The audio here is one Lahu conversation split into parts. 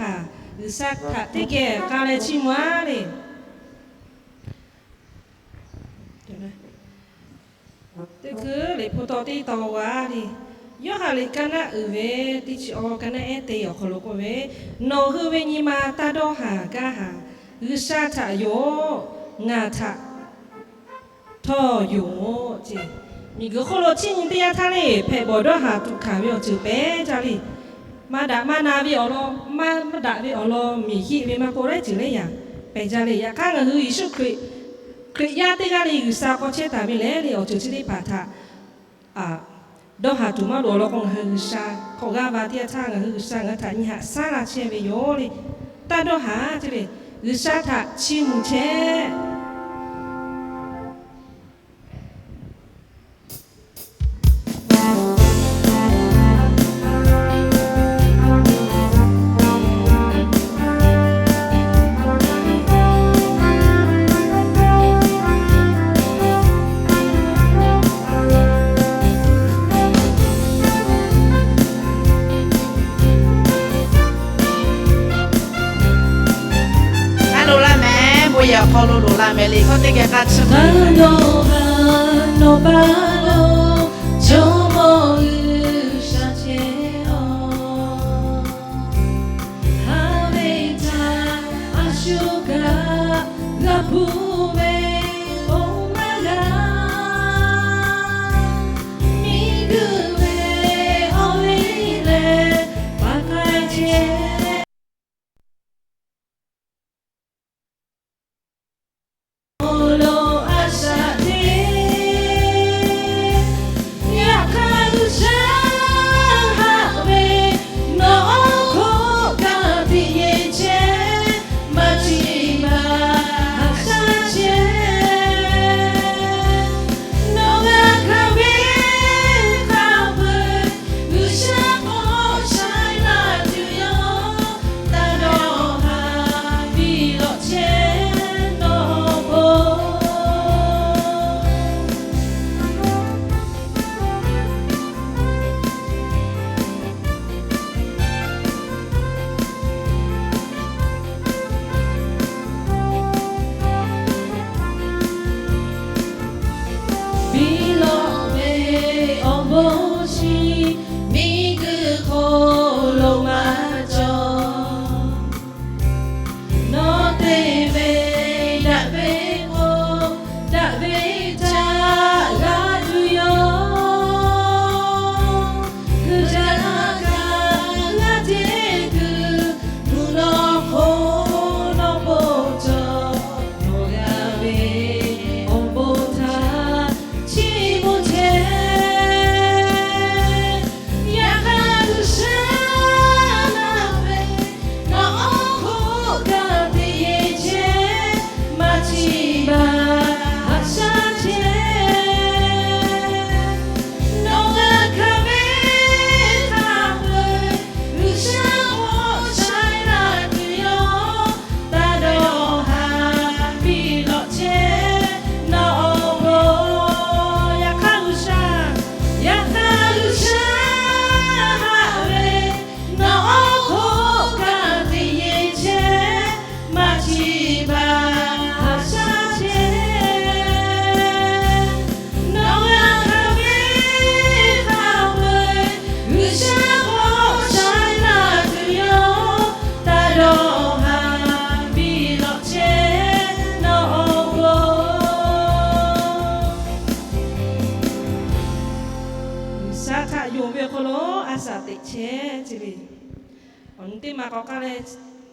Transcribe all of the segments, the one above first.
G'uiˬsha htaꞈ teˇ geh k'a leh chiˇ mvuh-a le. Teˇ hkui Liꞈ hpu taw teˇ taw g'a le. Yoˇhanˬ liꞈ ka naˆ uiˍ ve teˇ chi awˬ ka naˆ ehˉ te awˬ hk'aw lo k'oˆ ve, Nawˬ hui ve nyi ma taˇ dawˇ haˍ gaˇ haˍ. G'uiˬsha htaꞈ yonˍ-oˬ, ngaˬ htaꞈ htawˇ yonˍ-oˬ ce. Miˬguiˬ hk'oˆ lo chi nyi teˇ yanˇ htaˇ le, hpehꞈ bawˬ dawˇ haˍ tuꞈ hkanˍ ve awˬ ceuˬ pehˬ jaˇ le. Maˇ daꞈ maˇ na ve awˬ lawn, maˇ daꞈ ve awˬ lawn, miˬ hiˆ ve maˇ k'oˆ laiˉ ceuˬ leh yaꞈ pehˬ jaˇ le. Yaꞈ hk'aˇ ngaˬ hui Yeˍsuˆ Hkriꞈ, Hkriꞈ yaˇ teˇ g'aˇ le G'uiˬsha k'awꞈ chehˇ taˍ ve lehˬ le, awˬ ceuˬ chi teˇ hpaˍ htaꞈ dawˇ haˍ tuˬ maˇ loˍ awˬ lawn k'o, ngaˬ hui G'uiˬsha hk'awꞈ g'aˇ va teˇ yanˇ htaˇ ngaˬ hui G'uiˬsha ngaˬ hui htaꞈ nyi haꞈ shaˉ la chehˇ ve yoˬ le. Taˇ dawˇ haˍ ce le. G'uiˬsha htaꞈ chiˇ mvuh chehˇ. Aˉ loꞈ laˇ mehˍ, bon yehˬ awˬ hk'aw lo loꞈ la mehˍ le, hkawˇ teˇ geh k'a chi ma. Nawˬ pa lo Jawˇmawˇ G'uiˬsha chehˇ-oˬ, haˍ ve htaꞈ a shu kaꞈ g'a hpu ve bon maˇ g'a. Miˬguiˬ ve awˬ liˇ leh paˍ k'ai chehˇ awˬ lawn a shaꞈ teˇ, yaꞈ hk'aˇ G'uiˬsha haꞈ ve nawˬ awˬ hk'oˆ kaꞈ teꞈ yeˬ chehˇ, maˇ chiˇ baˬ haꞈ shaˉ chehˇ. Nawˬ g'a hkanˍ ve hk'a peu-eˬ G'uiˬsha k'awꞈ sha laˇ tuˬ yoˬ. Taˇ dawˇ haˍ, biˇ lawꞈ chehˇ nawˬ bon. Biˇ lawꞈ ve awˬ bon chi miˬguiˬ hk'oˆ lo maˇ cawˬ. Nawˬ te ve daꞈ ve k'o, daꞈ ve htaꞈ g'a tuˬ yoˬ. G'uiˬsha kaꞈ g'a teˇ kuiˬ mvuhˇ naw hk'oˆ nawˬ bon cawˬ. Nawˬ g'a ve awˬ bon htaꞈ chiˇ mvuh chehˇ. Yaꞈ hk'aˇ G'uiˬsha naˆ ve nawˬ awˬ hk'oˆ kaꞈ teꞈ yeˬ chehˇ, maˇ chiˇ baˬ haꞈ shaˉ chehˇ. Nawˬ g'a hkanˍ ve hk'a peu-eˬ G'uiˬsha k'awꞈ sha laˇ tuˬ yoˬ. Taˇ dawˇ haˍ, biˇ lawꞈ chehˇ nawˬ awˬ bon. Yaꞈ hk'aˇ G'uiˬsha, yaꞈ hk'aˇ G'uiˬsha haꞈ ve nawˬ awˬ hk'oˆ kaꞈ teꞈ yeˬ chehˇ, maˇ chiˇ baˬ haꞈ shaˉ chehˇ. Nawˬ g'a hkanˍ ve hk'a peu-eˬ G'uiˬsha k'awꞈ sha laˇ tuˬ yoˬ. Taˇ dawˇ haˍ, biˇ lawꞈ chehˇ nawˬ awˬ bon. G'uiˬsha htaꞈ yonˍ ve awˬ hk'aw lo a shaꞈ teꞈ chehˇ ce le. Awˬ nyi teˇ ma k'awꞈ k'aˇ leh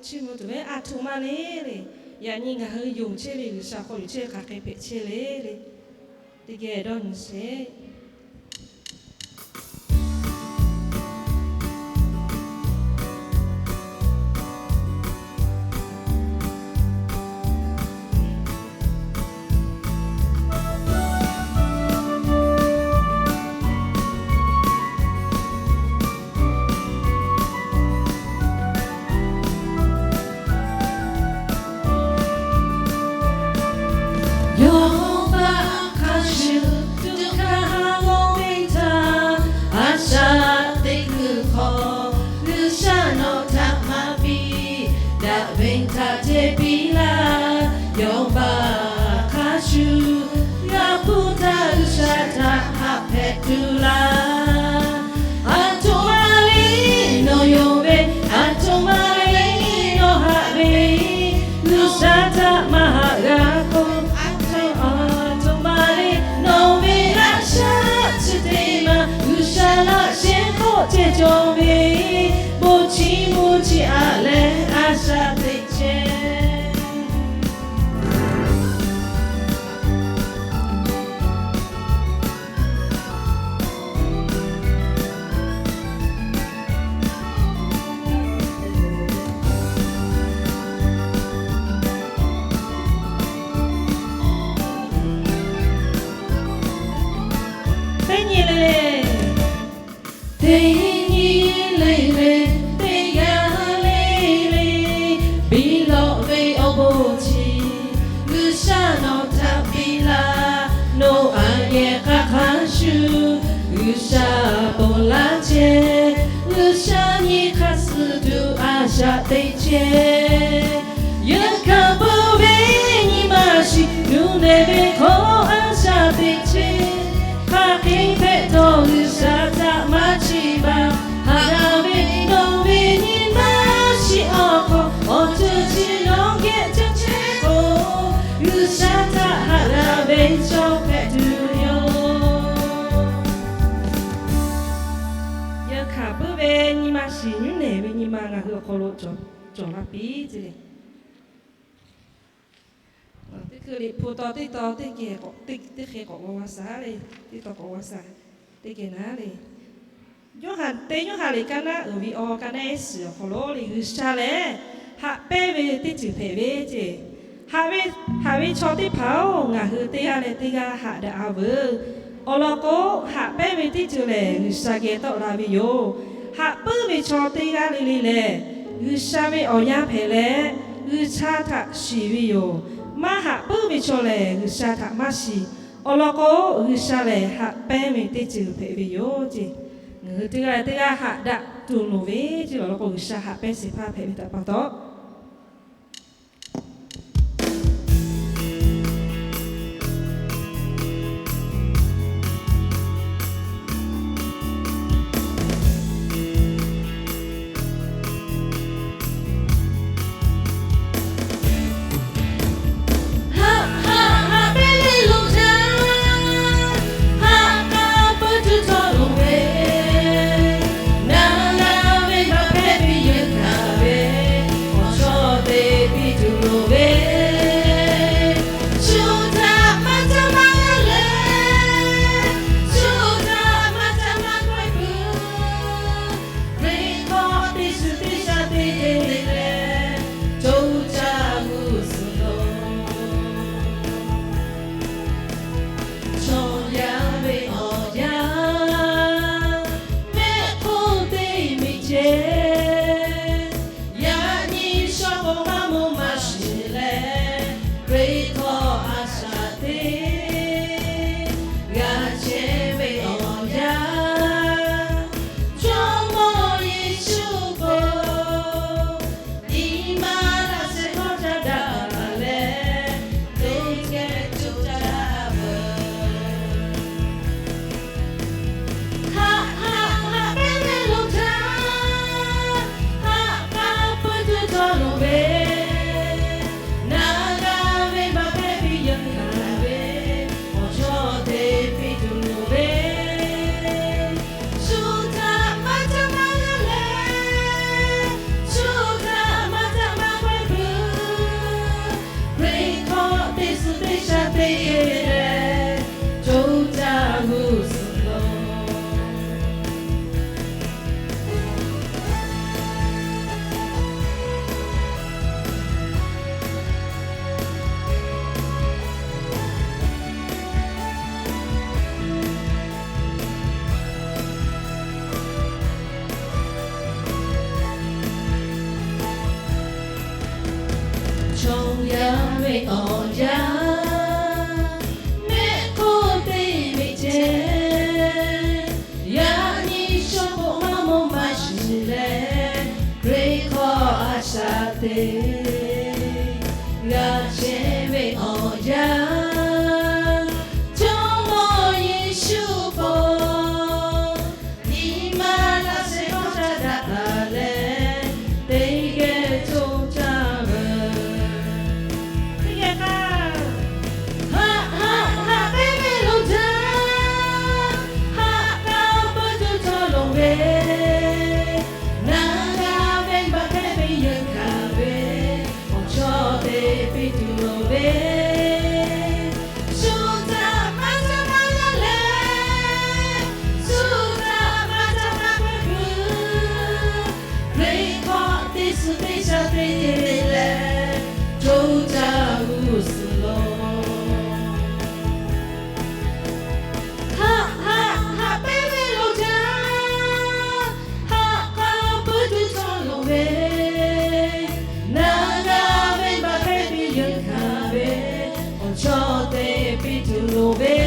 chiˇ mvuh tuˬ ve a htoꞈ ma le le. Yaꞈ nyi ngaˬ hui yonˍ chehˇ ve G'uiˬsha hk'aw yuˬ chehˇ ve hk'aˬ hk'e hpehꞈ chehˇ le le. Teˇ geh dawˇ nyi sheˍ. Yawˇ baˆ hk'a shuˍ tuꞈ hkanˍ htaꞈ te piˇ laˇ. Yawˇ baˬ hk'a shuˍ, ngaˬ hpu htaꞈ G'uiˬsha htaꞈ haꞈ hpehꞈ tuˬ laˇ. Aˬ htoꞈ ma le nawˬ yonˍ ve, aˬ htoꞈ ma le nawˬ haꞈ ve, G'uiˬsha htaꞈ maˇ haꞈ g'a k'o, aˬ htoꞈ ma le nawˬ ve laꞈ shaˉ chi teˇ maˬ G'uiˬsha laꞈ sheh hk'oˆ ceh cawˬ ve, bon chiˇ mvuh chi aꞈ leh a shaꞈ teꞈ chehˇ. Teˇ nyi le le, teˇ nyi le le, teˇ g'aˇ le le, biˇ lawꞈ ve awˬ bon chi G'uiˬsha nawˬ htaꞈ piˇ laˇ. Noˉaꞈ yehˬ k'a hk'a shuˍ G'uiˬsha ponˬ laˇ chehˇ, G'uiˬsha nyi hk'a suh tuˬ a shaꞈ teꞈ chehˇ. Yeunˇ hkanˍ peuˬ ve nyi ma shiˍ nuˇ nehˬ ve hk'o a shaꞈ teꞈ chehˇ. Hk'aˬ hk'e hpehꞈ htawˇ G'uiˬsha htaꞈ maˇ chiˇ baˬ. Haꞈ g'a ve nawˬ ve nyi ma shiˍ awˬ hk'aw awˬ ceuˬ chi nawˬ geh caˇ chehˇ k'o, G'uiˬsha htaꞈ haꞈ g'a ve chaw hpehꞈ tuˬ yoˬ. Yeunˇ hkanˍ peuˬ ve nyi ma shiˍ nuˇ nehˬ ve nyi ma ngaˬ hui awˬ hk'aw lo cawˬ la piˇ ce le. Teˇ hkui Liꞈ hpu taw teˇ taw teˇ geh k'awꞈ, teˇ hk'e k'awꞈ g'aw g'a shaˍ le, teˇ taw k'awꞈ g'a shaˍ teˇ geh naˉ le. Yoˇhanˬ, teˇ Yoˇhanˬ liꞈ kaˇ naˉ uiˍ ve awˬ kaˇ naˉ ehˉ suhˍ awˬ hk'aw lo le G'uiˬsha lehˬ haꞈ pehnˇ ve teˇ ceuˬ hpehꞈ ve ce. Haꞈ ve, haꞈ ve chaw teˇ hpaˍ-oˬ, ngaˬ hui teˇ g'aˇ leh teˇ g'aˇ haꞈ daꞈ-a veuˬ. Awˬ lawn k'o, haꞈ pehnˇ ve teˇ ceuˬ lehˬ G'uiˬsha geh tawˆ la ve yoˬ. Haꞈ puiˉ ve chaw teˇ g'aˇ le le lehˬ, G'uiˬsha ve awˬ yanˇ hpehꞈ leh, G'uiˬsha htaꞈ shiˍ ve yoˬ. Maˇ haꞈ puiˉ ve chaw lehˬ, G'uiˬsha htaꞈ maˇ shiˍ. Awˬ lawn k'o, G'uiˬsha lehˬ haꞈ pehnˇ ve teˇ ceuˬ hpehꞈ ve yoˬ ce. Ngaˬ hui teˇ g'aˇ teˇ g'aˇ haꞈ daꞈ tuˬ loˍ ve ce, awˬ lawn k'o G'uiˬsha haꞈ pehnˇ shehˍ hpaˇ hpehꞈ ve htaꞈ pa taw, haꞈ, haꞈ, haꞈ pehnˇ ve loˍ jaˇ, haꞈ k'a peuˬ tuˬ htawˇ loˍ ve, naˍ laˇ ve maˇ hpehꞈ ve yeunˇ hkanˍ ve, awˬ chawˇ te piˇ tuˬ loˍ ve, shu htaꞈ maˇ caˇ maˇ g'a leh, shu htaꞈ maˇ caˇ maˇ kawehˇ peuˬ. Hkriꞈ hk'aw teˇ suhˍ teˇ shaꞈ teˇ geh leh, co caˇ g'uˇ suhˍ lo chaw yaˇ ve awˬ yanˇ, mehˆ hk'oˆ teˇ miˬ ceh, yaꞈ nyi shaw k'o maˇ mawˬ maˇ shiˍ leh, Hkriꞈ hk'aw a shaꞈ teꞈ g'a chehˇ ve awˬ yanˇ, Jawˇmawˇ Yeˍsuˆ k'o, nyi ma laꞈ sheh hkawˇ caˇ daꞈ leh, teˇ geh co caˇ veuˬ. Haꞈ, haꞈ, haꞈ pehnˇ ve loˍ jaˇ, haꞈ k'a peuˬ tuˬ htawˇ loˍ ve, naˍ g'a ve maˇ hpehꞈ ve yeunˇ hkanˍ ve, awˬ chawˇ te piˇ tuˬ loˍ ve, shu htaꞈ maˇ caˇ maˇ g'a leh, shu htaꞈ maˇ caˇ maˇ kawehˇ peuˬ. Hkriꞈ hk'aw teˇ suhˍ teˇ shaꞈ teˇ geh leh, co caˇ g'uˇ suhˍ lo chaw yaˇ ve awˬ yanˇ, mehˆ hk'oˆ teˇ miˬ ceh, yaꞈ nyi shaw k'o maˇ mawˬ maˇ shiˍ leh, Hkriꞈ hk'aw a shaꞈ teꞈ g'a chehˇ ve awˬ yanˇ, Jawˇmawˇ Yeˍsuˆ pon nyi ma laꞈ sheh hkawˇ caˇ daꞈ taˍ leh, teˇ geh coˇ caˇ ve. Teˇ geh k'aˇ, haꞈ haꞈ haꞈ pehnˇ ve loˍ jaˇ, haꞈ k'a peuˬ tuˬ cawˬ loˍ ve, naˬ g'a venˇbaˆ hpehˇ ve yeunˇ hkanˍ ve, awˬ chawˇ te piˇ tuˬ loˍ ve, shu htaꞈ maˇ caˇ maˇ g'a leh, shu htaꞈ maˇ caˇ maˇ k'ai peuˬ. Hkriꞈ hk'aw teˇ suhˍ teˇ shaˍ teˇ g'aˇ leh, coˇ caˇ g'uˇ suhˍ loˍ. Haꞈ haꞈ haꞈ pehnˇ ve loˍ jaˇ, haꞈ k'a peuˬ tuˬ cawˬ loˍ ve, naˬ g'a venˇbaˆ hpehˇ ve yeunˇ hkanˍ ve, awˬ chawˇ te piˇ tuˬ loˍ ve,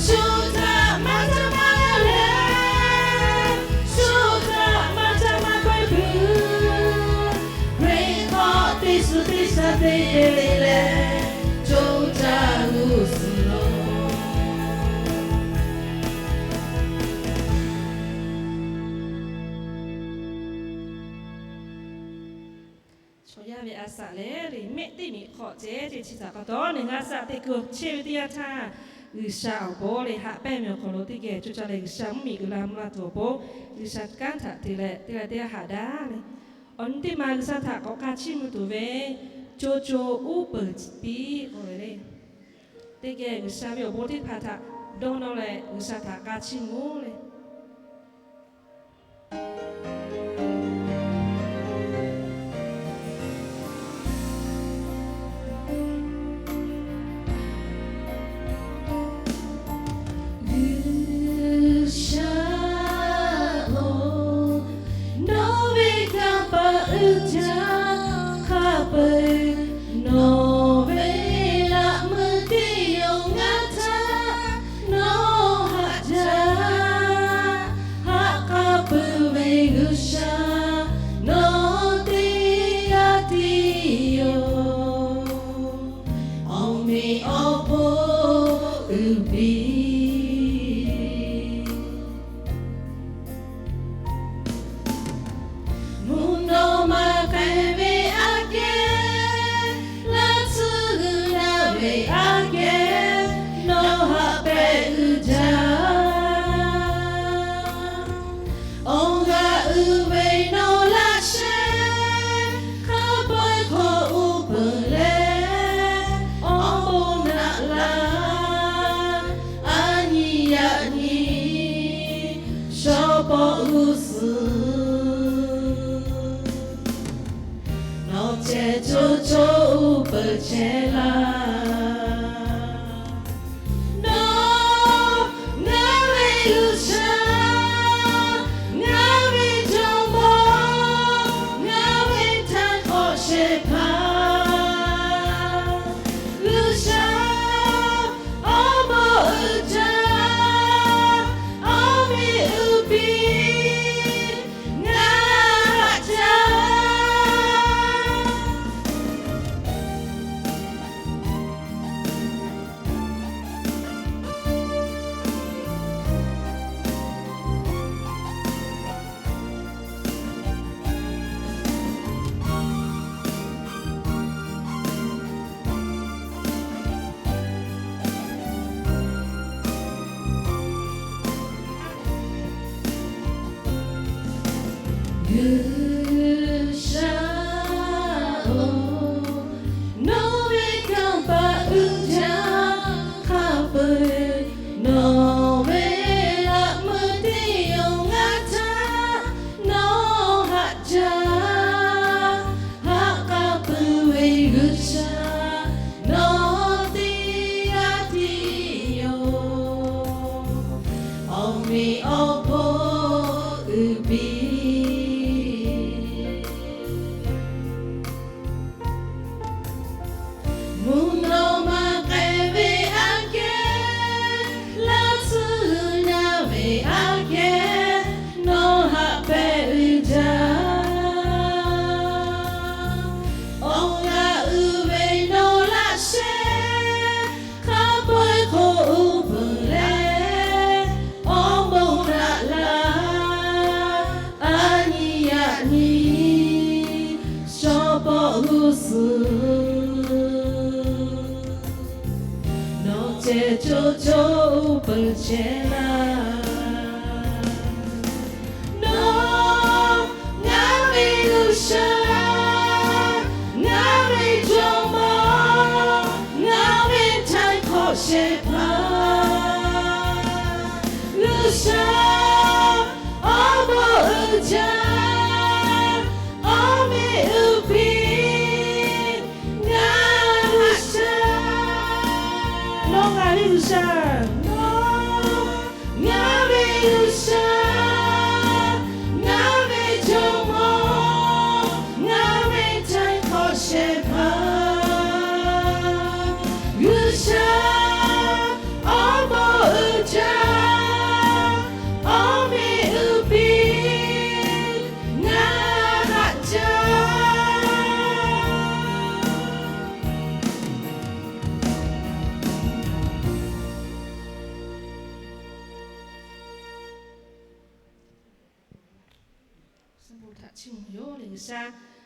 shu htaꞈ maˇ caˇ maˇ g'a leh, shu htaꞈ maˇ caˇ maˇ k'ai peuˬ. Hkriꞈ hk'aw teˇ suhˍ teˇ shaˍ teˇ g'aˇ leh, coˇ caˇ g'uˇ suhˍ loˍ. Chaw yaˇ ve a shaꞈ lehˬ le, mehˆ teˇ miꞈ hk'awꞈ ceh ceh chi htaꞈ pa taw, neˬ ngaˬ shaꞈ teꞈ kuiˬ chehˇ ve teˇ yanˇ htaˇ, G'uiˬsha awˬ bon leh haꞈ pehnˇ ve awˬ hk'aw lo teˇ geh coˇ caˇ leh G'uiˬsha mvuhˇmiˬ uiˍ la mvuh la tuˬ awˬ pon, G'uiˬsha kanˉ htaꞈ te leh teˇ g'aˇ teˇ g'aˇ haꞈ daꞈ le. Awˬ nyi teˇ ma G'uiˬsha htaꞈ k'awꞈ k'a chiˇ mvuh tuˬ ve, co co uˉ peunˍ piˇ k'oˆ ve le. Teˇ geh G'uiˬsha ve awˬ bon teˇ hpaˍ htaꞈ dawˇ nawˇ leh G'uiˬsha htaꞈ k'a chiˇ mvuh le. G'uiˬsha-oˬ, nawˬ ve kanˇ paˆ uiˍ jaˇ hk'a peu-eˬ, nawˬ ve laꞈ meuˇ teˇ yawˬ ngaˬ htaꞈ nawˬ haꞈ jaˇ. Haꞈ k'a peuˬ ve G'uiˬsha, nawˬ teˇ g'aˇ tiˉ yoˬ. Awˬ meꞈ awˬ hponˇ uiˍ piˇ. Mvuhˇ naw ma k'ai ve aꞈ kehˉ, laˇ tsuhˇ g'uiˬ na ve aꞈ kehˉ, nawˬ haꞈ pehꞈ uiˍ jaˇ. Awˬ g'aˇ uiˍ ve nawˬ laꞈ sheh, hk'a peu-eˬ hk'aw uˉ peunˍ leh, awˬ bon naꞈ laˇ, a nyi yaꞈ nyi shaw pawˆ g'uˇ suhˍ, nawˬ ceh co co uˉ peunˍ chehˇ laˇ. Nawˬ ngaˬ ve G'uiˬsha, ngaˬ ve Jawˇmawˇ, ngaˬ ve htaꞈ k'awꞈ shehˍ hpaˇ G'uiˬsha, awˬ bon uiˍ jaˇ, awˬ meꞈ uiˍ piˇ, ngaˬ haꞈ jaˇ. g'uˇ suhˍ, nawˬ ceh co co uˉ peunˍ chehˇ laˇ. Nawˬ ngaˬ ve G'uiˬsha, ngaˬ ve jawˇmawˇ, ngaˬ ve htaiˍ hk'awꞈ shehˍ hpaˇ, G'uiˬsha awˬ bon uiˍ jaˇ, awˬ meꞈ uiˍ piˇ, ngaˬ G'uiˬsha, nawˬ ngaˬ ve G'uiˬsha, nawˬ ngaˬ ve G'uiˬsha, ngaˬ ve jawˇmawˇ, ngaˬ ve htaiˍ hk'awꞈ shehˍ hpaˇ, G'uiˬsha awˬ bon uiˍ jaˇ, awˬ meꞈ uiˍ piˇ, ngaˬ haꞈ jaˇ. Suh bon htaꞈ chiˇ mvuh yoˬ le G'uiˬsha.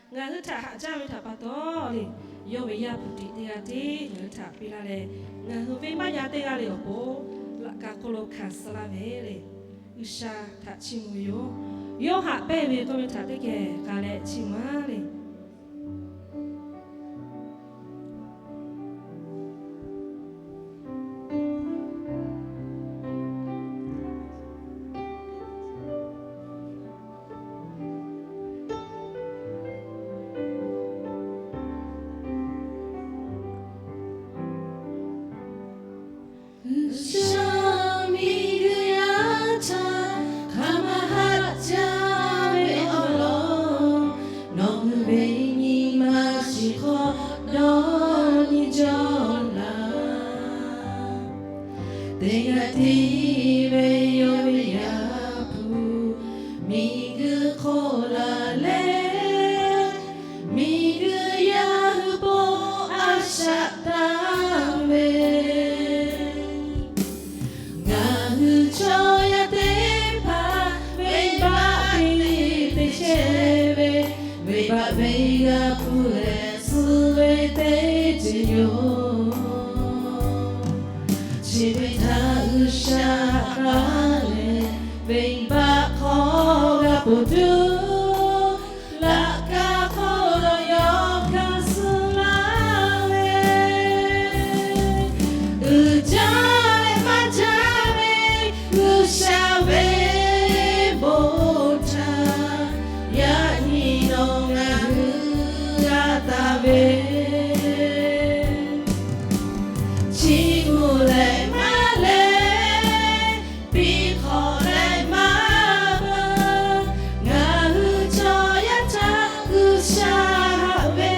Ngaˬ hui htaꞈ haꞈ jaˇ ve htaꞈ pa taw le, yawˇ ve Yaˇ hpu tiꞈ teˇ g'aˇ tiˉ ngaˬ hui htaꞈ piˇ laˇ leh, ngaˬ hui venˇbaˆ yaˇ teˇ g'aˇ le awˬ pon laꞈ ka hk'oˆ lo hkanˍ suh laˇ ve le, G'uiˬsha htaꞈ chiˇ mvuh ve yoˬ. Yawˇ haꞈ pehnˇ ve k'oˆ ve htaꞈ teˇ geh k'a leh chiˇ mvuh a le. G'uiˬsha miˬguiˬ yaˇ htaꞈ hk'aˬ ma haꞈ jaˇ ve awˬ lawn, nawˬ hui ve nyi ma shiˍ hk'aw dawˇ nyi jawˇ laˇ. Teˇ g'aˇ tiˉ ve yawˇ ve Yaˇ hpu miˬguiˬ hk'oˆ laˬ leh, miˬguiˬ yaˇ hui bon a shaꞈ taˍ ve, ngaˬ hui chaw yaˇ teˇ hpaˍ venˇbaˆ teˇ te chehˇ ve, venˇbaˆ venˇ g'aˇ hpu leh suh ve teˇ ceuˬ yoˬ. Chi ve htaꞈ G'uiˬsha k'aˉ leh, venˇbaˆ hk'aw g'a poˬ tuˬ, laꞈ ka hk'aw lo yawˇ hkanˍ suh laˇ ve, uiˍ jaˇ leh maˇ jaˇ ve G'uiˬsha ve bon htaꞈ yaꞈ nyi nawˬ ngaˬ hui g'a taˍ ve, chiˇ mvuh leh maˇ leh, piˇ hk'awꞈ leh maˇ beuꞈ, ngaˬ hui chaw yaˇ htaꞈ G'uiˬsha haꞈ ve.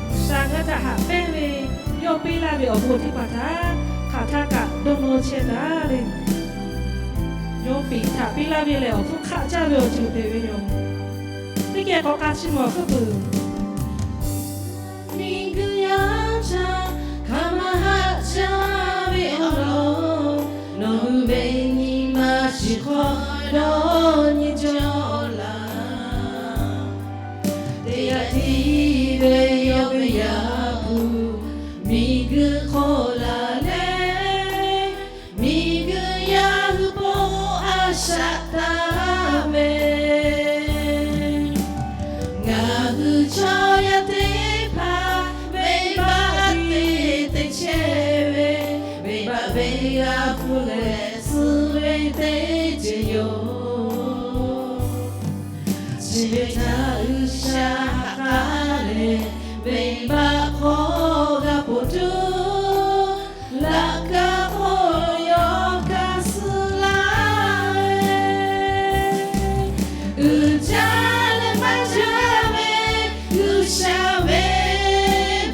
G'uiˬsha ngaˬ htaꞈ haꞈ pehnˇ ve, yawˇ piˇ laˇ ve awˬ bon teˇ hpaˍ htaꞈ hk'aˬ htaˇ kaꞈ dawˇ nawˇ chehˇ taˍ le. Yawˇ piꞈ htaꞈ piˇ laˇ ve lehˬ, awˬ hpfuhˇ hk'aˆ jaˇ ve awˬ ceuˬ hpehꞈ ve yoˬ. Teˇ geh k'awꞈ k'a chi mawˬ hkuˆ peuˬ. Miˬguiˬ yaˇ htaꞈ hk'aˬ ma haꞈ jaˇ ve awˬ lawn, nawˬ hui ve nyi ma shiˍ hk'aw dawˇ nyi jawˇ laˇ. Teˇ g'aˇ tiˉ ve yawˇ ve Yaˇ hpu miˬguiˬ hk'oˆ laˬ leh, miˬguiˬ yaˇ hui bon a shaꞈ taˍ ve, ngaˬ hui chaw yaˇ teˇ hpaˍ venˇbaˆ teˇ te chehˇ ve, venˇbaˆ venˇ g'aˇ hpu leh suh ve teˇ ceuˬ yoˬ. Chi ve htaꞈ G'uiˬsha haꞈ k'aˉ leh, venˇbaˆ hk'aw g'a poˬ tuˬ, laꞈ ka hk'oˆ lo yawˇ hkanˍ suh laˇ ve, uiˍ jaˇ leh maˇ jaˇ ve G'uiˬsha ve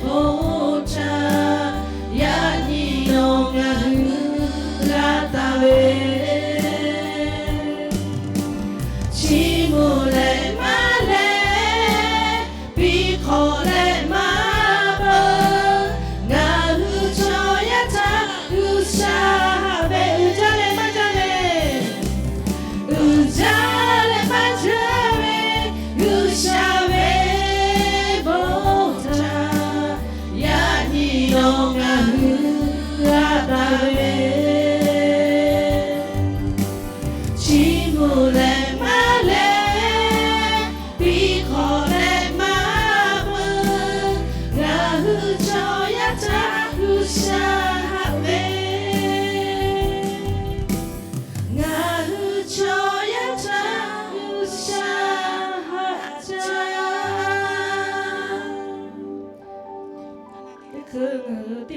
bon htaꞈ yaꞈ nyi nawˬ ngaˬ hui g'a taˍ ve, chiˇ mvuh leh maˇ leh,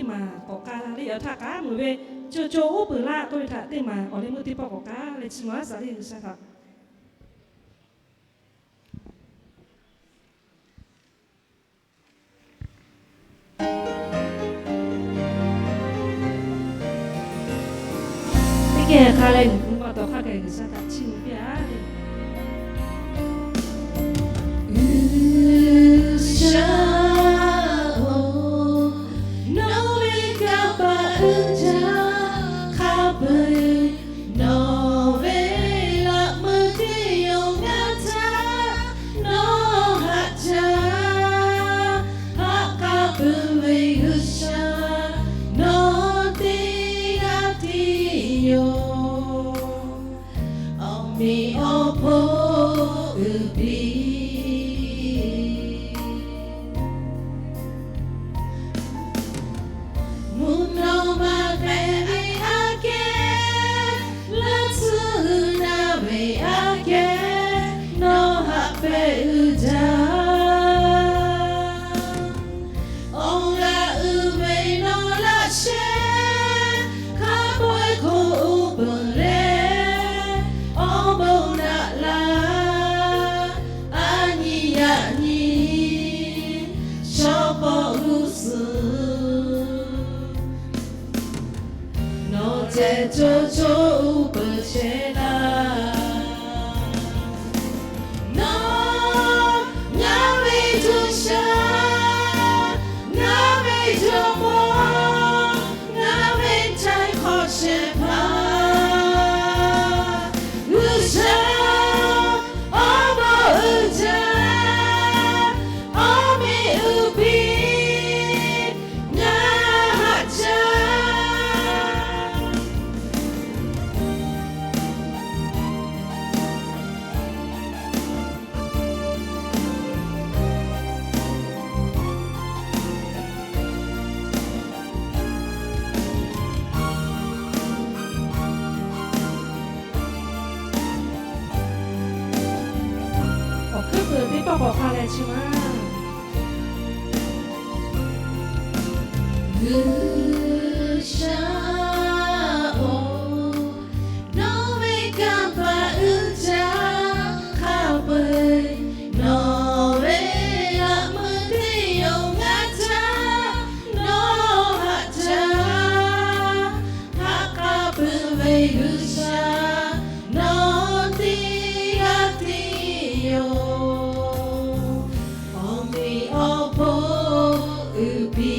maˬ k'awꞈ k'ai la le. Yaꞈ htaˇ k'aˉ muiˬ ve co co uˉ peunˍ laˇ k'oˆ ve htaꞈ teˇ maˬ awˬ leh meuˇ teˇ pawˆ k'awꞈ k'ai leh chi maˬ aˉ saˍ le G'uiˬsha htaꞈ teˇ geh hk'a leh nyi ma tawˍ hk'a gaˬ G'uiˬsha htaꞈ chiˇ mvuh piˇ-a le. G'uiˬsha-oˬ, nawˬ ve kanˇ paˆ uiˍ jaˇ hk'a peu-eˬ, nawˬ ve laꞈ meuˇ teˇ yonˍ ngaˬ htaꞈ nawˬ haꞈ jaˇ. Haꞈ k'aˇ peuˬ ve G'uiˬsha, nawˬ teˇ g'aˇ tiˉ yoˬ. Awˬ meꞈ awˬ hponˇ uiˍ piˇ. Mvuhˇ naw ma hpehꞈ ve aꞈ kehˉ, leuˉ tsuhˇ g'uiˬ na ve aꞈ kehˉ, nawˬ haꞈ pehꞈ uiˍ jaˇ. Awˬ g'aˇ uiˍ ve nawˬ laꞈ sheh, hk'a peu-eˬ hk'oˆ uˉ peunˍ leh, awˬ bon naꞈ laˇ, a nyi yaꞈ nyi chaw hpawˇ g'uˇ suhˍ. Nawˬ ceh co co uˉ peunˍ chehˇ laˇ. Nawˬ ngaˬ ve G'uiˬsha, ngaˬ ve jawˇmawˇ, ngaˬ ve htaiˍ hk'awꞈ shehˍ hpaˇ G'uiˬsha, awˬ bon uiˍ jaˇ, awˬ meꞈ uiˍ piˇ, ngaˬ haꞈ jaˇ. Awˬ hkuiˉ peuˬ teˇ pawˆ k'awꞈ hk'a leh chi maˬ. G'uiˬsha-oˬ, nawˬ ve kanˇ paˆ uiˍ jaˇ hk'a peu-eˬ, nawˬ ve laꞈ meuˇ teˇ yonˍ ngaˬ htaꞈ nawˬ haꞈ jaˇ. Haꞈ k'aˇ peuˬ ve G'uiˬsha, nawˬ teˇ g'aˇ tiˉ yoˬ. Awˬ meꞈ awˬ hponˇ uiˍ piˇ.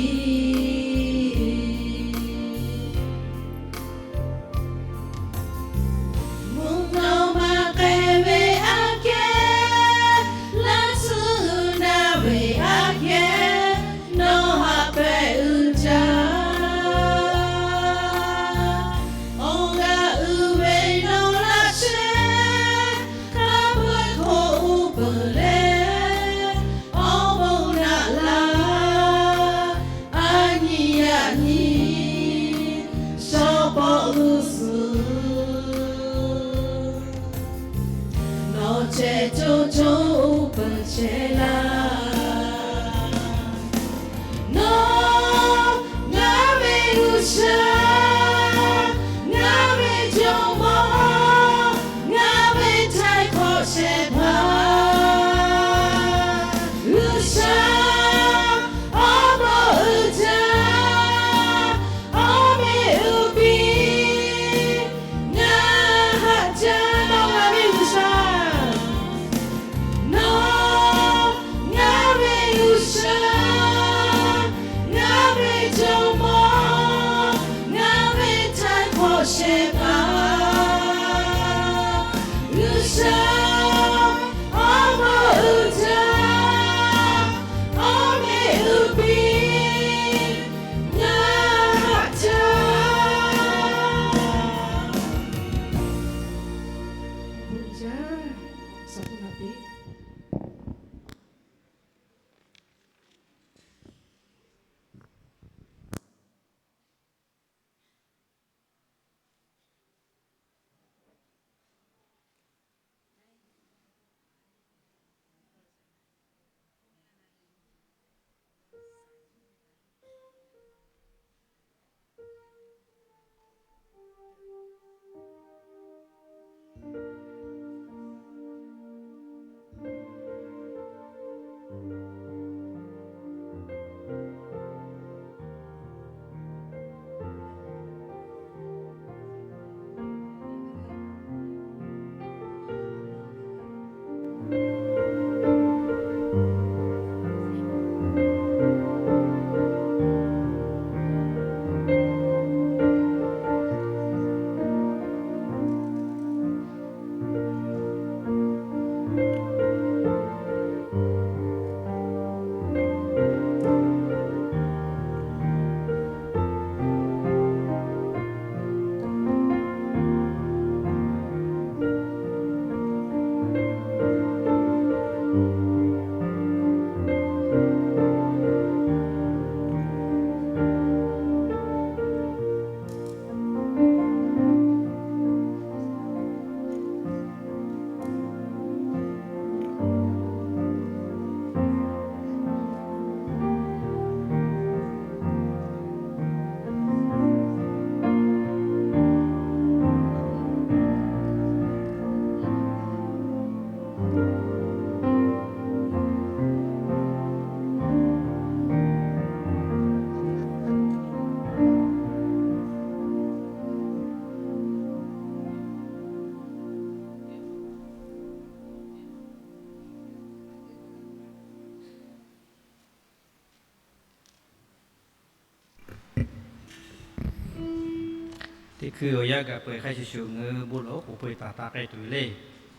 Teˇ hkui awˬ yanˇ gaˬ peuˬ hk'a shuˍ shuˍ ngaˬ hui bon lawˬ oˉ k'oˍ pui taˍ taˍ k'ai tuˬ ve le.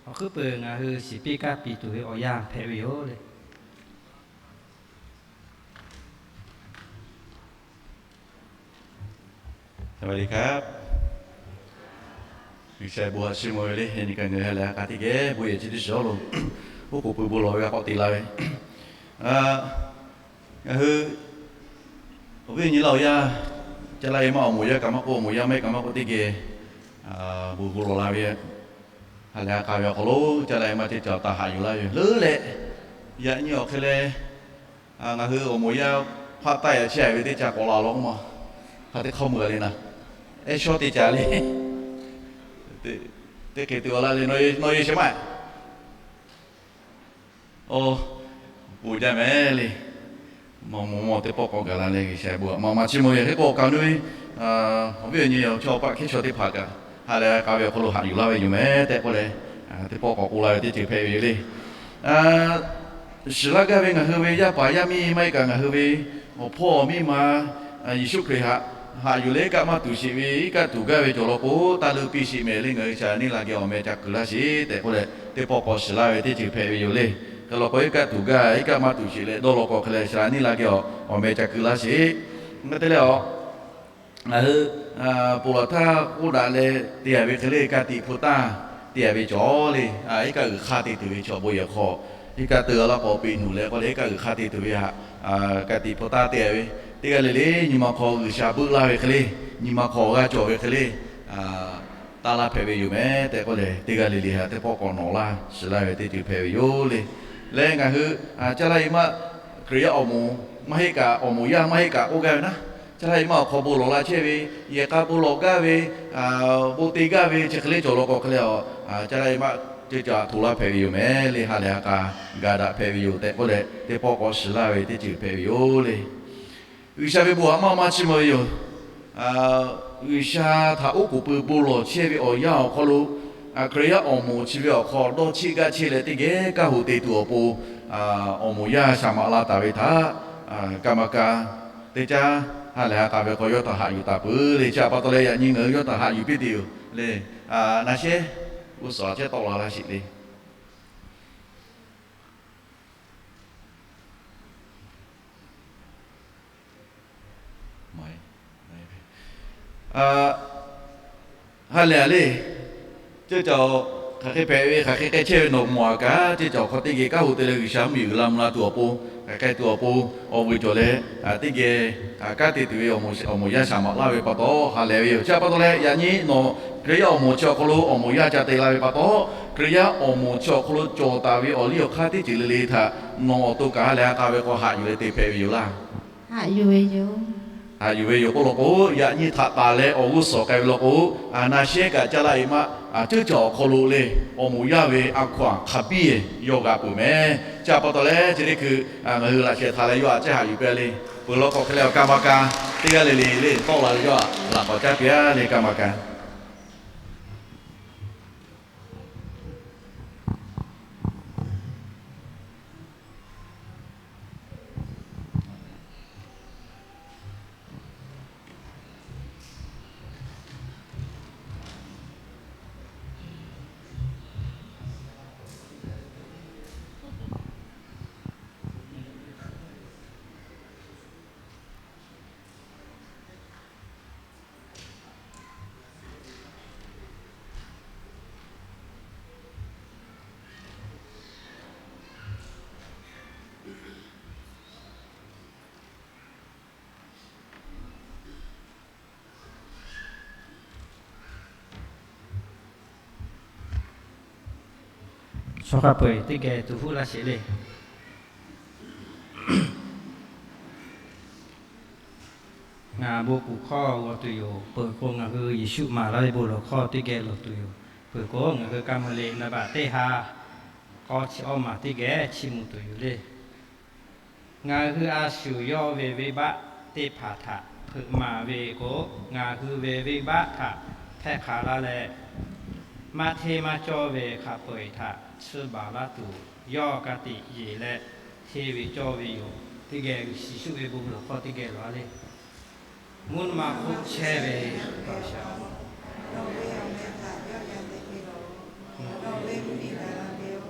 Awˬ hkuiˉ peuˬ ngaˬ hui shiˍ piˇ kaˇ piˇ tuˬ ve awˬ yanˇ hpehꞈ ve yoˬ le. สวัสดีครับ G'uiˬsha bon htaꞈ chiˇ mvuh ve le. Yaꞈ nyi kaꞈ ngaˬ hui ha lehˬ ha k'a teˇ geh bon yehˬ chi teˇ shiˍ awˬ lo oˉ k'oˍ pui bon lawˬ ve g'a k'awꞈ te la ve, ngaˬ hui awˬ viˉ awˬ nyi laˇ awˬ yanˇ, caˇ laˇ e maˇ awˬ moˍ yaˇ kaꞈ maˇ k'oˆ, awˬ moˍ yaˇ maˇ heˆ kaꞈ maˇ k'oˆ, teˇ geh bon bon lawˬ la ve, ha lehˬ ha k'a ve awˬ hk'aw lo caˇ laˇ e maˇ teˇ cawˬ taˍ haꞈ yuˬ laˇ ve yoˬ. Leuˉ leh yaꞈ nyi awˬ hk'e leh, ngaˬ hui awˬ moˍ yaˇ hpaˆ taˆ yaꞈ chehˇ ve teˇ ca k'awꞈ la law k'oˆ ma, hk'a teˇ hk'aˇ meuˇ le na, ehˉ shawˉ teˇ ca le, teˇ hk'e te awˬ laˇ le, nawˬ yehˬ shehˍ maˇ Oˇ, bon jaˇ mehˍ le. Mawˬ mawˬ mawˬ teˇ pawˆ k'awꞈ gaˬ la leh G'uiˬsha bon maˇ maˇ chiˇ mvuh ve hk'e k'o, awˬ kaˍ nu ve awˬ viˉ awˬ nyi awˬ chawˇ paˆ hkehˉ chaw teˇ hpaˍ kaꞈ ha lehˬ ha k'a ve awˬ hk'aw lo haꞈ yuˬ laˇ ve yoˬ mehˍ tehꞈ k'oˆ leh, teˇ pawˆ k'awꞈ k'oˆ laˇ ve teˇ ceuˬ hpehꞈ ve yoˬ le. Shiˍ laˇ gaˇ ve ngaˬ hui ve yaˇ paˍ yaˇ miˇ maˇ heˆ kaꞈ ngaˬ hui ve awˬ hpawˇ awˬ miˇ ma Yeˍsuˆ Hkriꞈ htaꞈ haꞈ yuˬ leh iˉ kaˆ maˇ tuˍ sheˍ ve, iˉ kaˆ tuˍ gaˇ ve cawˬ law k'o, taˇ leuˆ piˇ sheˍ mehˍ le, ngaˬ hui shaˍ laꞈ niˇ la geh awˬ meh ca kuiˬ laˇ sheˍ tehꞈ k'oˆ leh, teˇ pawˆ k'awꞈ shiˍ laˇ ve teˇ ceuˬ hpehꞈ ve yoˬ le. Hk'e law k'o, iˉ kaˆ tuˍ gaˇ, iˉ kaˆ maˇ tuˍ sheˍ leh dawˇ law k'o hk'e leh shaˍ laꞈ niˇ la geh awˬ meh ca kuiˬ laˇ sheˍ. Ngaˬ te leh a ngaˬ hui ponˬ laˬ htaˇ k'oˆ daꞈ leh te a ve hk'e le, ka tiꞈ hpu taˇ te a ve cawˬ le. Iˉ kaˆ g'uiˬ hk'aˇ te tuˬ ve chaw bon yehˬ hk'aw, iˉ kaˆ teu a laˇ k'awꞈ peꞈ nuˬ leh k'oˆ leh, iˉ kaˆ g'uiˬ hk'aˇ te tuˬ ve htaꞈ ka tiꞈ hpu taˇ te a ve, teˇ g'aˇ le le nyi ma hk'aw G'uiˬsha beuˆ laˇ ve hk'e le, nyi ma hk'aw g'a cawˬ ve hk'e le, taˇ laˇ hpehꞈ ve yoˬ mehˍ tehꞈ k'oˆ leh, teˇ g'aˇ le le htaꞈ teˇ pawˆ k'awꞈ nawꞈ laˇ shiˍ laˇ ve teˇ ceuˬ hpehꞈ ve yoˬ le. Leh ngaˬ hui caˇ laˇ e maˇ Hkriꞈ yaˇ awˬ moˍ maˇ heˆ kaꞈ, awˬ moˍ yaˇ maˇ heˆ kaꞈ k'oˆ gaˇ ve naˉ, caˇ laˇ e maˇ awˬ hk'aw bon lawˬ la chehˇ ve, yehˬ k'a bon lawˬ gaˇ ve, bon te gaˇ ve chi hk'e le cawˬ law k'o hk'e le, caˇ laˇ e maˇ ceuˇ caˬ htoꞈ laˇ hpehꞈ ve yoˬ mehˍ le. Ha lehˬ ha k'a gaˬ daꞈ hpehꞈ ve yoˬ tehꞈ k'oˆ leh, teˇ pawˆ k'awꞈ shiˍ laˇ ve teˇ ceuˬ hpehꞈ ve yoˬ le. G'uiˬsha ve bon htaꞈ maˇ maˇ chiˇ mvuh ve yoˬ. G'uiˬsha htaꞈ oˉ k'oˍ pui bon lawˬ chehˇ ve awˬ yanˇ awˬ hk'aw lo, Hkriꞈ yaˇ awˬ moˍ chi ve awˬ hk'aw dawˇ cheˆ gaˇ chehˇ leh teˇ geh kanˇ hoꞈ te tuˬ awˬ pon, awˬ moˍ yaˇ shaˍ maꞈ la taˍ ve htaꞈ, ka ma ka teˇ caˉ ha lehˬ ha k'a ve hk'aw yawˇ htaꞈ haꞈ yuˬ taˍ peuˬ le. Chi htaꞈ pa taw leh yaꞈ nyi ngaˬ hui yawˇ htaꞈ haꞈ yuˬ piˇ tuˬ yoˬ le. Na shehˉ g'uˇ suhˍ chehˇ tawˆ la laˇ sheˍ le. Ha lehˬ le, ceuˇ caˬ hk'aˬ hk'e hpehꞈ ve, hk'aˬ hk'e k'ai chehˇ ve nawˬ mawˬ a kaꞈ, ceuˇ caˬ awˬ hk'aw teˇ geh kanˉ hoꞈ te leh G'uiˬsha mvuhˇ miˬ uiˍ la mvuh la tuˬ awˬ pon, hk'aˬ hk'e tuˬ awˬ pon, awˬ vuiˬ cawˬ leh, teˇ geh kanˉ te tuˬ ve awˬ moˍ yaˇ shaˍ maꞈ laˇ ve pa taw ha lehˬ ve yoˬ. Chi htaꞈ pa taw leh yaꞈ nyi nawˬ Hkriꞈ yaˇ awˬ moˍ chi awˬ hk'aw lo awˬ moˍ yaˇ ca te la ve pa taw, Hkriꞈ yaˇ awˬ moˍ chi awˬ hk'aw lo cawˬ taˍ ve awˬ liˇ awˬ hk'aˇ teˇ ceuˬ le le htaꞈ nawˬ awˬ to kaꞈ ha lehˬ ha k'a ve hk'aw haꞈ yuˬ leh te hpehꞈ ve yoˬ laˇ. Haꞈ yuˬ ve yoˬ k'oˆ law k'o, yaꞈ nyi htaꞈ taˍ leh awˬ g'uˇ suhˍ k'ai ve law k'o, na shehˉ kaꞈ caˇ laˇ e maˇ, ceuˇ caˬ awˬ hk'aw lo le, awˬ moˍ yaˇ ve a hkaw anˬ hk'a biˇ yawˇ g'a peuˬ mehˍ. Chi htaꞈ pa taw leh chi teˇ hkui ngaˬ hui laꞈ shehˍ htaꞈ leh yawˇ htaꞈ caˇ haꞈ yuˬ piˇ a le. Peuˬ law k'o hk'e leh awˬ ka ma ka, teˇ g'aˇ le le le tawˆ la ve yawˇ htaꞈ laꞈ k'awꞈ caˇ piˇ a le, ka ma ka. Chaw hk'a peu-eˬ teˇ geh tuˬ huˉ laˇ sheˍ le. Ngaˬ bon kuˬ hkawˇ g'aw tuˬ yoˬ. Peuˬ k'o ngaˬ hui Yeˍsuˆ maˍ laˇ ve bon lawˬ hkawˇ teˇ geh lawˬ tuˬ yoˬ. Peuˬ k'o ngaˬ hui ka mvuh le naˍ baꞈ teˇ ha k'awˇ chi awˇ maˬ teˇ geh chiˇ mvuh tuˬ yoˬ le. Ngaˬ hui a shu yawˇ ve venˇbaˆ teˇ hpaˍ htaꞈ hpeuꞈ maˍ ve k'o, ngaˬ hui ve venˇbaˆ htaꞈ hpehˇ hk'aˬ laˇ leh, maˇ hteˇ maˇ cawˇ ve hk'a peu-eˬ htaꞈ tsuhˇ baˬ laˇ tuˬ, yawˇ ka tiꞈ yeˬ leh hteˇ ve cawˇ ve yoˬ. Teˇ geh Yeˍsuˆ ve bon lawˬ hkawˇ teˇ geh lawˬ a le. Mvuhˇ naw ma hk'oˆ chehˇ ve G'uiˬsha-oˬ, Nawˬ ve awˬ meh htaꞈ yawˇ yan te piˇ lawˬ. Nawˬ ve mvuhˇmiˬ gaˬ la ve yoˬ.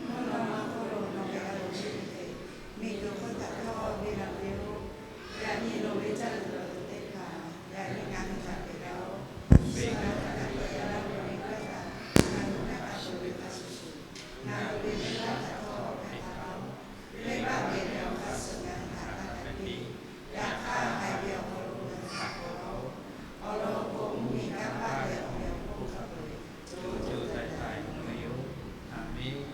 Mvuhˇ naw ma hk'oˆ lo nawˬ ve a loˍ ve teˇ ceuˬ miˬguiˬ hk'oˆ htaꞈ htawˇ ve la ve yoˬ. Yaꞈ nyi nawˬ ve caˇ tuˬ dawˬ tuˬ teˇ hpaˍ yaꞈ nyi ngaˬ hui htaꞈ peꞈ laˇ-oˆ. Suh ngaˬ hui htaꞈ kaꞈ peꞈ laˇ ve awˬ liˇ hkawˇ htaꞈ ngaˬ hui htaꞈ kaꞈ shuˍ ve hk'a shuˍ shuˍ, ngaˬ hui ve venˇbaˆ htaꞈ htawˇ hpehꞈ taˍ laˇ-oˆ. Venˇbaˆ ve awˬ hk'aˇ suh ngaˬ hui htaꞈ taˇ hpehꞈ piˇ. Yaꞈ hk'aˇ, haiˬ ve awˬ hk'aw lo ngaˬ hui htaꞈ k'awꞈ laˇ-oˆ. Awˬ lawn k'o, mvuhˇmiˬ kanˇ paˆ leh awˬ meꞈ awˬ hponˇ hk'a peu-eˬ co co taiˍ taiˍ mvuh ve yoˬ. Aˍmenˇ.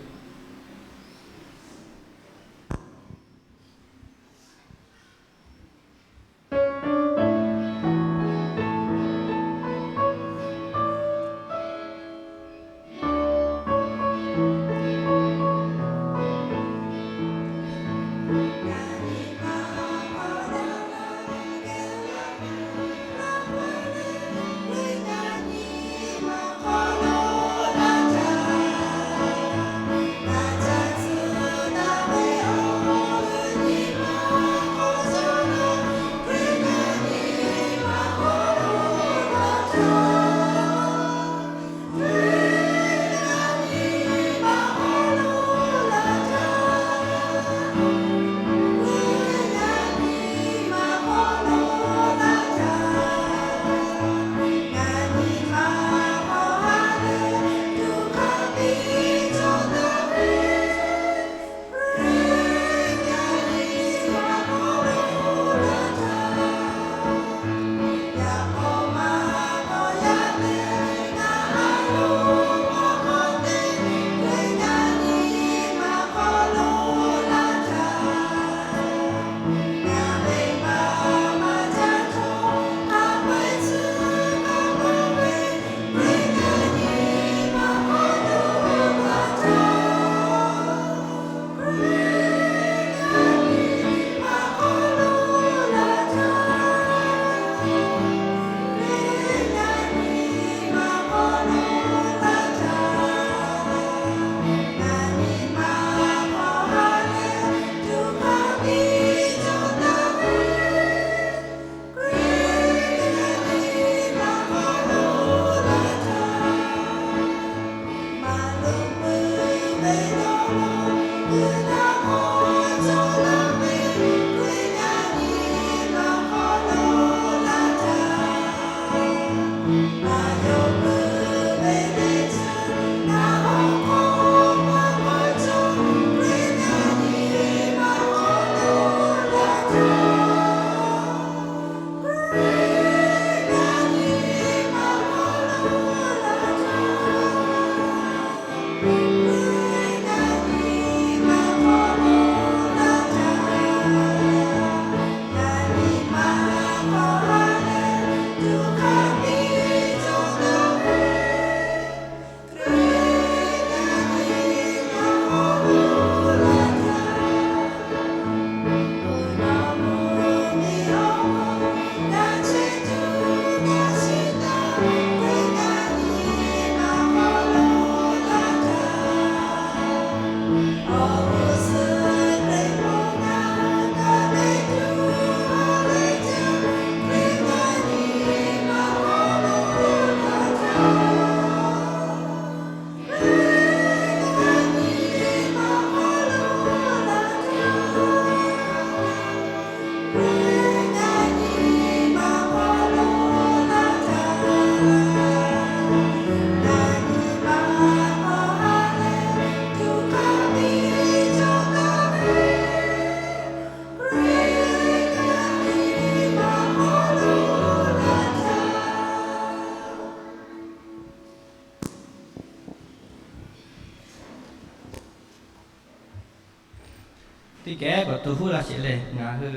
Teˇ geh k'awꞈ tu huˉ laˇ sheˍ le. Ngaˬ hui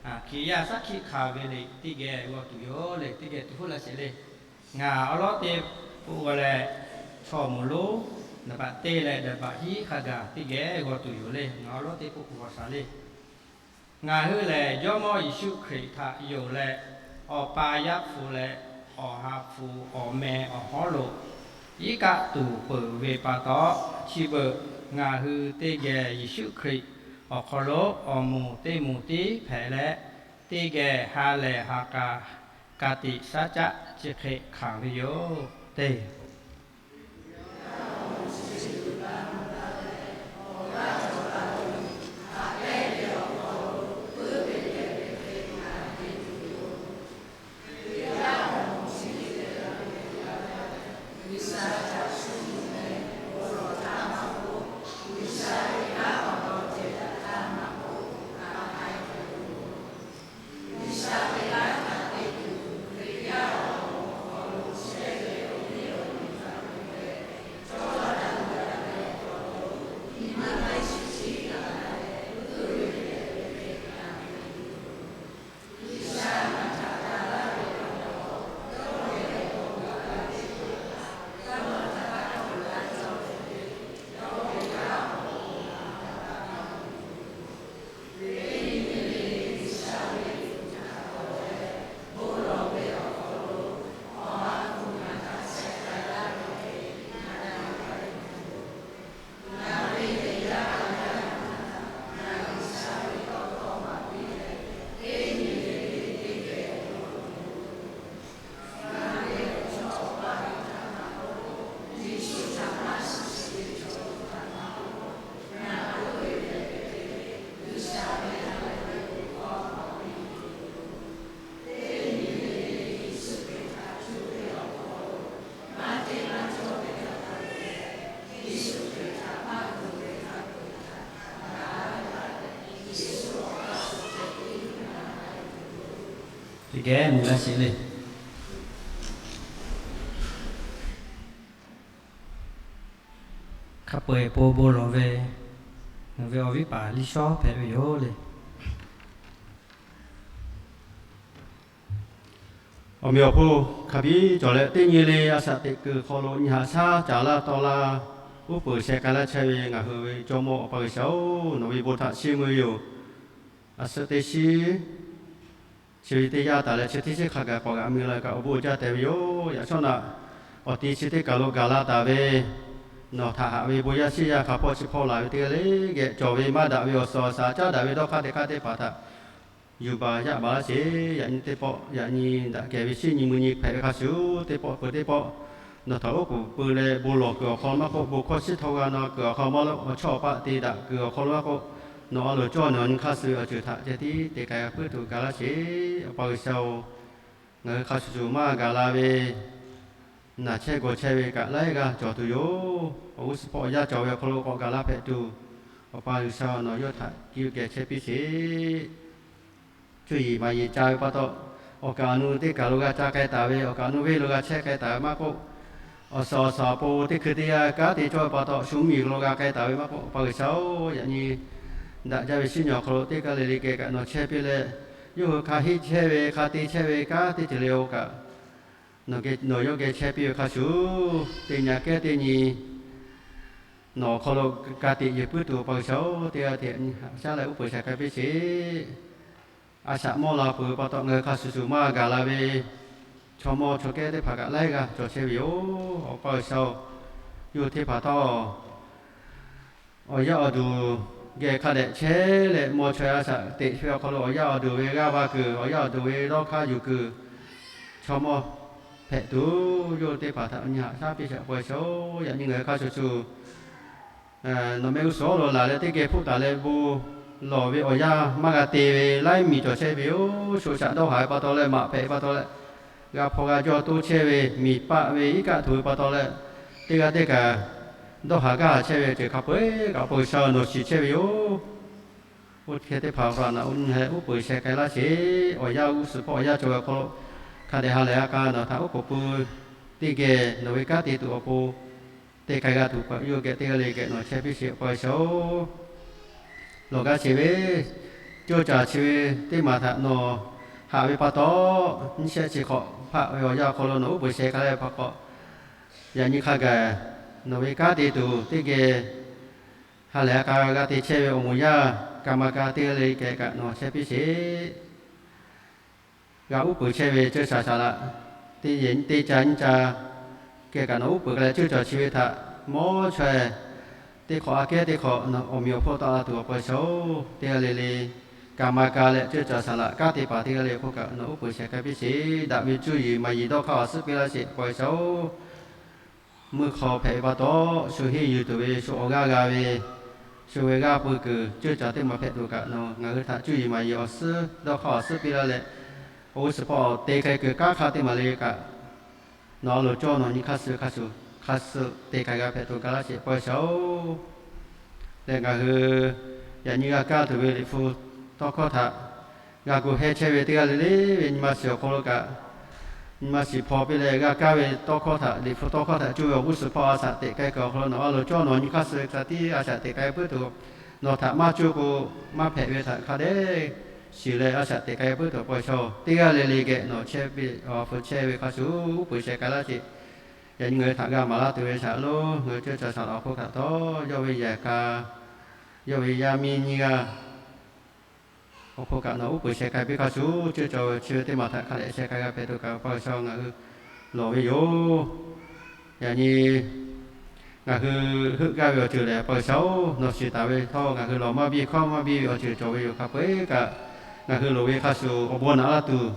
Hkiˬ yaˇ shaˉ hkiˆ hkanˍ ve le, teˇ geh g'aw tuˬ yoˬ le. Teˇ geh tu huˉ laˇ sheˍ le. Ngaˬ awˉ lawˉ teˇ poˆ g'aw leh, chaw moˍ lonˉ naˍ baꞈ te leh naˍ baꞈ hiˉ hk'a gaˬ teˇ geh g'aw tuˬ yoˬ le. Ngaˬ awˉ lawˉ teˇ poˆ g'aw shaˍ le. Ngaˬ hui lehˬ Jawˇmawˇ Yeˍsuˆ Hkriꞈ htaꞈ yonˍ leh, Awˬ pa Yaˇ hpu leh Awˬ ha hpu awˬ meh awˬ hawˉ lo iˉ kaˆ tuˬ peuˬ ve pa taw, chi beuꞈ ngaˬ hui teˇ geh Yeˍsuˆ Hkriꞈ awˬ hk'aw lo awˬ moˍ teˇ moˍ tiˉ hpehꞈ leh, teˇ geh ha lehˬ ha k'a Ka tiꞈ shaˉ caˆ chi hk'e hkanˍ ve yoˬ teˇ. Teˇ geh mui laˇ sheˍ le. Hk'a peu-eˬ pon bon lawˬ ve, ngaˬ ve awˬ viˉ paˍ Liˇ shawˉ hpehꞈ ve yoˬ le. Awˬ meꞈ awˬ hponˇ hk'a biˇ cawˬ leh, teˇ nyi le a shaꞈ teꞈ kuiˬ hk'aw lo nyi haꞈ shaˉ caˍ laˇ taw laˇ, uˉ peunˍ sheh k'ai laˇ chehˇ ve ngaˬ hui ve Jawˇmawˇ Awˬ pa G'uiˬsha-oˬ, nawˬ ve bon htaꞈ chiˇ mvuh ve yoˬ. A suhˆ teˇ shiˉ chi ve teˇ yanˇ taˍ leh, chi teˇ shiˉ hk'a gaˬ k'awꞈ g'aꞈ mui la kaꞈ awˬ bon uiˍ jaˇ tehꞈ ve yoˬ. Yaꞈ shawˉ naꞈ awˬ ti chi teˇ kaˬ lo gaˬ la taˍ ve nawˬ htaꞈ haꞈ ve bon yaˇ shiˉ yaˇ hk'a hpawˇ chi hpawˇ laˬ ve teˇ g'aˇ le geh cawˬ ve maˇ daꞈ ve awˬ suhˍ awˬ shaˍ caˉ daꞈ ve dawˇ hk'aˇ teˇ hk'aˇ teˇ hpaˍ htaꞈ yuˬ baˬ yaˇ baˬ laˇ sheˍ. Yaꞈ nyi teˇ pawˆ yaꞈ nyi daꞈ kehˬ ve shiˉ nyi mvuh nyi hpehꞈ ve hk'a shuˍ, teˇ pawˆ peuˬ teˇ pawˆ nawˬ htaꞈ oˉ k'oˍ pui leh bon lawˬ kuiˬ awˬ hk'aw lo maˇ k'oˆ, bon hkawˇ shiˉ htawˇ g'a na kuiˬ awˬ hk'aw lo maˇ k'oˆ, awˬ chawˇ awˬ paˆ te daꞈ kuiˬ awˬ hk'aw lo maˇ k'oˆ, nawˬ a loˍ cawˇ nawˬ nyi hk'aˇ suh ve awˬ ceuˬ htaꞈ ceh tiˉ te k'ai g'a puiˉ tuˬ gaˬ laˇ sheˍ. Awˬ pa G'uiˬsha-oˬ, ngaˬ hui hk'a shuˍ shuˍ maˇ gaˬ la ve naˬ chehˇ gawˬ chehˇ ve kaꞈ laiˉ g'aˇ cawˬ tuˬ yoˬ. Awˬ g'uˇ suhˍ hpawˇ awˬ yanˇ cawˬ ve awˬ hk'aw lo k'awꞈ gaˬ la hpehꞈ tuˬ, Awˬ pa G'uiˬsha nawˬ yawˇ htaꞈ kiˇ geh chehˇ piˇ sheˍ. Cuˇ yiˍ maˍ yiˍ ca ve pa taw, awˬ kaˍ awˬ nu teˇ kaˬ lo g'a ca k'ai taˍ ve, awˬ kaˍ awˬ nu venˇ lo g'a chehˇ k'ai taˍ ve maˇ k'oˆ, awˬ suhˍ awˬ suhˍ awˬ pon teˇ hkui teˇ yanˇ kanˉ te cawˇ ve pa taw, shu miˬ lo g'a k'ai taˍ ve maˇ k'oˆ, Awˬ pa G'uiˬsha-oˬ, yaꞈ nyi daꞈ jaˇ ve shiˉ nyi awˬ hk'aw lo teˇ g'aˇ le le geh kaꞈ nawˬ chehˇ piˇ leh, yawˇ hui hk'a heˆ chehˇ ve hk'a te chehˇ ve kanˉ teˇ ceuˬ le-oˬ kaꞈ, nawˬ geh nawˬ yawˇ geh chehˇ piˇ ve hk'a shuˍ, teˇ nyi kehˉ teˇ nyi nawˬ awˬ hk'aw lo ka tiꞈ yeˬ puiˉ tuˬ, Awˬ pa G'uiˬsha-oˬ, teˇ g'aˇ teꞈ nyi haꞈ shaˉ leh uˉ peunˍ sheh k'ai piˇ sheˍ. A shaꞈ mawˇ la peuˬ ve pa taw, ngaˬ hui hk'a shuˍ shuˍ maˇ gaˬ la ve chaw mawˇ chaw kehˉ teˇ hpaˍ kaꞈ laiˉ g'aˇ cawˬ chehˇ ve yoˬ. Awˬ pa G'uiˬsha-oˬ, yawˇ hui teˇ hpaˍ htawˇ awˬ yaˇ awˬ duˬ geh hk'a dehꞈ chehˇ leh, mawˇ chaweh a shaꞈ teꞈ ve awˬ hk'aw lo awˬ yaˇ awˬ duˬ ve g'aˇ va kuiˬ, awˬ yaˇ awˬ duˬ ve dawˇ hk'aˇ yuˬ kuiˬ, chaw mawˇ hpehꞈ tuˬ, yawˇ hui teˇ hpaˍ htaꞈ nyi haꞈ shaˉ piˇ sheˍ, Awˬ pa G'uiˬsha-oˬ, yaꞈ nyi ngaˬ hui hk'a shuˍ shuˍ nawˬ mehˆ g'uˇ suhˍ lo laˬ leh teˇ geh hpoˆ taˍ leh bon lawˬ ve awˬ yanˇ maˇ g'a te ve laiˉ miˬ cawˬ chehˇ ve yoˬ. Shoꞈ shaꞈ dawˇ haˍ ve pa taw leh, maꞈ hpehꞈ ve pa taw leh, g'a hpaw g'a jawˇ toˇ chehˇ ve, miˬ paˆ ve iˉ kaˆ htoꞈ ve pa taw leh, teˇ g'aˇ teˇ kaꞈ dawˇ haˍ gaˇ haˍ chehˇ ve ceuˬ hk'a peu-eˬ kaꞈ Awˬ pa G'uiˬsha nawˬ shiˍ chehˇ ve yoˬ. Oˇ hk'e teˇ hpaˍ hpaˍ naꞈ uˉ peunˍ sheh k'ai laˇ sheˍ. Awˬ yaˇ g'uˇ suhˍ hpawˇ awˬ yaˇ cawˬ ve awˬ hk'aw lo hk'a dehꞈ ha lehˬ a k'a nawˬ htaꞈ oˉ k'oˍ pui teˇ geh nawˬ ve kanˉ te tuˬ awˬ pon te k'ai g'a tuˬ, yawˇ geh teˇ g'aˇ le geh nawˬ chehˇ piˇ sheˍ, Awˬ pa G'uiˬsha-oˬ. Lawˬ gaˇ sheˍ ve, ceuˇ caˬ chi ve teˇ maˬ htaꞈ nawˬ haꞈ ve pa taw, nyiˇ shehˆ chi hk'awꞈ hpaˆ ve awˬ yanˇ awˬ hk'aw lo nawˬ uˉ peunˍ sheh k'ai laˇ ve pa taw, yaꞈ nyi hk'a gaˬ nawˬ ve kanˉ te tuˬ teˇ geh ha lehˬ a k'a g'a te chehˇ ve awˬ moˍ yaˇ ka ma ka teˇ g'aˇ le geh kaꞈ nawˬ chehˇ piˇ sheˍ. G'a uˉ peunˍ chehˇ ve ceuˇ shaˍ shaˍ laꞈ, teˇ yehˬ teˇ ca nyiˇ ca geh kaꞈ nawˬ uˉ peunˍ k'ai leh, ceuˇ caˬ chi ve htaꞈ mawˇ chaweh teˇ hk'awꞈ aꞈ kehˉ teˇ hk'awꞈ awˬ meꞈ awˬ hponˇ taˆ la tuˬ, Awˬ pa G'uiˬsha-oˬ, teˇ g'aˇ le le Kaˍ maˍ kaˍ leh ceuˇ caˬ saˍ laꞈ kanˉ te paˍ teˇ g'aˇ le awˬ hk'oˆ kaꞈ nawˬ uˉ peunˍ sheh k'ai piˇ sheˍ. Daꞈ ve cuˇ yiˍ maˍ yiˍ dawˇ hk'aˇ awˬ suhˉ piˇ laˇ sheˍ, Awˬ pa G'uiˬsha-oˬ. Mvuhˇ hk'aw hpehꞈ ve pa taw, shu henˇ yuˬ tuˬ ve, shu awˬ g'aˇ g'a ve, shu ve g'aˇ pui kuiˬ ceuˇ caˬ teˇ maˬ hpehꞈ tuˬ kaꞈ nawˬ ngaˬ hui htaꞈ cuˇ yiˍ maˍ yiˍ awˬ suhˉ dawˇ hk'aˇ awˬ suhˉ piˇ laˇ leh, awˬ g'uˇ suhˍ hpawˇ awˬ te hk'e kuiˬ kanˉ hk'a teˇ maˬ le kaꞈ, nawˬ a loˍ cawˇ nawˬ nyi hk'aˇ suh hk'a shuˍ hk'a shuˍ te hk'a g'a hpehꞈ tuˬ ga laˇ sheˍ, Awˬ pa G'uiˬsha-oˬ. Leh ngaˬ hui yaꞈ nyi g'a kaˇ tuˬ ve Liꞈ hpu tawˇ hkawˇ htaꞈ g'a gu heh chehˇ ve teˇ g'aˇ le le ve nyi ma shiˍ awˬ hk'aw lo kaꞈ, nyi ma shiˍ hpaw piˇ leh g'a kaˇ ve tawˇ hkawˇ htaꞈ, Liꞈ hpu tawˇ hkawˇ htaꞈ cuˇ ve awˬ g'uˇ suhˍ hpawˇ a shaꞈ teꞈ k'ai kuiˬ awˬ hk'aw lo nawˬ a loˍ cawˇ nawˬ nyi hk'aˇ suh hk'a tiˉ a shaꞈ teꞈ k'ai puiˉ tuˬ, nawˬ htaꞈ maˇ cuˇ k'o, maˇ hpehꞈ ve htaꞈ hk'a dehꞈ shiˍ leh a shaꞈ teꞈ k'ai puiˉ tuˬ, Awˬ pa G'uiˬsha-oˬ, teˇ g'aˇ le le geh nawˬ chehˇ ve awˬ hpu chehˇ ve hk'a shuˍ uˉ peunˍ sheh k'ai laˇ sheˍ. Yaꞈ nyi ngaˬ hui htaꞈ g'a maˍ laˇ tuˬ ve shaˍ lonˉ, ngaˬ hui ceuˇ caˬ saˍ laꞈ awˬ hk'oˆ htaꞈ htawˇ, yawˇ ve yehˬ ka, yawˇ ve yaˇ miˇ nyiˇ g'aˇ awˬ hk'oˆ kaꞈ nawˬ uˉ peunˍ sheh k'ai piˇ hk'a shuˍ, ceuˇ caˬ chi ve teˇ maˬ htaꞈ hk'a dehꞈ sheh k'ai g'a hpehꞈ tuˬ kaꞈ, Awˬ pa G'uiˬsha ngaˬ hui lawˬ ve yoˬ. Yaꞈ nyi ngaˬ hui heuˆ gaˇ ve awˬ ceuˬ lehˬ, Awˬ pa G'uiˬsha-oˬ, nawˬ shiˍ taˍ ve htawˇ ngaˬ hui lawˬ maˇ biˇ hkawˇ maˇ biˇ ve awˬ ceuˬ cawˬ ve yoˬ. Hk'a peu-eˬ kaꞈ ngaˬ hui loˍ ve hk'a shuˍ awˬ bon naꞈ laˇ tuˬ,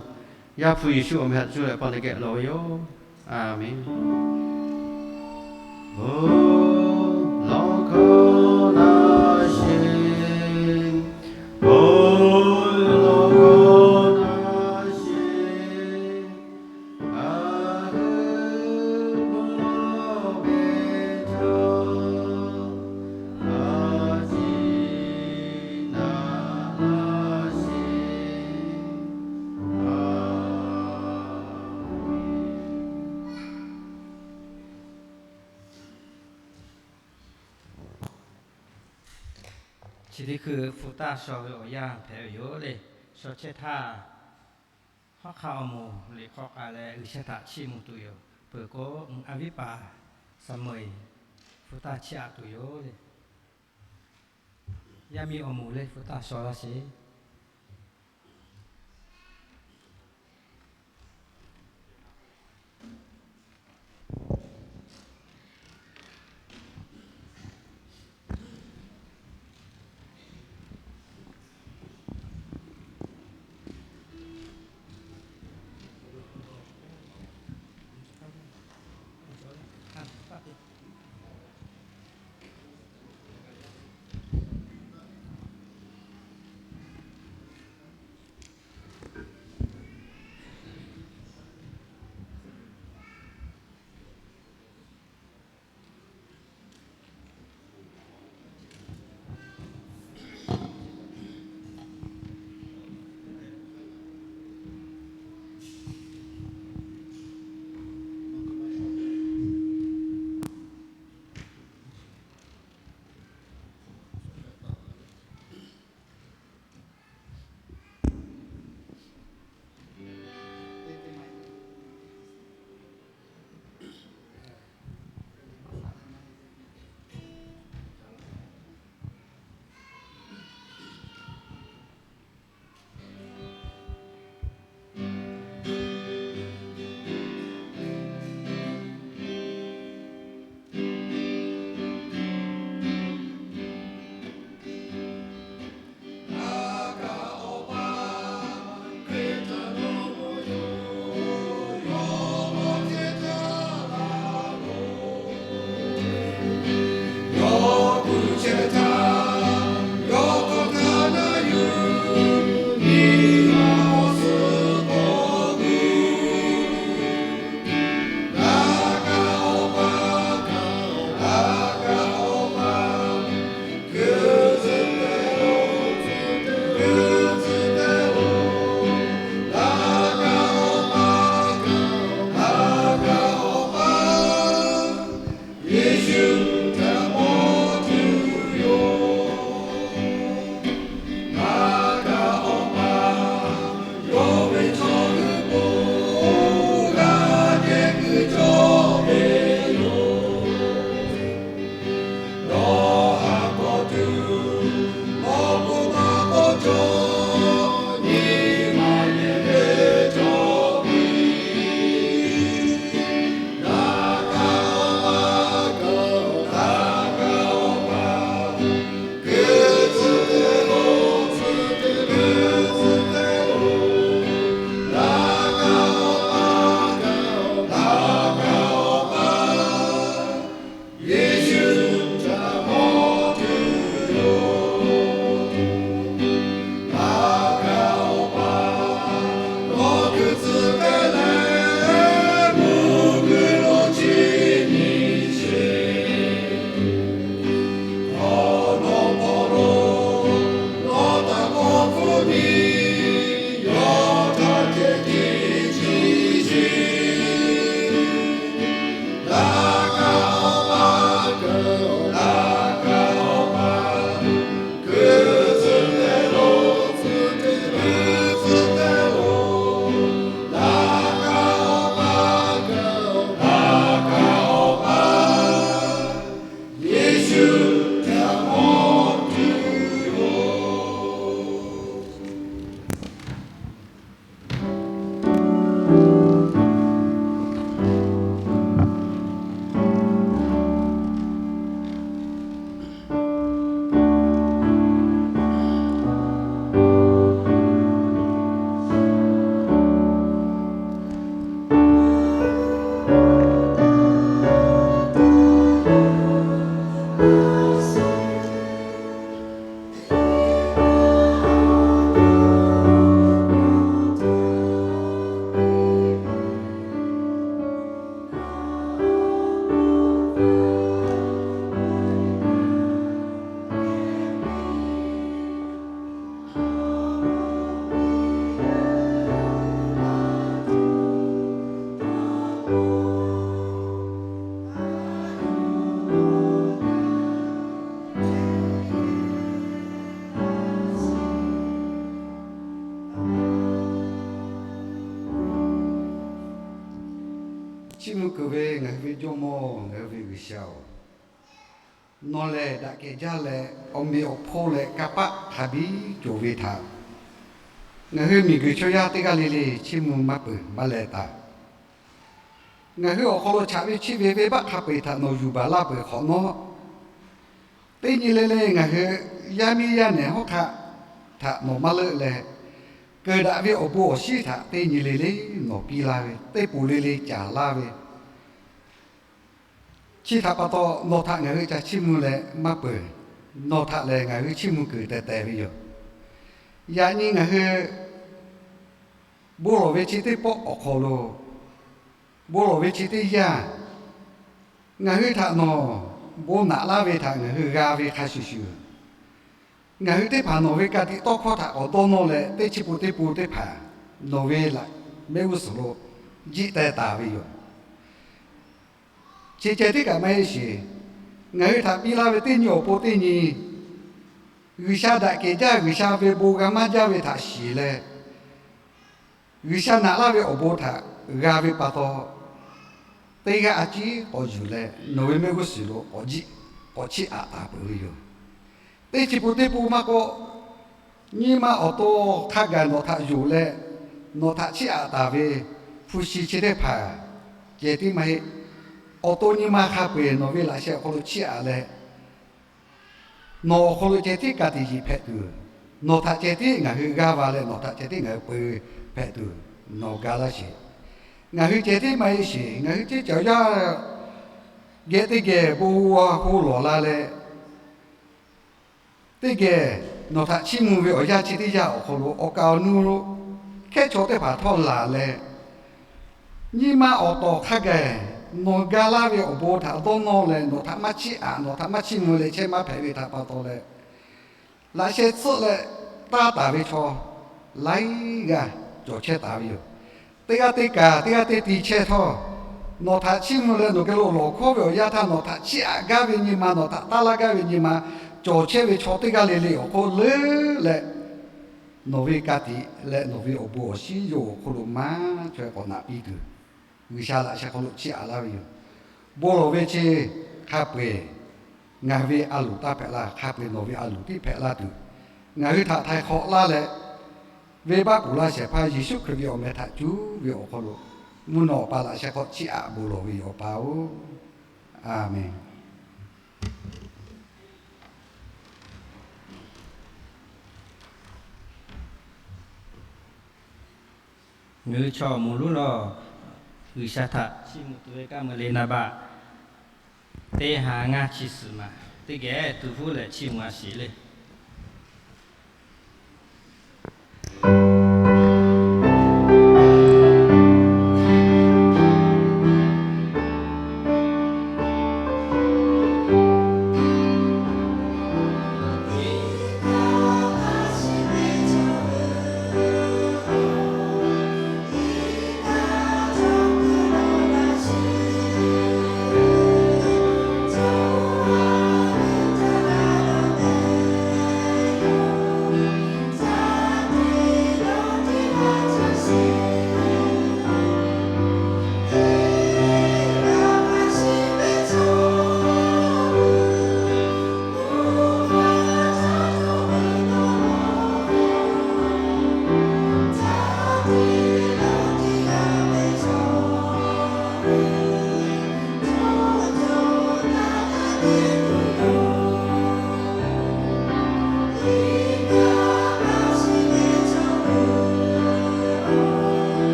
Yaˇ hpu Yeˍsuˆ awˬ meh htaꞈ cuˇ leh paw teꞈ geh lawˬ ve yoˬ. A menˬ. Chi teˇ hkui hpu taˇ shaw ve awˬ yanˇ hpehꞈ ve yoˬ le. Shaw chehˇ htaˇ, hawˉ hk'aˇ awˬ moˍ liꞈ hk'aw k'ai leh G'uiˬsha htaꞈ chiˇ mvuh tuˬ yoˬ. Peuˬ k'o, a viˉ paˍ Saˍmo-eˍ hpu taˇ chiˇ aꞈ tuˬ yoˬ le. Yaˇ miˇ awˬ moˍ le hpu taˇ shaw laˇ sheˍ. Kuˬ ve ngaˬ hui ve Jawˇmawˇ, ngaˬ hui ve G'uiˬsha-oˬ, nawˬ lehˬ daꞈ kehˬ jaˇ leh, awˬ meꞈ awˬ hponˇ leh kanˇ paˆ hk'a biˇ cawˬ ve htaꞈ ngaˬ hui miˬguiˬ chaw yaˇ teˇ g'aˇ le le chiˇ mvuh maˇ peuˬ maˇ leh taˍ. Ngaˬ hui awˬ hk'aw lo chaꞈ ve chiˇ ve venˇbaˆ hk'a peu-eˬ htaꞈ nawˬ yuˬ baˬ laˇ peuˬ hk'awꞈ nawˉ, teˇ nyi le le ngaˬ hui yaˇ miˇ yaˇ nehˬ hawˉ hk'aˆ htaꞈ nawˬ maˇ leuˆ leh, keunˍ daꞈ ve awˬ bon awˬ shinˉ htaꞈ teˇ nyi le le nawˬ piˇ laˇ ve, teˇ poˬ le le caˍ laˇ ve, chi htaꞈ pa taw nawˬ htaꞈ ngaˬ hui ca chiˇ mvuh leh maˇ peuˬ. Nawˬ htaꞈ lehˬ ngaˬ hui chiˇ mvuh kuiˬ tehˬ tehˬ ve yoˬ. Yaꞈ nyi ngaˬ hui bon lawˬ ve chi teˇ pawˆ awˬ hk'aw lo, bon lawˬ ve chi teˇ yanˇ, ngaˬ hui htaꞈ nawˬ bon naꞈ laˇ ve htaꞈ ngaˬ hui g'a ve hk'a shuˍ shuˍ, ngaˬ hui teˇ hpaˍ nawˬ ve ka tiꞈ tawˇ hkawˇ htaꞈ k'awꞈ dawˇ nawˇ leh, teˇ chi pun teˇ pun teˇ hpaˍ nawˬ ve laꞈ mehˆ g'uˇ suhˍ lo jiˆ teh taˍ ve yoˬ. Chi ceh tiˉ kaꞈ maˇ heˆ sheˍ. Ngaˬ hui htaꞈ piˇ laˇ ve teˇ nyi awˬ pon teˇ nyi, G'uiˬsha daꞈ kehˬ jaˇ, G'uiˬsha ve bon g'a maˇ jaˇ ve htaꞈ shiˍ leh, G'uiˬsha naꞈ laˇ ve awˬ bon htaꞈ g'a ve pa taw, teˇ g'aˇ a ciˉ k'awꞈ yuˬ leh nawˬ ve mehˆ g'uˇ suhˍ lo k'awꞈ jiˆ k'awꞈ chiˇ aꞈ taˍ peuˬ ve yoˬ. Teˇ chi pun teˇ pun maˇ k'oˆ, nyi ma awˬ to hk'a gaˬ nawˬ htaꞈ yonˍ leh nawˬ htaꞈ chiˇ aꞈ taˍ ve hpu shi chi teˇ hpaˍ ceh tiˉ maˇ heˆ. Awˬ to nyi ma hk'a peu-eˬ nawˬ ve laꞈ sheh awˬ hk'aw lo chiˇ aꞈ leh, nawˬ awˬ hk'aw lo ceh tiˉ ka tiꞈ yeˬ hpehꞈ tuˬ, nawˬ htaꞈ ceh tiˉ ngaˬ hui g'aˇ va leh nawˬ htaꞈ ceh tiˉ ngaˬ hui peu hpehꞈ tuˬ nawˬ ga laˇ sheˍ. Ngaˬ hui ceh tiˉ maˇ heˆ sheˍ. Ngaˬ hui ceˇ cawˬ yaˇ geh teˇ geh bon g'a hu lawˬ la leh, teˇ geh nawˬ htaꞈ chiˇ mvuh ve awˬ yanˇ chi teˇ yanˇ awˬ hk'aw lo awˬ kaˍ awˬ nu hkehˉ chaw teˇ hpaˍ htawˇ laˬ leh, nyi ma awˬ tawˍ hk'a gaˬ nawˬ ga laˇ ve awˬ bon htaꞈ dawˇ nawˇ leh nawˬ htaꞈ maˇ chiˇ aꞈ, nawˬ htaꞈ maˇ chiˇ mvuh leh chehˇ maˇ hpehꞈ ve htaꞈ pa taw leh, laꞈ sheh tsuhˆ leh taˇ taˍ ve chaw laiˉ g'aˇ cawˬ chehˇ taˍ ve yoˬ. Teˇ g'aˇ teˇ kaˬ teˇ g'aˇ teˇ ti chehˇ htawˇ, nawˬ htaꞈ chiˇ mvuh leh nawˬ geh lo lawˬ hkawˉ ve awˬ yanˇ htaˇ nawˬ htaꞈ chiˇ aꞈ gaˇ ve nyi ma, nawˬ htaꞈ taˇ laˇ gaˇ ve nyi ma cawˬ chehˇ ve chaw teˇ g'aˇ le le awˬ hk'oˆ leuˉ leh, nawˬ ve ka tiꞈ leh nawˬ ve awˬ bon awˬ shinˉ yawˇ awˬ hk'oˆ lo maˇ chaweh k'awꞈ naꞈ piˇ tuˬ, G'uiˬsha laꞈ sheh hk'aw lo chiˇ aꞈ laˇ ve yoˬ. Bon lawˬ ve chi hk'a peu-eˬ ngaˬ hui ve a loˍ taˇ hpehꞈ laˇ, hk'a peu-eˬ nawˬ ve a loˍ tiˉ hpehꞈ laˇ tuˬ, ngaˬ hui htaꞈ htaiˍ hk'awꞈ laˇ leh, venˇbaˆ ponˬ laˇ shehˍ hpaˇ Yeˍsuˆ Hkriꞈ ve awˬ meh htaꞈ cuˉ ve awˬ hk'aw lo, mvuhˇ naw Awˬ pa laꞈ sheh hk'aw chiˇ aꞈ bon lawˬ ve yoˬ, Awˬ pa-oˬ. Aˬmenˍ. Ngaˬ hui chaw awˬ moˍ lonˉ lawˬ, G'uiˬsha htaꞈ chiˇ mvuh tuˬ ve kaˇ meuꞈ le naˍ baꞈ teˇ ha ngaˇ chi suhˍ maˬ teˇ geh tu hpuˉ leh chiˇ mvuh a sheˍ le.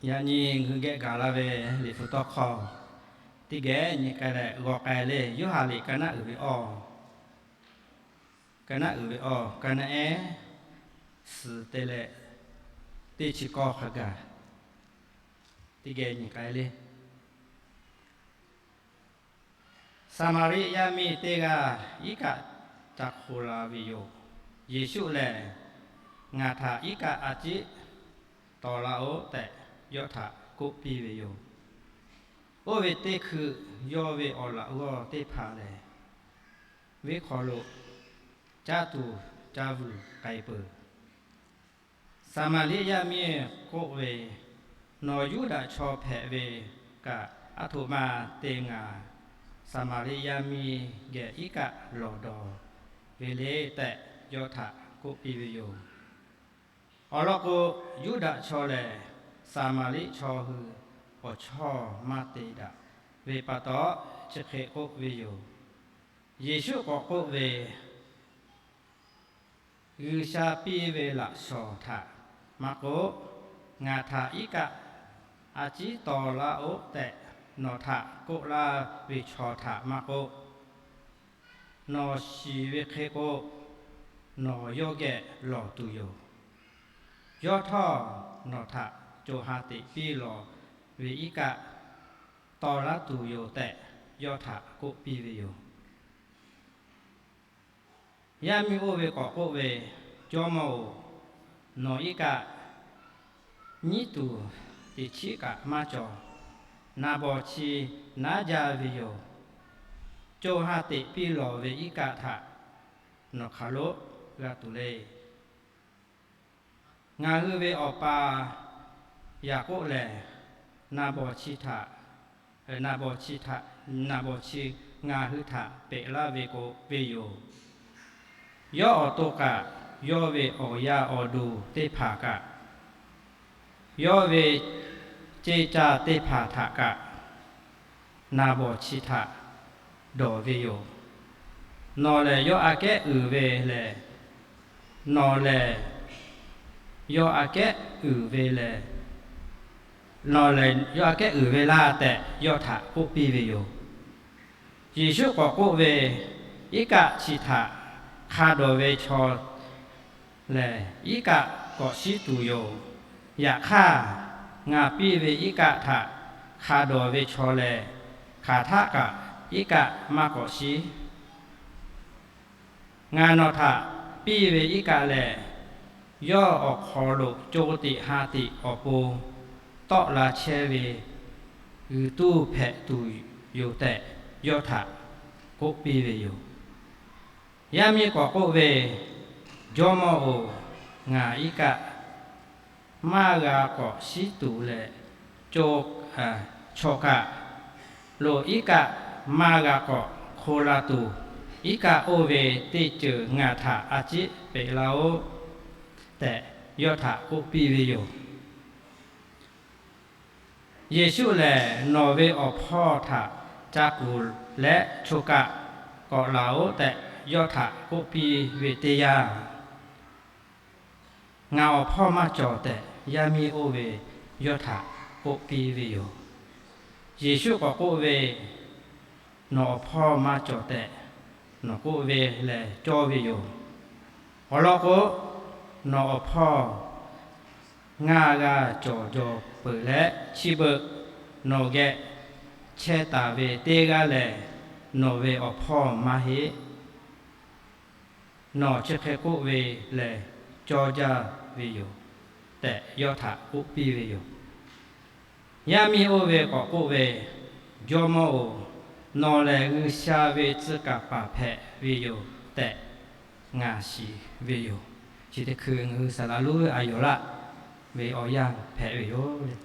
Yaꞈ nyi ngaˬ hui geh gaˬ la ve Liꞈ hpu tawˇ hkawˇ teˇ geh nyi k'ai leh g'aw k'ai le. Yoˇhanˬ liꞈ ka naˆ uiˍ ve awˇ, ka naˆ uiˍ ve awˇ, ka naˆ ehˉ suhˍ te leh teˇ chi kawˇ hk'a gaˬ teˇ geh nyi k'ai le. Saˍmaˍriˆ yaˇ miˇ teˇ g'aˇ iˉ kaˆ ca hk'oˆ la ve yoˬ. Yeˍsuˆ lehˬ, Ngaˬ htaꞈ iˉ kaˆ a ciˉ tawˍ laˇ-oˆ tehꞈ, yawˇ htaꞈ k'oˆ piˇ ve yoˬ. Oˇ ve teˇ hkui yawˇ ve awˬ laꞈ g'awˇ teˇ hpaˍ lehˬ, venˇ hk'aw lo caˇ tuˬ caˇ vuiˬ k'ai peuˬ. Saˍmaˍriˆ yaˇ miˇ k'oˆ ve, Nawˬ Yuˇdaꞈ chaw hpehꞈ ve kaꞈ, aˉ htoꞈ ma te ngaˬ Saˍmaˍriˆ yaˇ miˇ geh iˉ kaˆ lawˬ dawˬ ve le tehꞈ, yawˇ htaꞈ k'oˆ piˇ ve yoˬ. Awˬ lawn k'o, Yuˇdaꞈ chaw lehˬ Saˍmaˍriˆ chaw hui awˬ chawˇ maˇ te daꞈ ve pa taw, chi hk'e k'oˆ ve yoˬ. Yeˍsuˆ k'awꞈ k'oˆ ve, G'uiˬsha piˇ ve laꞈ shawnˍ htaꞈ maˇ k'oˆ, ngaˬ htaꞈ iˉ kaˆ a ciˉ taw laˇ-oˆ tehꞈ nawˬ htaꞈ k'oˆ laˇ ve chaw htaꞈ maˇ k'oˆ, nawˬ shiˍ ve hk'e k'o, nawˬ yawˇ geh lawˬ tuˬ yoˬ. Yawˇ htawˇ nawˬ htaꞈ co ha teꞈ piˇ lawˬ ve iˉ kaˆ taw laˇ tuˬ yoˬ tehꞈ, yawˇ htaꞈ k'oˆ piˇ ve yoˬ. Yaˇ miˇ oˇ ve k'awꞈ k'oˆ ve, Jawˇmawˇ-oˬ, nawˬ iˉ kaˆ nyiˉ tuˬ teꞈ chiˉ kaꞈ maˇ cawˬ. Naˍ bawˍ chi naˉ jaˇ ve yoˬ. Co ha teꞈ piˇ lawˬ ve iˉ kaˆ htaꞈ nawˬ hk'aˬ lo g'a tuˬ le. Ngaˬ hui ve awˬ pa Yaˍkoˆ lehˬ, naˍ bawˍ chi htaꞈ, naˍ bawˍ chi htaꞈ, naˍ bawˍ chi ngaˬ hui htaꞈ peꞈ laˇ ve k'o ve yoˬ. Yawˇ awˬ to kaꞈ, yawˇ ve awˬ yaˇ awˬ duˬ teˇ hpaˍ kaꞈ, yawˇ ve ceˇ caˇ teˇ hpaˍ htaꞈ kaꞈ, naˍ bawˍ chi htaꞈ dawˬ ve yoˬ. Nawˬ lehˬ yawˇ aꞈ kehˉ uiˍ ve lehˬ, nawˬ lehˬ yawˇ aꞈ kehˉ uiˍ ve lehˬ, nawˬ lehˬ yawˇ aꞈ kehˉ uiˍ ve laˇ tehꞈ yawˇ htaꞈ k'oˆ piˇ ve yoˬ. Yeˍsuˆ k'awꞈ k'oˆ ve, Iˉ kaˆ chi htaꞈ hk'a dawˬ ve chaw lehˬ, iˉ kaˆ k'awꞈ shiˉ tuˬ yoˬ. Yaꞈ hk'aˇ, ngaˬ piˇ ve iˉ kaˆ htaꞈ hk'a dawˬ ve chaw lehˬ, hk'aˬ htaˆ kaꞈ iˉ kaˆ maˇ k'awꞈ shiˉ. Ngaˬ nawˬ htaꞈ piˇ ve iˉ kaˆ lehˬ, yawˇ awˬ hk'aw lo co teꞈ ha teꞈ awˬ pon tawˆ la chehˇ ve g'uiˬ tuˇ hpehꞈ tuˬ yoˬ tehꞈ, yawˇ htaꞈ k'oˆ piˇ ve yoˬ. Yaˇ miˇ k'awꞈ k'oˆ ve, Jawˇmawˇ-oˬ, ngaˬ iˉ kaˆ maˇ g'a k'awꞈ shiˉ tuˬ leh, co chaw kaꞈ lo iˉ kaˆ maˇ g'a k'awꞈ hk'oˆ la tuˬ, iˉ kaˆ oˇ ve teˇ ceuˬ ngaˬ htaꞈ a ciˉ peꞈ laˇ-oˆ tehꞈ, yawˇ htaꞈ k'oˆ piˇ ve yoˬ. Yeˍsuˆ lehˬ, Nawˬ ve awˬ hpawˇ htaꞈ ca kuˬ leh choˬ kaꞈ k'awꞈ laˬ-oˆ tehꞈ, yawˇ htaꞈ k'oˆ piˇ ve teˇ yanˇ, Ngaˬ awˬ hpawˇ maˇ cawˬ tehꞈ, yaˇ miˇ oˇ ve yawˇ htaꞈ k'oˆ piˇ ve yoˬ. Yeˍsuˆ k'awꞈ k'oˆ ve, Nawˬ awˬ hpawˇ maˇ cawˬ tehꞈ nawˬ k'oˆ ve lehˬ cawˇ ve yoˬ. Awˬ lawn k'o, nawˬ awˬ hpawˇ ngaˬ g'a cawˬ jaw peuˬ leh, chi beuꞈ nawˬ geh chehˇ taˍ ve teˇ g'aˇ lehˬ, nawˬ ve awˬ hpawˇ maˇ heˆ. nawˬ chi hk'e k'oˆ ve lehˬ cawˇ jaˇ ve yoˬ tehꞈ yawˇ htaꞈ k'oˆ piˇ ve yoˬ. Yaˇ miˇ oˇ ve k'awꞈ k'oˆ ve, Jawˇmawˇ-oˬ, nawˬ lehˬ G'uiˬsha ve tcuh kaˍ paˍ hpehꞈ ve yoˬ tehꞈ ngaˬ shiˍ ve yoˬ. Chi teˇ hkui ngaˬ hui saˍ laˍ lonˉ a yoˬ laˆ ve awˬ yanˇ hpehꞈ ve yoˬ le.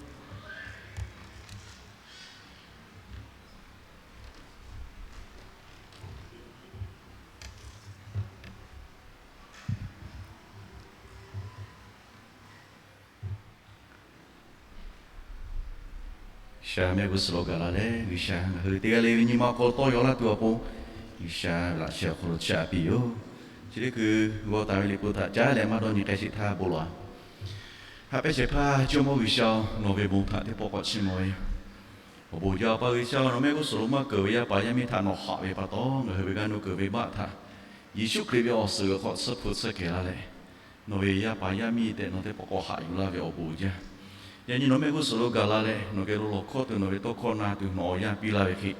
G'uiˬsha mehˆ g'uˇ suhˍ lo gaˬ la leh, G'uiˬsha ngaˬ hui teˇ g'aˇ le ve nyi ma awˬ hk'aw lo tawˇ yaw laˇ tuˬ awˬ pon, G'uiˬsha laꞈ sheh awˬ hk'aw lo chiˇ aꞈ piˇ yoˬ. Chi teˇ hkui g'aw taˍ ve liꞈ hpu htaꞈ caˉ leh maˇ dawˇ nyi k'ai sheˍ htaˇ bon lawˬ. Haꞈ pehˇ shehˍ hpaˇ Jawˇmawˇ G'uiˬsha-oˬ, nawˬ ve bon htaꞈ teˇ pawˆ k'awꞈ chiˇ mvuh ve yoˬ. Awˬ bon jaˇ, Awˬ pa G'uiˬsha, nawˬ mehˆ g'uˇ suhˍ lo maˇ keunˍ ve yaˇ paˍ yaˇ miˇ htaꞈ nawˬ haꞈ ve pa taw, ngaˬ hui ve g'aˇ nuˇ keunˍ ve baˆ htaꞈ Yeˍsuˆ Hkriꞈ ve awˬ suhˍ awˬ hk'aw tsuhˇ hpu tsuhˇ kehˬ la leh, nawˬ ve yaˇ paˍ yaˇ miˇ tehꞈ nawˬ teˇ pawˆ k'awꞈ haꞈ yuˬ laˇ ve awˬ bon jaˇ. Yaꞈ nyi nawˬ mehˆ g'uˇ suhˍ lo gaˬ la leh, nawˬ geh lo lawˬ hkawˇ tuˬ nawˬ ve tawˇ hkawˇ na tuˬ nawˬ awˬ yanˇ piˇ laˇ ve hk'e,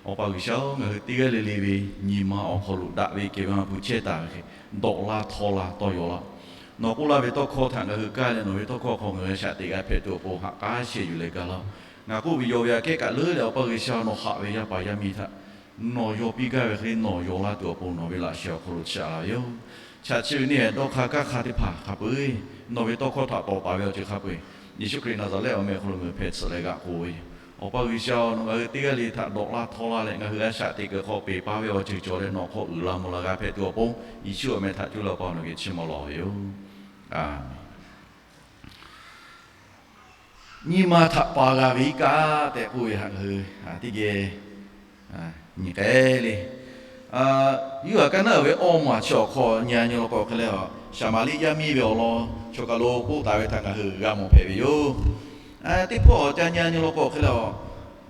Awˬ pa G'uiˬsha-oˬ, ngaˬ hui teˇ g'aˇ le le ve nyi ma awˬ hk'aw lo daꞈ ve kehˬ ve maˇ hpu chehˇ taˍ ve hk'e, dawꞈ laˇ htawˇ laˇ tawˇ yaw laˇ. Nawˬ k'oˆ laˇ ve tawˇ hkawˇ htaꞈ ngaˬ hui kaˇ leh, nawˬ ve tawˇ hkawˇ hk'aw ngaˬ hui shaꞈ teꞈ g'a hpehꞈ tuˬ awˬ pon haꞈ k'aˉ sheh yuˬ leh gaˬ laˇ. Ngaˬ k'oˆ ve yaw ve aꞈ kehˉ kaꞈ leuˉ leh, Awˬ pa G'uiˬsha nawˬ haꞈ ve yaˇ paˍ yaˇ miˇ htaꞈ nawˬ yaw piˇ gaˇ ve hk'e nawˬ yaw laˇ tuˬ awˬ pon nawˬ ve laꞈ sheh awˬ hk'aw lo chiˇ aꞈ la ve yoˬ. Chaꞈ chi ve neˇ haiˬ dawˇ hk'aˇ kaˇ hk'aˇ teˇ hpaˍ hk'a peu-eˬ, nawˬ ve tawˇ hkawˇ htaꞈ tawˍ paˍ ve awˬ ceuˬ hk'a peu-eˬ, Yeˍsuˆ Hkriꞈ Naˍzaˍrehˆ awˬ meh awˬ hk'aw lo ngaˬ hui hpehꞈ tsuhꞈ leh g'aꞈ k'oˆ ve yoˬ. Awˬ pa G'uiˬsha-oˬ, nawˬ ngaˬ hui teˇ g'aˇ le htaꞈ dawꞈ laˇ htawˇ laˇ leh, ngaˬ hui a shaꞈ teꞈ kuiˬ hk'aw peˬ paˇ ve awˬ ceuˬ cawˬ leh nawˬ hk'aw uiˍ la mvuh la g'a hpehꞈ tuˬ awˬ pon, Yeˍsuˆ awˬ meh htaꞈ cuˇ leh Awˬ pa nawˬ geh chiˇ mvuh lawˬ ve yoˬ. Aˬ Nyi ma htaꞈ pa g'a ve iˉ kaˆ tehꞈ k'oˆ ve htaꞈ ngaˬ hui teˇ geh nyi k'ai le. Yuˇdaꞈ kaˇ naˉ uiˍ ve awˇ maˬ chi awˬ hk'aw nyi a nyi law k'o hk'e leh, Saˍmaˍriˆ yaˇ miˇ ve awˬ lawn chaw kaˬ lo k'oˆ taˍ ve htaꞈ ngaˬ hui g'a mawˬ hpehꞈ ve yoˬ. Teˇ hpawˇ ca nyi a nyi law k'o hk'e leh,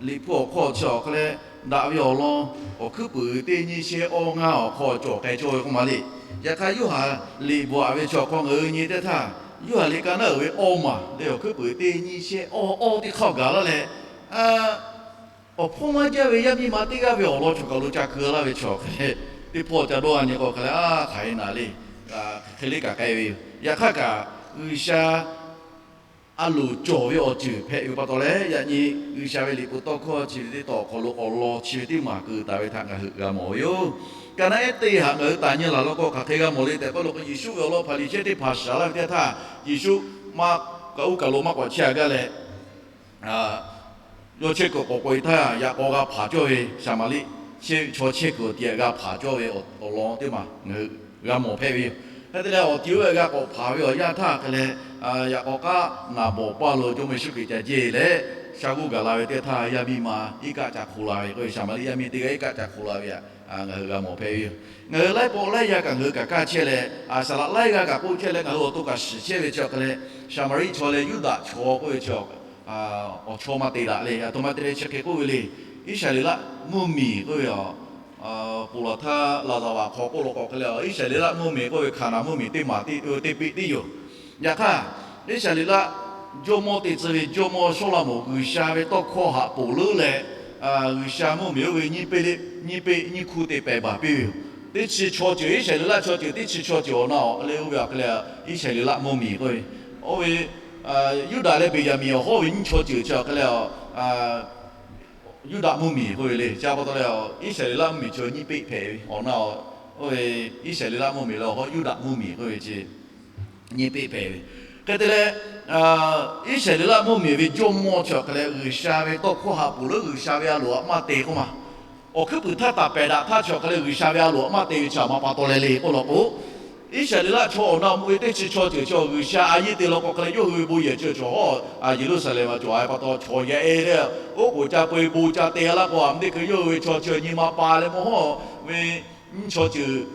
Liꞈ hpu awˬ hk'aw chi awˬ hk'e leh, daꞈ ve awˬ lawn awˬ hkuiˉ puiˍ teˇ nyiˇ shehˆ awˇ ngaˇ awˬ hk'aw cawˬ k'ai cawˇ ve k'oˆ ma le. Yaꞈ hk'aˇ, Yoˇhanˬ liꞈ bvuhꞈ ve chi awˬ hk'aw ngaˬ hui nyi teˇ htaˇ, Yoˇhanˬ liꞈ kaˇ naˉ uiˍ ve awˇ maˬ leh awˬ hkuiˉ puiˍ teˇ nyiˇ shehˆ awˇ awˇ teˇ hk'aˇ gaˬ laˇ leh, awˬ hpawˇ maˇ jaˇ ve yaˇ miˇ ma teˇ g'aˇ ve awˬ lawn chaw kaˬ lo ca keu laˇ ve chi awˬ hk'e leh, teˇ hpawˇ ca dawˇ a nyi k'o hk'e leh, aˉ hk'aˬ hk'e naˍ le, hk'e le kaꞈ k'ai ve yoˬ. Yaꞈ hk'aˇ kaꞈ, G'uiˬsha a loˍ cawˬ ve awˬ ceuˬ hpehꞈ ve pa taw leh, yaꞈ nyi G'uiˬsha ve liꞈ hpu tawˇ hkawˇ chi ve teˇ taw awˬ hk'aw lo awˬ lawn chi ve teˇ maˬ keu taˍ ve htaꞈ ngaˬ hui g'a mawˬ ve yoˬ. Ka naˉ ehˉ teˇ haꞈ ngaˬ hui taˍ nyi laˬ law k'o hk'aˬ hk'e g'a mawˬ le tehꞈ k'oˆ law k'o, Yeˍsuˆ ve awˬ lawn Hpaˍriˍsehˇ teˇ hpaˍ shaˍ laˇ ve teˇ htaˇ, Yeˍsuˆ maˇ kaꞈ uˉ kaꞈ lo maˇ k'awꞈ chehˇ a gaˇ leh, yawˇ chehˇ kuiˬ k'awꞈ k'oꞈ-e htaˇ, yaꞈ k'aw g'a hpanˍ cawˇ ve Saˍmaˍriˆ chehˇ ve chaw chehˇ kuiˬ awˬ ti htaꞈ g'a hpanˍ cawˇ ve awˬ lawn teˇ maˬ ngaˬ hui g'a mawˬ hpehꞈ ve yoˬ. Hk'e te leh, awˬ ti oˇ ve g'a k'awꞈ hpanˍ ve awˬ yanˇ htaˇ hk'e leh, yaꞈ k'aw k'aˉ naˍ bawˬ paˇ lo Jawˇmawˇ Yeˍsuˆ Hkriꞈ ca jehˇ leh, sha g'uˇ gaˬ la ve teˇ htaˇ, yaˇ miˇ ma iˉ kaˆ ca hk'oˆ la ve k'oˆ ve, Saˍmaˍriˆ yaˇ miˇ teˇ g'aˇ iˉ kaˆ ca hk'oˆ la ve htaꞈ ngaˬ hui g'a mawˬ hpehꞈ ve yoˬ. Ngaˬ hui laiˉ pawˆ laiˉ yaˇ kaꞈ ngaˬ hui kaꞈ kaˇ chehˇ leh, saˍ laꞈ laiˉ g'aˇ kaꞈ k'oˆ chehˇ leh, ngaˬ hui awˬ to kaꞈ shiˍ chehˇ ve chi awˬ hk'e leh, Saˍmaˍriˆ chaw leh Yuˇdaꞈ chaw k'oˆ ve chi awˬ chaw maˇ te daꞈ le. Aˬ htoꞈ ma te leh chi hk'e k'oˆ ve le. Iˉsaˍreˍlaˆ mvuhˇmiˬ k'oˆ ve, ponˬ laˬ htaˇ laˍzaˍvaˍ hk'aw k'oˆ law k'o hk'e leh, Iˉsaˍreˍlaˆ mvuhˇmiˬ k'oˆ ve Hkaˍnanˍ mvuhˇmiˬ teˇ maˬ teˇ peˆ tiˉ yoˬ. Yaꞈ hk'aˇ, Iˉsaˍreˍlaˆ jawˇmawˇ te tcuh ve jawˇmawˇ Sawˉlaꞈmonˍ G'uiˬsha ve tawˇ hkawˇ haꞈ ponˬ leuˉ leh, G'uiˬsha mvuhˇmiˬ oˇ ve nyiˇ peˆ le, nyiˇ peˆ nyiˇ hkuˇ te pehˍ baˬ piˇ ve yoˬ. Teˇ chi chaw ceuˬ, Iˉsaˍreˍlaˆ chaw ceuˬ teˇ chi chaw ceuˬ awˬ na awˬ leh oˇ ve awˬ hk'e leh Iˉsaˍreˍlaˆ mvuhˇmiˬ k'oˆ ve, oˇ ve Yuˇdaꞈ leh Beˍyaˍmenˍ awˬ hawˉ ve nyiˇ chaw ceuˬ chi awˬ hk'e leh Yuˇdaꞈ mvuhˇmiˬ k'oˆ ve le. Chi pa taw leh, Iˉsaˍreˍlaˆ mvuhˇmiˬ chi nyiˇ peˆ hpehꞈ ve awˬ na, oˇ ve Iˉsaˍreˍlaˆ mvuhˇmiˬ leh awˬ hawˉ Yuˇdaꞈ mvuhˇmiˬ k'oˆ ve chi nyiˇ peˆ hpehꞈ ve. Hk'e te leh, Iˉsaˍreˍlaˆ mvuhˇmiˬ ve jawˇmawˇ chi awˬ hk'e leh G'uiˬsha ve tawˇ hkawˇ haꞈ ponˬ leuˉ G'uiˬsha ve a loˍ htaꞈ maˇ te k'oˆ ma. Awˬ hkuiˉ puiˍ htaˇ taˍ pehˍ daꞈ htaˇ chi awˬ hk'e leh G'uiˬsha ve a loˍ htaꞈ maˇ te ve chi a ma pa taw leh le k'oˆ law k'o, Iˉsaˍreˍlaˆ chaw awˬ na mvuh ve teˇ chi chaw ceuˬ chi G'uiˬsha a yeˇ te law k'o hk'e leh yawˇ hui ve bon yehˬ ceuˬ cawˬ hawˉ Yeˍruˆsaˍlehnˍ a cawˬ a pa taw chaw yaˇ e leh, oˉ k'oˍ ca peu e bon ca te a laˇ k'o, a mvuhˇ teˇ hkui yawˇ hui ve chaw ceuˬ nyi ma pa leh mawˇ hawˉ ve nyiˇ chaw ceuˬ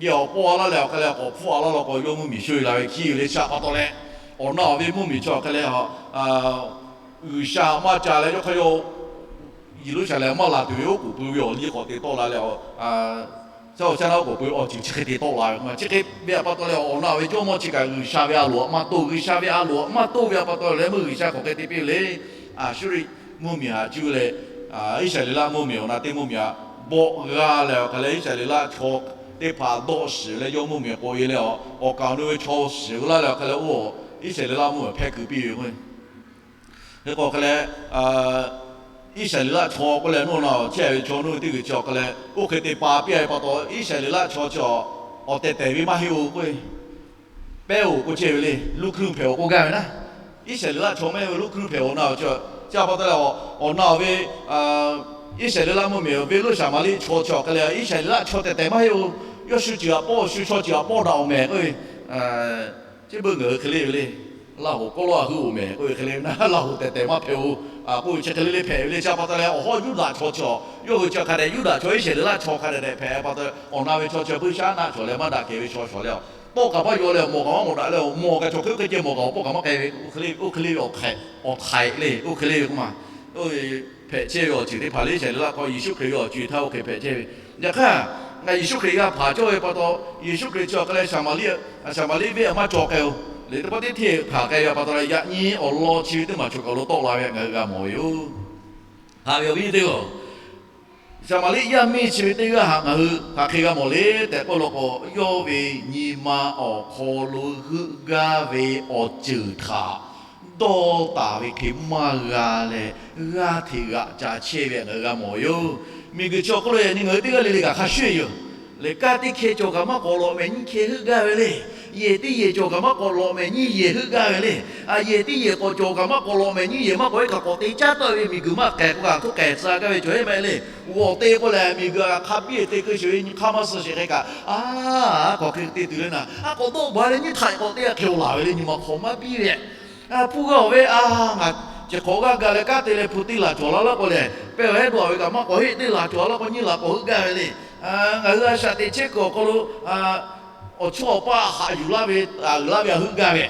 geh awˬ pawˇ a laˇ leh awˬ hk'e leh k'awꞈ hpfuhˇ a laˇ law k'o, yawˇ mvuhˇmiˬ sho e la ve hkiˇ ve le. Chi pa taw leh, awˬ na awˬ ve mvuhˇmiˬ chi awˬ hk'e leh, G'uiˬsha maˇ ca leh yawˇ hk'aˇ yawˇ Yeˍruˆsaˍlehnˍ maˇ laˬ tuˬ ve oˉ k'oˍ pui ve awˬ liˇ k'awꞈ te tawˆ la leh, a, shaˉ awˬ shaˉ naˆ oˉ k'oˍ pui awˬ ceuˬ chi hk'e te tawˆ la ve. Chi hk'e ve a pa taw leh, awˬ na awˬ ve jawˇmawˇ chi kaꞈ G'uiˬsha ve a loˍ htaꞈ maˇ toˇ, G'uiˬsha ve a loˍ htaꞈ maˇ toˇ ve a pa taw leh, meuˇ G'uiˬsha k'awꞈ hk'e te piˇ ve le. Aˍsuˇriˆ mvuhˇmiˬ htaꞈ cuˇ leh, Iˉsaˍreˍlaˆ mvuhˇmiˬ awˬ na teˇ mvuhˇmiˬ htaꞈ bawˆ g'a leh awˬ hk'e leh, Iˉsaˍreˍlaˆ chaw teˇ hpaˍ dawˆ shiˍ leh yawˇ mvuhˇmiˬ k'oꞈ e leh, awˬ kaˍ awˬ nu ve chaw shiˍ laˇ leh awˬ hk'e leh, oˇ Iˉsaˍreˍlaˆ mvuhˇmiˬ hpehˇ kuiˬ piˇ ve k'o, hk'e k'o hk'e leh, Iˉsaˍreˍlaˆ chaw k'oˆ leh nuˇ na chehˇ ve chaw nuˇ teˇ g'uiˬ chi awˬ hk'e leh, oˇ hk'e te pa piˇ ve pa taw, Iˉsaˍreˍlaˆ chaw chi awˬ tehˬ tehˬ ve maˇ heˆ-oˬ k'o, pehˇ-oˬ k'oˆ chehˇ ve le. Luˇ hkuiˇ nuˇ hpehꞈ-oˬ k'oˆ gaˇ ve naˉ, Iˉsaˍreˍlaˆ chaw maˇ heˆ ve Luˇ hkuiˇ nuˇ hpehꞈ-oˬ na, chi awˬ na ve, Iˉsaˍreˍlaˆ mvuhˇmiˬ venˇ Iˉsaˍreˍlaˆ chaw chi awˬ hk'e leh, Iˉsaˍreˍlaˆ chaw tehˬ tehˬ maˇ heˆ-oˬ. Yawˇ shu ceuˬ aꞈ pawˆ, shu chaw ceuˬ aꞈ pawˆ daꞈ-oˬ mehˍ k'oˆ ve, chi beuꞈ ngaˬ hui hk'e le ve le. Laˇ hoꞈ kawˆ lawˉ a hui-oˬ mehˍ k'oˆ ve hk'e le naˉ, Laˇ hoꞈ tehˬ tehˬ maˇ hpehꞈ-oˬ k'oˆ ve chi hk'e le le hpehꞈ ve le. Chi pa taw leh awˬ hawˉ Yuˇdaꞈ chaw chi awˬ yawˇ hui chi hk'a dehꞈ Yuˇdaꞈ chaw Iˉsaˍreˍlaˆ chaw hk'a dehꞈ dehꞈ hpehꞈ pa taw, awˬ na ve chaw chi buiˇshaˆaˉnaˆ shawˍ leh maˇ daꞈ kehˬ ve chaw shawˍ leh, tawˇ kaꞈ maˇ yaw leh awˬ mawˬ kaꞈ maˇ mawˬ daꞈ leh awˬ mawˬ kaꞈ chaw hk'e hk'e ceh mawˬ kaꞈ awˬ pawˆ kaꞈ maˇ k'ai ve, oˇ hk'e le ve awˬ htaiˍ le, oˇ hk'e le ve k'oˆ ma. Oˇ ve hpehꞈ chehˇ ve awˬ ceuˬ teˇ hpaˍ le, Iˉsaˍreˍlaˆ hk'aw Yeˍsuˆ Hkriꞈ ve awˬ co-e htaˇ oˇ hk'e hpehꞈ chehˇ ve. Yaꞈ hk'aˇ, ngaˬ Yeˍsuˆ Hkriꞈ g'a hpanˍ cawˇ ve pa taw, Yeˍsuˆ Hkriꞈ chi awˬ hk'e leh Saˍmaˍriˆ, Saˍmaˍriˆ venˇ aꞈ maˇ cawˬ k'ai-oˬ le, teˇ pawˆ teˇ hteˇ hpanˍ k'ai ve pa taw leh, yaꞈ nyi awˬ lawn chi ve teˇ maˬ choˬ kaˬ lo tawˆ la ve ngaˬ hui g'a mawˬ ve yoˬ. Haꞈ ve awˬ viˉ nyi teˇ-oˬ, Saˍmaˍriˆ yaˇ miˇ chi ve teˇ g'aˇ htaꞈ ngaˬ hui hk'aˬ hk'e g'a mawˬ le tehꞈ k'oˆ law k'o, yawˇ ve nyi ma awˬ hk'aw lo heuˆ gaˇ ve awˬ ceuˬ htaꞈ dawˇ taˍ ve hk'e maˇ g'a leh, g'aˇ hteꞈ g'aꞈ ca chehˇ ve ngaˬ hui g'a mawˬ ve yoˬ. Miˬguiˬ chi awˬ hk'oˆ lo yaꞈ nyi ngaˬ hui teˇ g'aˇ le le kaꞈ hk'a shuˍ yoˬ. Lehˬ, kanˇ teˇ hkeh cawˬ kaꞈ maˇ k'awꞈ lawꞈ mehˍ nyiˇ hkeh heuˆ gaˇ ve le. Yehˬ teˇ yehˬ cawˬ kaꞈ maˇ k'awꞈ lawꞈ mehˍ nyiˇ yehˬ heuˆ gaˇ ve le. Yehˬ teˇ yehˬ k'awꞈ cawˬ kaꞈ maˇ k'awꞈ lawꞈ mehˍ nyiˇ yehˬ maˇ k'awꞈ heˆ kaꞈ k'awꞈ te caˉ tawˆ ve miˬguiˬ maˇ k'ehˬ k'o kaꞈ htoˆ k'ehˬ tcuh gaˇ ve cawˬ heˆ mehˍ le. G'awˬ te k'o lehˬ, miˬguiˬ hk'a biˇ te keu sheˍ ve nyi hk'aˇ maˇ suh sheˍ hk'e kaꞈ, a k'awꞈ hk'e te tuˬ le naˉ, a k'awꞈ dawˆ baˬ leh nyiˇ htaꞈ k'awꞈ te a hk'e-oˬ laˬ ve le. Nyi ma hk'aw maˇ biˇ ve, hpu g'a-oˬ ve, a, ngaˬ ceˬ hk'awꞈ g'aˇ ga leh kanˉ te leh hpu teˇ laˬ cawˬ la laˇ k'o lehˬ, pehˇ-oˬ hehˉ dawˆ-a ve kaꞈ maˇ k'awꞈ heˆ, teˇ laˬ cawˬ la laˇ k'o nyiˇ laˬ k'awꞈ heuˆ gaˇ ve le. Ngaˬ hui a shaꞈ teꞈ chehˇ kuiˬ awˬ hk'aw lo awˬ chawˇ awˬ paˇ haꞈ yuˬ laˇ ve, taˍ uiˍ laˇ ve htaꞈ heuˆ gaˇ ve,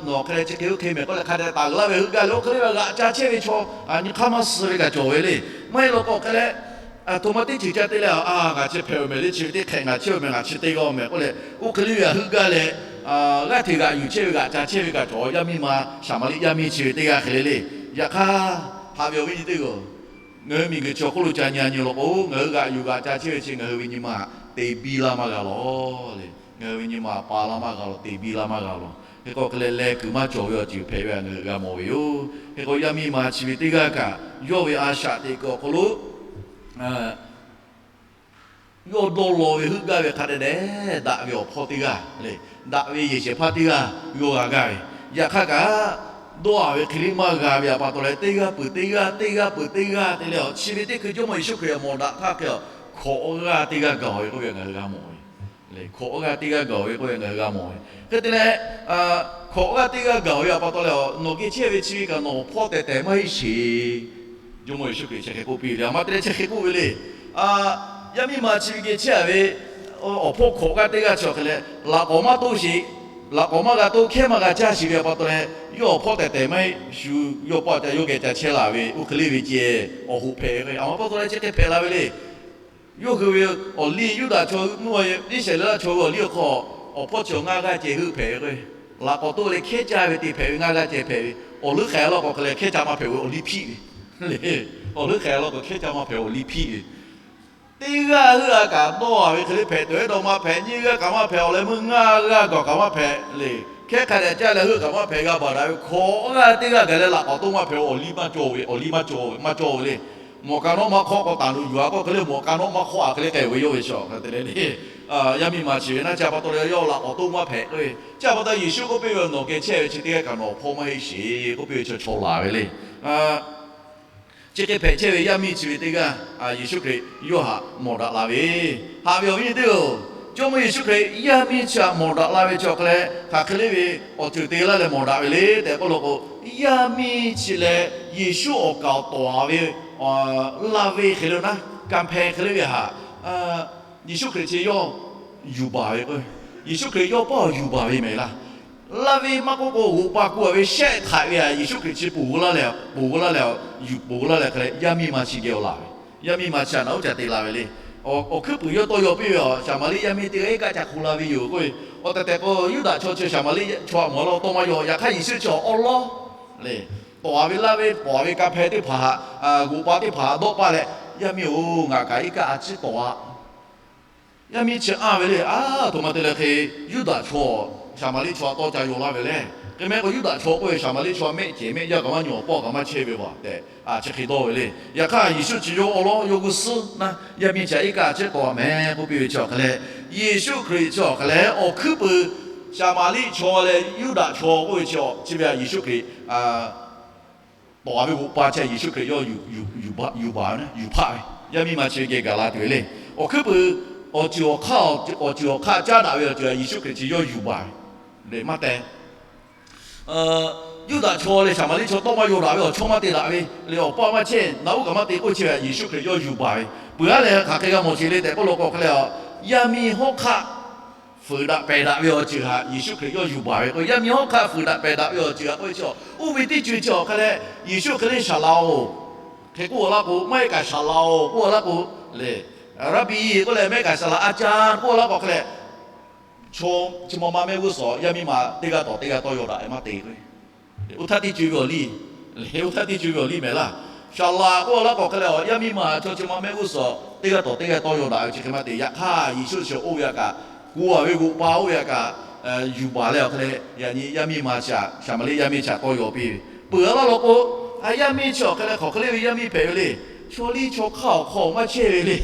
nawˬ hk'e leh chi hk'e oˇ hk'e mehˍ k'oˆ leh hk'a dehꞈ taˍ uiˍ laˇ ve heuˆ gaˇ le. Oˇ hk'e le ve g'aꞈ ca chehˇ ve chaw nyi hk'aˇ maˇ suh ve kaꞈ cawˬ ve le. Maˇ heˆ law k'o hk'e leh, a htoꞈ ma teˇ ceuˬ ca te leh, a, ngaˬ chi hpehꞈ-oˬ mehˍ le, chi ve teˇ hk'ehꞈ ngaˬ chehˇ-oˬ mehˍ, ngaˬ chi te g'a-oˬ mehˍ k'oˆ leh, oˇ hk'e le ve htaꞈ heuˆ gaˇ leh, g'aˇ hteꞈ g'aꞈ yuˬ chehˇ ve g'aꞈ ca chehˇ ve kaꞈ cawˬ. Yaˇ miˇ ma Saˍmaˍriˆ yaˇ miˇ chi ve teˇ g'aˇ hk'e le le. Yaꞈ hk'aˇ, haꞈ ve awˬ viˉ nyi teˇ-oˬ, ngaˬ hui miˬguiˬ chi awˬ hk'oˆ lo ca nyi a nyi law k'o, ngaˬ hui g'aꞈ yuˬ g'aꞈ ca chehˇ ve chi ngaˬ hui ve nyi ma te biˇ laˇ maˇ g'a lawˬ le. Ngaˬ hui ve nyi ma pa laˇ maˇ g'a lawˬ, te biˇ laˇ maˇ g'a lawˬ. Hk'e k'o hk'e leh leh kuiˬ maˇ cawˬ ve awˬ ceuˬ hpehꞈ ve htaꞈ ngaˬ hui g'a mawˬ ve yoˬ. Hk'e k'o yaˇ miˇ ma chi ve teˇ g'aˇ kaꞈ yawˇ ve a shaꞈ teꞈ kuiˬ awˬ hk'aw lo yawˇ dawˇ law ve heuˆ gaˇ ve hk'a dehꞈ dehꞈ daꞈ ve awˬ hpawˇ teˇ g'aˇ le, daꞈ ve yehˬ shehˍ hpaˇ teˇ g'aˇ yawˇ g'a gaˇ ve. Yaꞈ hk'aˇ kaꞈ, dawˇ-a ve hk'e le maˇ g'a ve pa taw leh, teˇ g'aˇ peuˬ teˇ g'aˇ, teˇ g'aˇ peuˬ teˇ g'aˇ te leh, chi ve teˇ hkui Jawˇmawˇ Yeˍsuˆ Hkriꞈ mawˬ daꞈ htaˇ hk'e, hkawꞈ g'aˇ teˇ g'aˇ gaˬ-oˬ ve k'oˆ ve ngaˬ hui g'a mawˬ ve. Hkawꞈ g'aˇ teˇ g'aˇ gaˬ-oˬ ve k'oˆ ve ngaˬ hui g'a mawˬ ve. Hk'e te leh, hkawꞈ g'aˇ teˇ g'aˇ gaˬ-oˬ ve pa taw leh, nawˬ geh chehˇ ve chi ve kaꞈ nawˬ hpawˇ tehˬ tehˬ maˇ heˆ sheˍ. Jawˇmawˇ Yeˍsuˆ Hkriꞈ chi hk'e k'oˆ piˇ ve le. A ma te leh chi hk'e k'oˆ ve le. Yaˇ miˇ ma chi ve geh chehˇ-a ve awˬ hpawˇ hkawꞈ g'aˇ teˇ g'aˇ chi awˬ hk'e leh, laꞈ k'awꞈ maˇ toˇ sheˍ. Laꞈ k'awꞈ maˇ g'a toˇ, hkehˉ maˇ g'a caˇ sheˍ ve pa taw leh, yawˇ awˬ hpawˇ tehˬ tehˬ maˇ heˆ shu, yawˇ paˆ ca yawˇ geh ca chehˇ la ve oˇ hk'e le ve ceh awˬ hoꞈ hpehꞈ ve. A ma pa taw leh chi hk'e hpehꞈ la ve le. Yawˇ hui ve awˬ liˇ, Yuˇdaꞈ chaw mvuhˇ, Iˉsaˍreˍlaˆ chaw ve awˬ liˇ awˬ hk'aw, awˬ hpawˇ chi awˬ ngaˇ g'aˇ ceh heuˆ hpehꞈ ve k'o, laꞈ k'awꞈ toˇ leh hkehˉ caˇ ve te hpehꞈ ve ngaˇ g'aˇ ceh hpehꞈ ve. Awˬ leuˉ hk'aˬ law k'o hk'e leh hkehˉ caˇ maˇ hpehꞈ ve awˬ liˇ hpiˆ ve le. Awˬ leuˉ hk'aˬ law k'o hkehˉ caˇ maˇ hpehꞈ ve awˬ liˇ hpiˆ ve. Teˇ g'aˇ heuˆ-a kaꞈ dawˇ-a ve hk'e le hpehꞈ tuˬ, ehˉ dawˇ maˇ hpehꞈ, nyiˇ g'aˇ kaꞈ maˇ hpehꞈ, awˬ leh meuˇ ngaˇ g'aˇ gawˬ kaꞈ maˇ hpehꞈ le. Hkehˉ hk'a dehꞈ caˇ leh heuˆ kaꞈ maˇ hpehꞈ g'a baˬ daꞈ ve hkawꞈ g'aˇ teˇ g'aˇ gaˬ leh laꞈ k'awꞈ toˇ maˇ hpehꞈ, awˬ liˇ maˇ cawˇ ve, awˬ liˇ maˇ cawˇ ve, maˇ cawˇ ve le. Mawꞈ ka nawˉ maˇ hk'awˆ k'o taˍ nuˬ yuˬ-a k'o hk'e le, mawꞈ ka nawˉ maˇ hk'awˆ-a hk'e le k'ai ve yawˇ ve chaw hk'a te le le. Yaˇ miˇ ma chi ve naˉ, chi pa taw leh yawˇ laꞈ k'awꞈ toˇ maˇ hpehꞈ k'oˆ ve, chi pa taw Yeˍsuˆ k'oˆ piˇ ve, Nawˬ geh chehˇ ve chi teˇ g'aˇ kaꞈ nawˬ hpawˇ maˇ heˆ sheˍ k'oˆ piˇ ve chaw chaw laˬ ve le. Chi hk'e hpehꞈ chehˇ ve yaˇ miˇ chi ve teˇ g'aˇ, Yeˍsuˆ Hkriꞈ yawˇ htaꞈ mawˬ daꞈ la ve. Haꞈ ve awˬ viˉ nyi teˇ-oˬ, Jawˇmawˇ Yeˍsuˆ Hkriꞈ yaˇ miˇ chi htaꞈ mawˬ daꞈ la ve chi awˬ hk'e leh, hk'aˬ hk'e le ve awˬ ceuˬ te laˇ leh mawˬ daꞈ ve le tehꞈ k'oˆ law k'o, yaˇ miˇ chi leh Yeˍsuˆ awˬ kaˍ awˬ tawˍ-a ve laˇ ve hk'e le naˉ, kanˇ hpehˇ hk'e le ve htaꞈ Yeˍsuˆ Hkriꞈ chi yawˇ yuˬ baˬ ve k'o, Yeˍsuˆ Hkriꞈ yawˇ paˇ awˬ yuˬ baˬ ve mehˍ laˇ. Laˇ ve maˇ k'oˆ k'o, g'oꞈ pa ku-a ve shehˆ htaiꞈ ve htaꞈ Yeˍsuˆ Hkriꞈ chi ponˬ laˇ leh, ponˬ laˇ leh, yuˬ ponˬ laˇ leh hk'e leh yaˇ miˇ ma chi geh awˬ laˬ ve. Yaˇ miˇ ma chi htaꞈ naꞈ uˉ ca te la ve le. Awˬ hkuiˉ puiˍ yawˇ tawˇ yaw piˇ ve, Saˍmaˍriˆ yaˇ miˇ teˇ g'aˇ iˉ kaˆ ca hk'o la ve yoˬ k'oˆ ve. Awˬ tehˬ tehˬ k'o, Yuˇdaꞈ chaw chi Saˍmaˍriˆ chaw htaꞈ mawˬ laˇ tawˇ maˇ yaw. Yaꞈ hk'aˇ Yeˍsuˆ chi awˬ awˉ lawˉ le, tawˍ-a ve laˇ ve, tawˍ-a ve kanˇ hpehˇ teˇ hpaˍ htaꞈ g'oꞈ pa teˇ hpaˍ htaꞈ dawˆ paˇ leh, Yaˇ miˇ-oˬ, ngaˬ kaꞈ iˉ kaˆ a ciˉ tawˍ-a. Yaˇ miˇ chi anˇ ve le, aˉ, aˬ htoꞈ ma te leh hk'e Yuˇdaꞈ chaw Saˍmaˍriˆ chaw htaꞈ tawˇ ca yaw laˇ ve le. Hk'e mehˆ k'o Yuˇdaꞈ chaw k'oˆ ve Saˍmaˍriˆ chaw mehˆ cehˬ mehˆ yaˇ kaꞈ maˇ nyi, awˬ paˇ kaꞈ maˇ chehˇ ve vaˬ tehꞈ, chi hk'e dawˇ ve le. Yaꞈ hk'aˇ Yeˍsuˆ chi yawˇ awˬ lawn yawˇ g'uˇ suhˉ naˆ, yaˇ miˇ chi aꞈ iˉ kaˆ chehˇ tawˍ mehˍ k'oˆ piˇ ve chi awˬ hk'aˬ leh, Yeˍsuˆ Hkriꞈ chi awˬ hk'aˬ leh awˬ hkuiˉ puiˍ Saˍmaˍriˆ chaw leh Yuˇdaꞈ chaw k'oˆ ve chi awˬ chi ve htaꞈ Yeˍsuˆ Hkriꞈ tawˍ ve g'oꞈ pa chi Yeˍsuˆ Hkriꞈ yawˇ yuˬ baˬ ve, yuˬ hpaˆ ve, yaˇ miˇ ma chi ve geh gaˬ la tuˬ ve le. Awˬ hkuiˉ puiˍ awˬ ceuˬ awˬ hk'aˇ, awˬ ceuˬ awˬ hk'aˇ caˉ daꞈ ve awˬ ceuˬ htaꞈ Yeˍsuˆ Hkriꞈ chi yawˇ yuˬ baˬ ve le. Maˇ te Yuˇdaꞈ chaw leh Saˍmaˍriˆ chaw tawˇ maˇ yaw daꞈ ve, awˬ chawˇ maˇ te daꞈ ve le, awˬ paˇ maˇ chehˇ, naꞈ uˉ kaꞈ maˇ te k'oˆ chi ve htaꞈ Yeˍsuˆ Hkriꞈ yawˇ yuˬ baˬ ve. Peuˬ aˉ leh hk'aˬ hk'e g'a mawˬ sheˍ le tehꞈ k'oˆ law k'o hk'e leh, yaˇ miˇ hawˉ hk'aˆ fuiˍ daꞈ pehˬ daꞈ ve awˬ ceuˬ htaꞈ Yeˍsuˆ Hkriꞈ yawˇ yuˬ baˬ ve k'o, yaˇ miˇ hawˉ hk'aˆ fuiˍ daꞈ pehˬ daꞈ ve awˬ ceuˬ htaꞈ k'oˆ ve chi, oˇ ve teˇ ceuˬ chi awˬ hk'e leh, Yeˍsuˆ hk'e le shaˍ laꞈ-oˬ, hk'e k'oˆ laˇ k'o, maˇ heˆ kaꞈ shaˍ laꞈ-oˬ k'oˆ laˇ k'o le, Raˍbiˆ k'oˆ leh maˇ heˆ kaꞈ shaˍ laꞈ อาจารย์ k'oˆ laˇ k'o hk'e leh, chaw chi ma ma mehˆ g'uˇ suhˍ yaˇ miˇ ma teˇ g'aˇ tawˍ teˇ g'aˇ tawˇ yaw daꞈ-e maˇ te k'o, oˇ htaˇ teˇ ceuˬ ve awˬ liˇ, oˇ htaˇ teˇ ceuˬ ve awˬ liˇ mehˍ laˇ. Shaˍ laꞈ k'oˆ laˇ k'o hk'e leh, yaˇ miˇ ma chaw chi ma mehˆ g'uˇ suhˍ teˇ g'aˇ tawˍ teˇ g'aˇ tawˇ yaw daꞈ ve chi hk'e maˇ te. Yaꞈ hk'aˇ Yeˍsuˆ chi oˇ ve htaꞈ kaꞈ, ku-a ve g'oꞈ pa oˇ ve htaꞈ kaꞈ yuˬ baˬ leh awˬ hk'e leh, yaꞈ nyi yaˇ miˇ ma chi htaꞈ, Saˍmaˍriˆ yaˇ miˇ chi htaꞈ tawˇ yaw piˇ ve. Peuˬ a laˇ law k'o, a yaˇ miˇ chi awˬ hk'e leh hk'aˬ hk'e le ve yaˇ miˇ hpehꞈ ve le. Chaw liˇ chaw hk'aˇ awˬ hk'aw maˇ chehˇ ve le.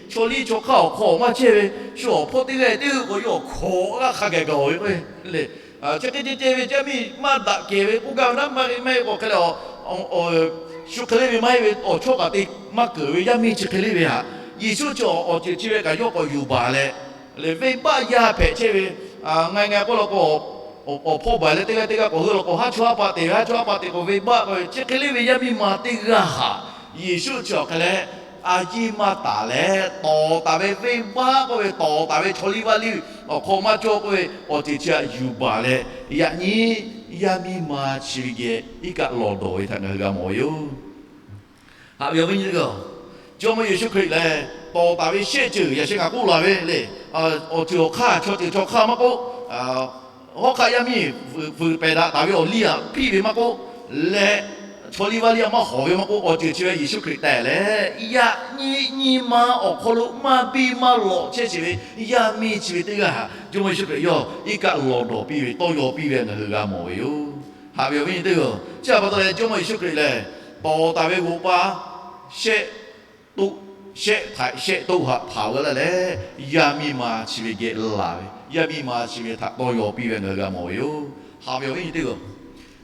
Chaw liˇ chaw hk'aˇ awˬ hk'aw maˇ chehˇ ve, shu awˬ hpawˇ teˇ g'aˇ teˇ g'uˇ k'o yawˇ awˬ hkawꞈ g'aˇ hk'a gaˬ gaˬ-oˬ ve k'o le. Chi hk'e ceh ceh ve yaˇ miˇ maˇ daꞈ kehˬ ve k'oˆ gaˇ ve naˉ maˇ heˆ k'o hk'e leh, shu hk'e le ve maˇ heˆ ve awˬ chawˇ kaꞈ te maˇ keunˍ ve yaˇ miˇ chi hk'e le ve htaꞈ Yeˍsuˆ chi awˬ ceuˬ chi ve kaꞈ yawˇ k'awꞈ yuˬ baˬ leh, le venˇbaˆ yaˇ hpehꞈ chehˇ ve, ngaˬ ngaˬ k'oˆ law k'o, awˬ hpawˇ baˬ leh teˇ g'aˇ teˇ g'aˇ k'awꞈ heuˆ law k'o, haˉ chawˇ haˉ pa te ve, haˉ chawˇ haˉ pa te k'o venˇbaˆ k'oˆ ve chi hk'e le ve yaˇ miˇ ma teˇ g'aˇ htaꞈ Yeˍsuˆ chi awˬ hk'e leh a yiˇ maˇ taˍ leh tawˍ taˍ ve venˇbaˆ k'oˆ ve tawˍ taˍ ve chaw liˇ vaˇ liˇ awˬ hk'aw maˇ cawˇ k'oˆ ve awˬ ceuˬ chi htaꞈ yuˬ baˬ leh, yaꞈ nyi yaˇ miˇ ma chi ve geh iˉ kaˆ lawˬ dawˬ ve htaꞈ ngaˬ hui g'a mawˬ ve yoˬ. Haꞈ ve awˬ viˉ nyi teˇ hpaˍ-oˬ, Jawˇmawˇ Yeˍsuˆ Hkriꞈ lehˬ tawˍ taˍ ve shehˆ ceuˬ yaꞈ sheh ngaˬ k'oˆ laˬ ve le. Awˬ ceuˬ awˬ hk'aˇ, chaw ceuˬ chaw hk'aˇ maˇ k'oˆ, hawˉ hk'aˆ yaˇ miˇ fuiˍ pehˬ daꞈ taˍ ve awˬ liˇ htaꞈ hpiˆ ve maˇ k'oˆ, leh chaw liˇ vaˇ liˇ htaꞈ maˇ hawˍ ve maˇ k'oˆ, awˬ ceuˬ chi ve Yeˍsuˆ Hkriꞈ tehꞈ leh, yaꞈ nyi nyi ma awˬ hk'aw lo maˇ biˇ maˇ lawꞈ chehˇ sheˍ ve yaˇ miˇ chi ve teˇ g'aˇ htaꞈ Jawˇmawˇ Yeˍsuˆ Hkriꞈ yawˇ iˉ kaˆ lawˬ dawˬ piˇ ve, tawˇ yaw piˇ ve ngaˬ hui g'a mawˬ ve yoˬ. Haꞈ ve awˬ viˉ nyi teˇ hpaˍ-oˬ, chi htaꞈ pa taw leh Jawˇmawˇ Yeˍsuˆ Hkriꞈ lehˬ tawˍ taˍ ve g'oꞈ pa shehˆ toˆ, shehˆ htaiꞈ shehˆ toˆ htaꞈ hpanˍ g'a laˇ leh, yaˇ miˇ ma chi ve geh laˬ ve, yaˇ miˇ ma chi ve htaꞈ tawˇ yaw piˇ ve ngaˬ hui g'a mawˬ ve yoˬ. Haꞈ ve awˬ viˉ nyi teˇ hpaˍ-oˬ,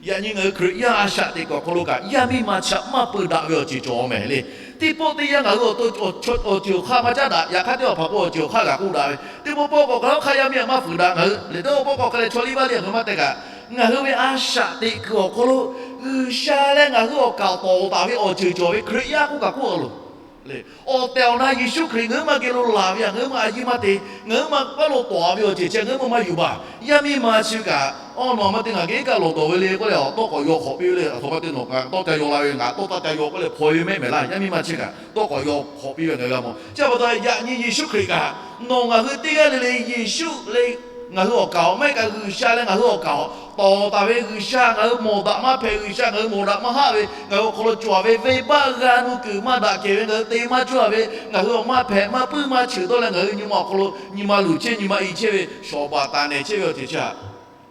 yaꞈ nyi ngaˬ hui Hkriꞈ yaˇ a shaꞈ teꞈ kuiˬ awˬ hk'aw lo kaꞈ yaˇ miˇ ma chi htaꞈ maˇ peu daꞈ ve awˬ ceuˬ cawˬ mehˍ le. Teˇ pawˆ teˇ yanˇ ngaˬ hui awˬ to awˬ ceuˬ awˬ hk'aˇ maˇ caˉ daꞈ. Yaꞈ hk'aˇ teˇ hpaˍ hpaˍ k'o awˬ ceuˬ awˬ hk'aˇ g'a k'oˆ daꞈ ve, teˇ pawˆ pawˆ k'awꞈ hk'a lawˉ hk'aˇ yaˇ miˇ htaꞈ maˇ fuiˍ daꞈ ngaˬ hui le. Teˇ pawˆ pawˆ k'awꞈ hk'a leh chaw liˇ vaˇ liˇ ngaˬ hui maˇ tehˬ kaꞈ, ngaˬ hui ve a shaꞈ teꞈ kuiˬ awˬ hk'aw lo G'uiˬsha leh ngaˬ hui awˬ kaˍ awˬ tawˍ taˍ ve awˬ ceuˬ cawˬ ve Hkriꞈ yaˇ k'oˆ kaꞈ k'oˆ a loˬ le. Awˬ tehˬ awˬ na Yeˍsuˆ Hkriꞈ ngaˬ hui maˇ geh lo laˬ ve htaꞈ ngaˬ hui maˇ a yiˇ maˇ te, ngaˬ hui maˇ k'aˉ lo tawˍ ve awˬ ceuˬ chi ngaˬ hui maˇ maˇ yuˬ baˬ. Yaˇ miˇ ma chi kaꞈ, awˬ, nawˬ maˇ te ngaˬ geh iˉ kaˆ lawˬ dawˬ ve le k'oˆ leh, tawˇ k'awꞈ yaw hk'awꞈ piˇ ve le. Aˬ htoꞈ ma te nawˬ kaꞈ tawˇ ca yaw la ve, ngaˬ tawˇ taˇ ca yaw k'oˆ leh hpaw ve mehˆ mehˍ laˇ. Yaˇ miˇ ma chi kaꞈ tawˇ k'awꞈ yaw hk'awꞈ piˇ ve ngaˬ hui g'a mawˬ. Chi pa taw yaꞈ nyi Yeˍsuˆ Hkriꞈ kaꞈ, nawˬ ngaˬ hui teˇ g'aˇ le le Yeˍsuˆ leh ngaˬ hui awˬ kaˍ awˬ maˇ heˆ kaꞈ G'uiˬsha leh ngaˬ hui awˬ kaˍ awˬ tawˍ taˍ ve G'uiˬsha, ngaˬ hui mawˬ daꞈ maˇ hpehꞈ G'uiˬsha, ngaˬ hui mawˬ daꞈ maˇ haˆ ve, ngaˬ hui awˬ hk'aw lo cawˬ ve venˇbaˆ g'a nuˇ kuiˬ maˇ daꞈ kehˬ ve, ngaˬ hui te maˇ cawˇ ve, ngaˬ hui awˬ maˇ hpehꞈ maˇ puiˉ maˇ cheuˬ dawˇ leh ngaˬ hui nyi ma awˬ hk'aw lo nyi ma luˬ chehˇ nyi ma i chehˇ ve, shawˍ baˬ taˍ nehˬ chehˇ ve awˬ ceuˬ chi htaꞈ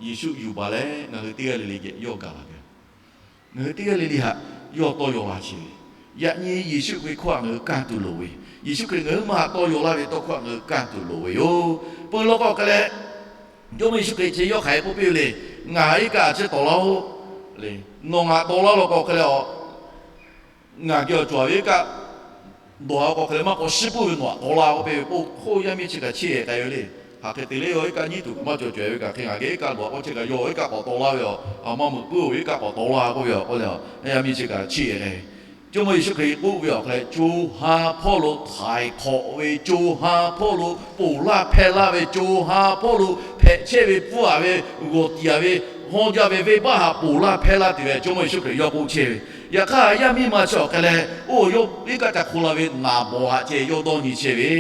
Yeˍsuˆ yuˬ baˬ leh ngaˬ hui teˇ g'aˇ le le geh yawˇ gaˬ la ve. Ngaˬ hui teˇ g'aˇ le le htaꞈ yawˇ tawˇ yaw la chehˇ ve. Yaꞈ nyi Yeˍsuˆ ve hkawˇ htaꞈ ngaˬ hui kanˇ tuˬ loˍ ve, Yeˍsuˆ Hkriꞈ ngaˬ hui maˇ htaꞈ tawˇ yaw laˇ ve tawˇ hkawˇ htaꞈ ngaˬ hui kanˇ tuˬ loˍ ve yoˬ. Peu law k'o hk'e leh, Jawˇmawˇ Yeˍsuˆ Hkriꞈ chi yawˇ hk'aˬ hk'e k'oˆ piˇ ve le. Ngaˬ iˉ kaˆ a ciˉ tawˍ laˇ-oˆ le. Nawˬ ngaˬ tawˍ laˇ law k'o hk'e leh, ngaˬ geh awˬ cawˬ ve iˉ kaˆ dawˬ-a k'o hk'e leh maˇ k'awꞈ shiˉ puiˉ ve nawˬ htaꞈ tawˍ laˇ k'oˆ piˇ ve k'o, hk'oˆ yaˇ miˇ chi kaꞈ chiˇ-e k'ai ve le. Hk'aˬ hk'e te leh yawˇ iˉ kaˆ nyiˉ tuˬ maˇ cawˬ cawˬ-e ve kaꞈ hk'e ngaˬ geh iˉ kaˆ dawˬ-a k'o chi kaꞈ yawˇ iˉ kaˆ k'awꞈ tawˍ laˇ ve yoˬ. Maˇ meuꞈ puiˉ-oˬ ve iˉ kaˆ k'awꞈ tawˍ laˇ k'oˆ ve yoˬ. K'oˆ leh yaˇ miˇ chi kaꞈ chiˇ-e k'ai. Jawˇmawˇ Yeˍsuˆ Hkriꞈ k'oˆ ve awˬ hk'e leh, co ha hpawˇ lo htaiˍ hk'awꞈ ve, co ha hpawˇ lo ponˬ laˇ hpehˇ laˇ ve, co ha hpawˇ lo hpehꞈ chehˇ ve pfuhˇ-a ve, g'awˬ tiꞈ-a ve, hawˇ jaˇ ve venˇbaˆ htaꞈ ponˬ laˇ hpehˇ laˇ tuˬ ve Jawˇmawˇ Yeˍsuˆ Hkriꞈ yawˇ k'oˆ chehˇ ve. Yaꞈ hk'aˇ yaˇ miˇ ma chi awˬ hk'e leh, oˇ yawˇ iˉ kaˆ ca hk'oˆ la ve naˍ bawˬ htaꞈ ceh yawˇ dawˇ nyi chehˇ ve,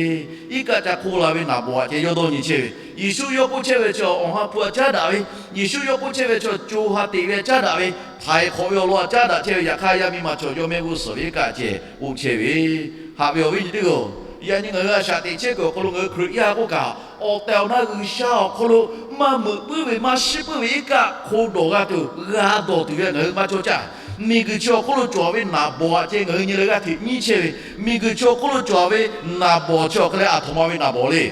iˉ kaˆ ca hk'oˆ la ve naˍ bawˬ htaꞈ ceh yawˇ dawˇ nyi chehˇ ve, Yeˍsuˆ yawˇ k'oˆ chehˇ ve chi awˬ ha hpu htaꞈ caˉ daꞈ ve, Yeˍsuˆ yawˇ k'oˆ chehˇ ve chi co ha teꞈ ve htaꞈ caˉ daꞈ ve, htaiˍ hk'awꞈ ve awˬ lawn htaꞈ caˉ daꞈ chehˇ ve. Yaꞈ hk'aˇ yaˇ miˇ ma chi yawˇ mehˆ g'uˇ suhˍ ve iˉ kaˆ ceh k'oˆ chehˇ ve. Haꞈ ve awˬ viˉ nyi teˇ hpaˍ-oˬ, Yaꞈ nyi ngaˬ hui a shaꞈ teꞈ chehˇ kuiˬ awˬ hk'aw lo ngaˬ hui Hkriꞈ yaˇ k'oˆ kaꞈ, awˬ tehˬ awˬ na G'uiˬsha awˬ hk'aw lo maˇ meuꞈ puiˉ ve maˇ shiˉ puiˉ ve iˉ kaˆ hk'o dawˬ g'a tuˬ g'a dawˬ tuˬ ve ngaˬ hui maˇ cawˇ caˇ. Miˬguiˬ chi awˬ hk'oˆ lo cawˬ ve naˍ bawˍ aꞈ ceh ngaˬ hui nyi leh g'aˇ hteꞈ nyiˇ chehˇ ve, miˬguiˬ chi awˬ hk'oˆ lo cawˬ ve naˍ bawˍ chi awˬ hk'e leh aˬ htoꞈ ma ve naˍ bawˍ le.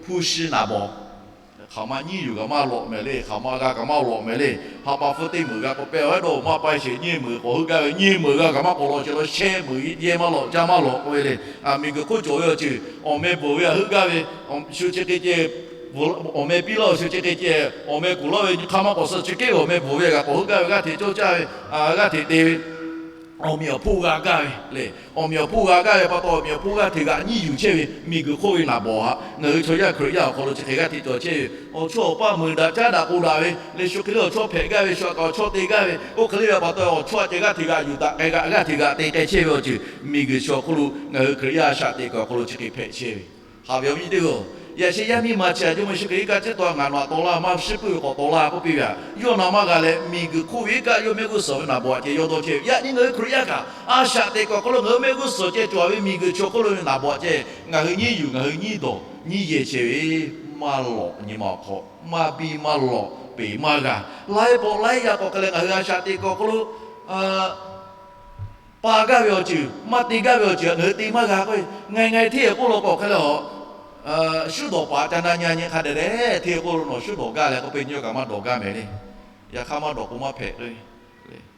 Hpu shi naˍ bawˍ. Hk'aˬ ma nyiˇ yuˬ kaꞈ maˇ lawꞈ mehˍ le, hk'aˬ ma g'a kaꞈ maˇ lawꞈ mehˍ le. Haꞈ pa hpfuhˇ teˇ meunˍ g'a k'awꞈ pehˇ a ve dawˇ maˇ pa sheˍ nyiˇ meunˍ k'awꞈ heuˆ gaˇ ve, nyiˇ meunˍ g'a kaꞈ maˇ k'awꞈ lawꞈ sheˍ la shehˆ meunˍ yehˇ maˇ lawꞈ caˇ maˇ lawꞈ k'oˆ ve le. Miˬguiˬ hk'oˆ cawˬ ve awˬ ceuˬ awˬ meh bvuhˬ ve htaꞈ heuˆ gaˇ ve, shu chi hk'e ceh awˬ meh piˇ laˇ-oˬ, shu chi hk'e ceh awˬ meh kuˬ laˇ ve nyi hk'aˇ maˇ k'awꞈ suh chi hk'e ve awˬ meh bvuhˬ ve htaꞈ kaꞈ k'awꞈ heuˆ gaˇ ve g'aˇ hteꞈ cawˇ caˇ ve, g'aˇ hteꞈ te ve awˬ meꞈ awˬ hponˇ g'a gaˇ ve le. Awˬ meꞈ awˬ hponˇ g'a gaˇ ve pa taw, awˬ meꞈ awˬ hponˇ g'aˇ hteꞈ g'aꞈ nyiˇ yuˬ chehˇ ve miˬguiˬ hk'oˆ ve naˍ bawˍ htaꞈ ngaˬ hui chaw yaˇ Hkriꞈ yaˇ awˬ hk'aw lo chi hk'e g'aˇ hteꞈ cawˬ chehˇ ve. Awˬ chawˇ awˬ paˇ meunˍ daꞈ caˉ daꞈ k'o daꞈ ve le, shu hk'e le awˬ chawˇ hpehꞈ gaˇ ve, shu aꞈ kaꞈ awˬ chawˇ te gaˇ ve, oˇ hk'e le ve pa taw awˬ chawˇ aꞈ ceh g'aˇ hteꞈ g'aꞈ yuˬ taꞈ k'ai g'aˇ hteꞈ g'aꞈ te k'ai chehˇ ve awˬ ceuˬ miˬguiˬ chi awˬ hk'oˆ lo ngaˬ hui Hkriꞈ yaˇ a shaꞈ teꞈ kuiˬ awˬ hk'aw lo chi hk'e hpehꞈ chehˇ ve. Haꞈ ve awˬ viˉ nyi teˇ g'aˇ-oˬ, yaꞈ sheh yaˇ miˇ ma chi a Jawˇmawˇ Yeˍsuˆ Hkriꞈ iˉ kaˆ ciˉ taw ngaˬ nawˬ aꞈ tawˍ laˇ maˇ shiˉ puiˉ ve k'awꞈ tawˍ laˇ k'oˆ piˇ ve htaꞈ yawˇ na maˇ g'a leh, miˬguiˬ hk'oˆ ve iˉ kaˆ yawˇ mehˆ g'uˇ suhˍ ve naˍ bawˍ aꞈ ceh yawˇ dawˇ chehˇ ve. Yaꞈ nyi ngaˬ hui Hkriꞈ yaˇ kaꞈ a shaꞈ teꞈ kuiˬ awˬ hk'aw lo ngaˬ hui mehˆ g'uˇ suhˍ ceh cawˬ ve miˬguiˬ chi awˬ hk'oˆ lo ve naˍ bawˍ aꞈ ceh ngaˬ hui nyiˇ yuˬ ngaˬ hui nyiˇ dawˬ nyiˇ yehˬ chehˇ ve, maˇ lawꞈ nyi ma awˬ hk'aw, maˇ biˇ maˇ lawꞈ peˬ maˇ g'a. Laiˉ pawˆ laiˉ yaˇ k'awꞈ hk'e leh ngaˬ hui a shaꞈ teꞈ kuiˬ awˬ hk'aw lo pa gaˇ ve awˬ ceuˬ, maˇ te gaˇ ve awˬ ceuˬ htaꞈ ngaˬ hui te maˇ g'a k'o, ngaˬ ngaˬ hteˇ k'oˆ lo k'awꞈ hk'e leh a, shuˉ dawˬ paˍ ca na nyi nyi hk'a dehꞈ leh hteˇ k'oˆ lo nawˬ shuˉ dawˬ gaˇ leh k'oˆ piˇ nyi kaꞈ maˇ dawˬ gaˇ mehˍ le. Yaꞈ hk'aˇ maˇ dawˬ k'o maˇ hpehꞈ k'o,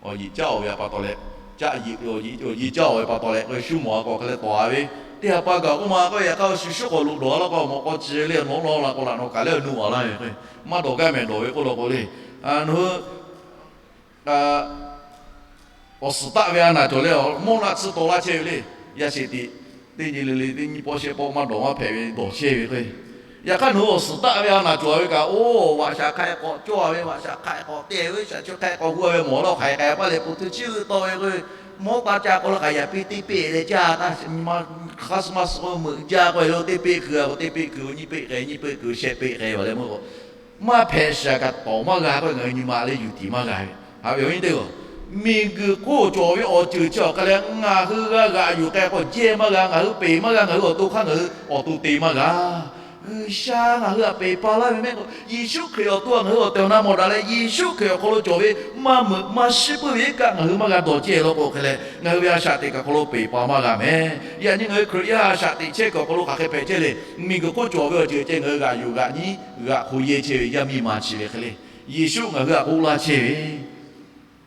awˬ yiꞈ caˇ awˬ ve pa taw leh, caˆ yiꞈ awˬ yiꞈ caˇ awˬ ve pa taw leh k'o shuˉ mawˬ a k'awꞈ hk'e leh tawˍ a ve, teˇ ha pa gaˬ k'oˆ ma k'o yaꞈ hk'aˇ shu shuˉ k'awꞈ loꞈ dawˬ a laˇ k'o mawꞈ k'aw ci le nawˬ law la k'o laꞈ nawˬ kaˬ leh a nu a laˇ ve k'o, maˇ dawˬ gaˇ mehˍ dawˬ ve k'oˆ lo k'o le. Nawˬ hui awˬ suhˍ taˆ ve a naˬ cawˬ leh, mvuhˇ naˆ tsuhˇ taw laˇ chehˇ ve le. Yaˇ sheˍ tiꞈ teˇ nyi le le teˇ nyi pawˆ shehˆ pawˆ maˇ dawˬ maˇ hpehꞈ ve dawˬ chehˇ ve k'o, yaꞈ hk'aˇ nawˬ hui awˬ suhˍ taˆ ve a naˬ cawˬ ve kaꞈ, oˇ, vaꞈ shaˍ hk'a k'awꞈ cawˇ ve, vaꞈ shaˍ hk'a k'awꞈ te ve, shaˍ chi hk'a k'awꞈ hu ve mawˬ laˇ hk'aˬ hk'e pa leh po tuˬ chiˇ taw ve k'o, mawˇ taˇ ca k'o laˇ hk'aˬ yaꞈ piˇ teˇ peˆ leh caˇ taˇ, Christmas meuꞈ jaˇ k'o lo teˇ peˆ kuiˬ a k'o teˇ peˆ kuiˬ, nyiˇ peˆ hk'e nyiˇ peˆ kuiˬ shehˆ peˆ hk'e va leh meuˇ k'o maˇ hpehꞈ shiˍ kaꞈ tawˍ maˇ g'a k'o ngaˬ hui nyi ma leh yuˬ tiˍ maˇ g'a ve. Haꞈ ve awˬ viˉ nyi teˇ g'aˇ-oˬ, miˬguiˬ hk'oˆ cawˬ ve awˬ ceuˬ chi awˬ hk'a leh ngaˬ hui g'a g'aꞈ yuˬ k'ai k'o jehˇ maˇ g'a, ngaˬ hui peˬ maˇ g'a, ngaˬ hui awˬ to hk'aˇ ngaˬ hui awˬ to te maˇ g'a. G'uiˬsha ngaˬ hui htaꞈ peˬ pa laˇ ve mehˆ k'o, Yeˍsuˆ Hkriꞈ awˬ to ngaˬ hui awˬ tehˬ awˬ na mawˬ daꞈ leh, Yeˍsuˆ Hkriꞈ awˬ hk'aw lo cawˬ ve maˇ meuꞈ maˇ shiˉ puiˉ ve iˉ kaˆ ngaˬ hui maˇ g'a dawˬ cehˇ law k'o hk'e leh, ngaˬ hui ve a shaꞈ teꞈ kaꞈ hk'aw lo peˬ pa maˇ g'a mehˍ. Yaꞈ nyi ngaˬ hui Hkriꞈ yaˇ a shaꞈ teꞈ chehˇ kuiˬ awˬ hk'aw lo hk'aˬ hk'e hpehꞈ chehˇ le. Miˬguiˬ hk'oˆ cawˬ ve awˬ ceuˬ ceh ngaˬ hui g'aꞈ yuˬ g'aꞈ nyiˉ g'aꞈ hk'o yehˇ chehˇ ve yaˇ miˇ ma chi ve hk'e le. Yeˍsuˆ ngaˬ hui htaꞈ k'oˆ laˇ chehˇ ve,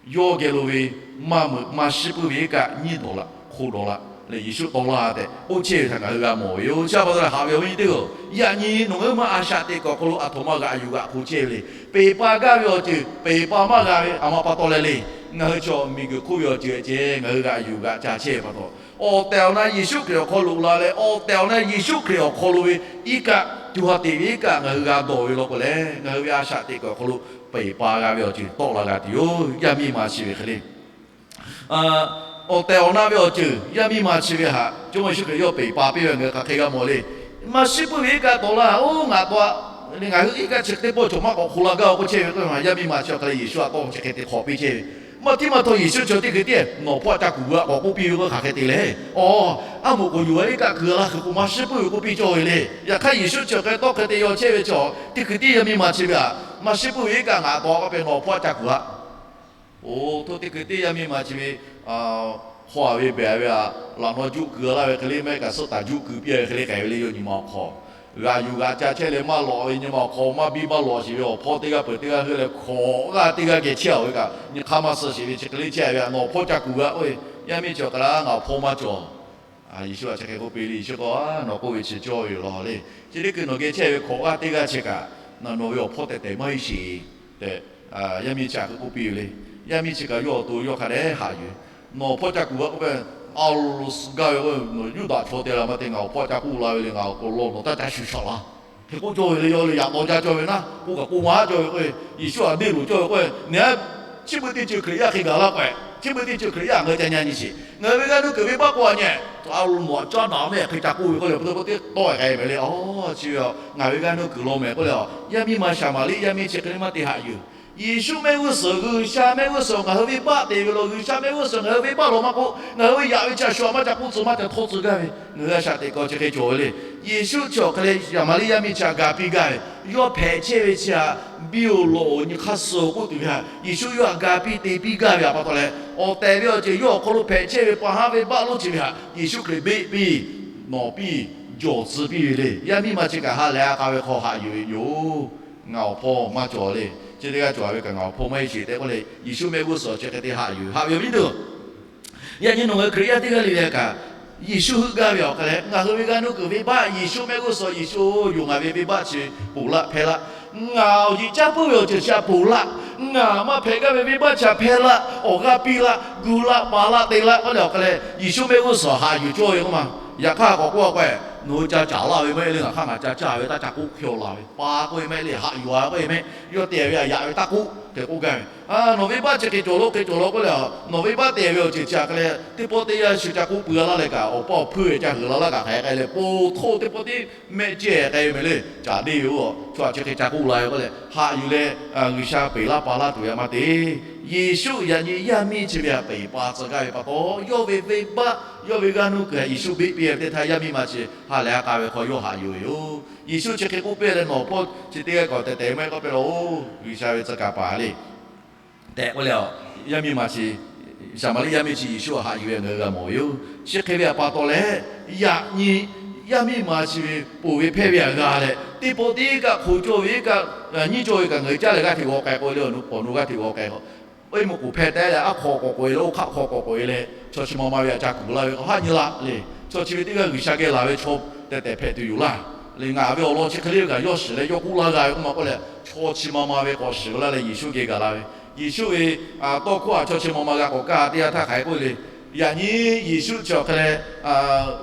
yawˇ geh lo ve maˇ meuꞈ maˇ shiˉ puiˉ ve iˉ kaˆ nyiˇ dawˬ laꞈ hk'o dawˬ laꞈ leh Yeˍsuˆ tawˆ laˇ tehꞈ k'oˆ chehˇ ve htaꞈ ngaˬ hui g'a mawˬ ve yoˬ. Chi pa taw leh haꞈ ve awˬ viˉ nyi teˇ g'aˇ-oˬ, yaꞈ nyi nawˬ ngaˬ hui maˇ a shaꞈ teꞈ kuiˬ awˬ hk'aw lo aˬ htoꞈ ma g'aꞈ yuˬ g'aꞈ hk'o chehˇ ve le. Peˬ pa gaˇ ve awˬ ceuˬ peˬ pa maˇ g'a ve a ma pa taw leh le. Ngaˬ hui chaw miˬguiˬ hk'oˆ ve awˬ ceuˬ ceh ngaˬ hui g'aꞈ yuˬ g'aꞈ ca chehˇ ve pa taw, awˬ tehˬ awˬ na Yeˍsuˆ Hkriꞈ awˬ hk'aw lo la leh awˬ tehˬ awˬ na Yeˍsuˆ Hkriꞈ awˬ hk'aw lo ve iˉ kaˆ co ha teꞈ ve iˉ kaˆ ngaˬ hui g'a dawˬ ve law k'o leh, ngaˬ hui ve a shaꞈ teꞈ kuiˬ awˬ hk'aw lo peˬ pa g'a ve awˬ ceuˬ tawˆ la g'a tuˬ yoˬ. Yaˇ miˇ ma chi ve hk'e le. Awˬ tehˬ awˬ na ve awˬ ceuˬ yaˇ miˇ ma chi ve htaꞈ Jawˇmawˇ Yeˍsuˆ Hkriꞈ yawˇ peˬ pa piˇ ve ngaˬ hui hk'aˬ hk'e g'a mawˬ le. Maˇ shiˉ puiˉ ve iˉ kaˆ tawˆ laˇ, oˇ ngaˬ tawˆ a le, ngaˬ hui iˉ kaˆ chi teˇ pawˆ chaw maˇ k'awꞈ hk'oˆ la gaˇ-oˬ k'oˆ chehˇ ve k'o, yaˇ miˇ ma chi awˬ hk'a leh Yeˍsuˆ htaꞈ tawˇ chi hk'e te hk'awꞈ piˇ chehˇ ve. Maˇ tiˉ maˇ htawˇ Yeˍsuˆ chi teˇ hkui tiˉ nawˬ hpawˇ ca kuˬ g'a k'awꞈ k'oˆ piˇ ve k'o hk'aˬ hk'e te le. Aˬ, aˉ moˍ k'oˍ yuˬ a iˉ kaˆ kuiˬ la hkui k'o maˇ shiˉ puiˉ ve k'oˆ piˇ cawˇ ve le. Yaꞈ hk'aˇ Yeˍsuˆ chi awˬ hk'a tawˇ hk'e te yaw chehˇ ve chi, teˇ hkui tiˉ yaˇ miˇ ma chi ve htaꞈ maˇ shiˉ puiˉ ve iˉ kaˆ ngaˬ tawˆ k'oˆ piˇ nawˬ hpawˇ ca kuˬ a. Oˇ, htawˇ teˇ hkui tiˉ yaˇ miˇ ma chi ve hk'aw a ve behˬ ve htaꞈ laꞈ naw juˆ kuiˬ laˇ ve hk'e le, maˇ heˆ kaꞈ suhˆ taˍ juˆ kuiˬ piˇ a ve hk'e le k'ai ve le. Yawˇ nyi ma awˬ hk'aw g'aꞈ yuˬ g'aꞈ ca chehˇ leh maˇ lawꞈ ve nyi ma awˬ hk'aw maˇ biˇ maˇ lawꞈ sheˍ ve awˬ hpawˇ teˇ g'aˇ peuˬ teˇ g'aˇ heuˆ leh hkawꞈ g'aˇ teˇ g'aˇ geh chehˇ a ve kaꞈ nyi hk'aˇ maˇ suh sheˍ ve chi hk'e le chehˇ ve htaꞈ nawˬ hpawˇ ca kuˬ g'a k'oˆ ve, yaˇ miˇ chi awˬ hk'a leh ngaˬ awˬ hpawˇ maˇ cawˬ. Yeˍsuˆ htaꞈ chi hk'e k'oˆ piˇ le, Yeˍsuˆ k'o, nawˬ k'oˆ ve chi cawˇ ve yoˬ law le. Chi teˇ hkui nawˬ geh chehˇ ve hkawꞈ g'aˇ teˇ g'aˇ chi kaꞈ, nawˬ ve awˬ hpawˇ tehˬ tehˬ maˇ heˆ sheˍ tehꞈ, yaˇ miˇ chi htaꞈ hk'e k'oˆ piˇ ve le. Yaˇ miˇ chi kaꞈ yawˇ awˬ to yawˇ hk'a dehꞈ haꞈ yuˬ. Nawˬ hpawˇ ca kuˬ g'a k'oˆ ve, a lo suh gaˇ ve k'o, nawˬ Yuˇdaꞈ chaw te la maˇ te ngaˬ awˬ hpawˇ ca k'oˆ la ve le, ngaˬ awˬ k'aw lo nawˬ taˇ ca shuˍ shaꞈ la. Hk'e k'oˆ cawˇ ve le, yawˇ le yaꞈ taw jaˇ cawˇ ve naˉ, k'oˆ kaꞈ k'oˆ maˇ cawˇ ve k'o, Yeˍsuˆ htaꞈ deˇ loˍ cawˇ ve k'o, neˬ a, chi beuꞈ teˇ ceuˬ Hkriꞈ yaˇ hk'e gaˬ laˇ k'o, chi beuꞈ teˇ ceuˬ Hkriꞈ yaˇ ngaˬ hui ca nyi nyi sheˍ. Ngaˬ hui ve g'aˇ nuˇ kuiˬ venˇ baˆ k'oˆ a nyi, a lo nawˬ htaꞈ caˉ daꞈ mehˆ hk'e ca k'oˆ ve k'oˆ le, pa taw k'o teˇ tawˆ k'ai mehˍ le. Aˬ, chi ve ngaˬ ve g'aˇ nuˇ kuiˬ law mehˍ k'oˆ le. Yaˇ miˇ ma shaˍ maˍ liˇ yaˇ miˇ chi hk'e le maˇ te haꞈ yuˬ. Yeˍsuˆ mehˆ g'uˇ suhˍ, G'uiˬsha mehˆ g'uˇ suhˍ ngaˬ hui venˇbaˆ te ve lo, G'uiˬsha mehˆ g'uˇ suhˍ ngaˬ hui venˇbaˆ lawˬ maˇ k'oˆ, ngaˬ hui ve yaꞈ ve chi a shu a maˇ ca k'oˆ tcuh maˇ ca htawˇ tcuh gaˇ ve, ngaˬ hui a shaꞈ teꞈ kaw chi hk'e cawˬ ve le. Yeˍsuˆ chi awˬ hk'e leh Saˍmaˍriˆ yaˇ miˇ chi htaꞈ ga piˇ gaˇ ve, yawˇ hpehꞈ chehˇ ve chi htaꞈ biˇ-oˬ lawꞈ-oˬ nyi hk'aˇ suh k'oˆ tuˬ ve htaꞈ Yeˍsuˆ yawˇ htaꞈ ga piˇ te piˇ gaˇ ve htaꞈ pa taw leh, awˬ tehˬ ve awˬ ceuˬ yawˇ awˬ hk'aw lo hpehꞈ chehˇ ve pa haˉ venˇbaˆ lonˉ chi ve htaꞈ Yeˍsuˆ Hkriꞈ beˆ piˇ, nawˬ piˇ, jawˬ tcuh piˇ ve le. Yaˇ miˇ ma chi kaꞈ ha lehˬ a k'a ve hk'aw haꞈ yuˬ ve yoˬ. Ngaˬ awˬ hpawˇ maˇ cawˬ le. Chi teˇ g'aˇ cawˬ ve kaꞈ ngaˬ awˬ hpawˇ maˇ heˆ sheˍ tehꞈ k'oˆ leh, Yeˍsuˆ mehˆ g'uˇ suhˍ chi hk'e te haꞈ yuˬ ve, haꞈ ve awˬ viˉ nyi teˇ-oˬ. Yaꞈ nyi nawˬ ngaˬ hui Hkriꞈ yaˇ teˇ g'aˇ le le kaꞈ, Yeˍsuˆ heuˆ gaˇ ve awˬ hk'aw leh ngaˬ hui ve g'aˇ nuˇ kuiˬ venˇbaˆ Yeˍsuˆ mehˆ g'uˇ suhˍ, Yeˍsuˆ-oˬ, yonˍ ngaˬ ve venˇbaˆ chi ponˬ laˆ hpehˇ laˇ. Ngaˬ awˬ yeꞈ caˇ puiˉ ve awˬ ceuˬ chi htaꞈ ponˬ laˇ. Ngaˬ maˇ hpehꞈ gaˇ ve venˇbaˆ chi htaꞈ hpehˇ laˇ, awˬ g'aˇ piˇ laˇ, gu laˇ, pa laˇ, te laˇ k'oˆ leh awˬ hk'aw leh Yeˍsuˆ mehˆ g'uˇ suhˍ haꞈ yuˬ cawˇ ve k'oˆ ma. Yaꞈ hk'aˇ k'awꞈ k'oˆ a k'o, nawˬ hui ca caˍ laˇ ve maˇ heˆ le, ngaˬ hk'aˇ ngaˬ ca caˇ ve taˇ ca k'oˆ hk'e-a laˬ ve, pa k'oˆ ve maˇ heˆ le, haꞈ yuˬ a k'oˆ ve maˇ heˆ, yawˇ te ve htaꞈ yaꞈ ve taˇ k'oˆ hk'e k'oˆ gaˇ ve. Nawˬ venˇbaˆ chi hk'e cawˬ lo hk'e cawˬ law k'oˆ leh, nawˬ venˇbaˆ te ve awˬ ceuˬ chi htaꞈ hk'e leh teˇ pawˆ teˇ yanˇ shu ca k'oˆ pui a laˇ leh kaꞈ, awˬ pa awˬ hpuiˇ ve ca huiˍ la laˇ kaꞈ hk'aˬ hk'e leh po htawˇ teˇ pawˆ teˇ mehˆ cehˇ k'ai ve meh le, caˍ deˇ ve oˬ, chaw htaꞈ chi hk'e ca k'oˆ la ve k'oˆ leh haꞈ yuˬ leh, G'uiˬsha peˬ laˇ pa laˇ tuˬ ve maˇ te. Yeˍsuˆ yaꞈ nyi yaˇ miˇ chi ve htaꞈ peˬ pa tcuh gaˇ ve pa taw, yawˇ ve venˇbaˆ, yawˇ ve g'aˇ nuˇ kuiˬ htaꞈ Yeˍsuˆ beˆ piˇ ve teˇ htaˇ, yaˇ miˇ ma chi ha lehˬ a k'a ve hk'aw yawˇ haꞈ yuˬ ve yoˬ. Yeˍsuˆ chi hk'e k'oˆ piˇ leh, nawˬ hpawˇ chi teˇ g'aˇ k'awꞈ tehˬ tehˬ maˇ heˆ k'oˆ piˇ laˇ-oˬ, G'uiˬsha ve tcuh kaˍ paˍ le tehꞈ k'oˆ leh, yaˇ miˇ ma chi, Saˍmaˍriˆ yaˇ miˇ chi Yeˍsuˆ htaꞈ haꞈ yuˬ ve ngaˬ hui g'a mawˬ ve yoˬ. Chi hk'e ve htaꞈ pa taw leh, yaꞈ nyi yaˇ miˇ ma chi ve ponˬ ve hpehˇ ve htaꞈ g'a leh, teˇ pawˆ teˇ kaˆ hk'oꞈ cawˇ ve kaꞈ, nyiˇ cawˇ ve kaꞈ ngaˬ hui caˇ leh g'aˇ hteꞈ g'aw k'ai k'o le, awˬ nu g'aˇ hteꞈ g'aw k'ai k'o, oˇ e mvuhˇ k'oˍ hpehˇ teh leh aˉ hk'aw k'awꞈ k'oꞈ e leh, oˇ hk'aˆ hk'aw k'awꞈ k'oꞈ e leh, chaw chi ma ma ve htaꞈ ca kuˬ laˇ ve k'o haˉ nyi laˇ le. Chaw chi ve teˇ g'aˇ G'uiˬsha geh laˬ ve chaw tehꞈ tehˬ hpehꞈ tuˬ yoˬ laˇ. Leh ngaˬ ve awˬ lawn chi hk'e le kaꞈ yawˇ shiˍ leh yawˇ k'oˆ laˇ g'a ve k'oˆ ma k'oˆ leh, chaw chi ma ma ve k'awꞈ shiˍ laˇ leh Yeˍsuˆ geh gaˬ la ve. Yeˍsuˆ ve tawˇ hkawˇ htaꞈ chaw chi ma ma g'a k'awꞈ kaˇ teˇ yanˇ htaˇ hk'aˬ hk'e k'oˆ le. Yaꞈ nyi Yeˍsuˆ chi awˬ hk'e leh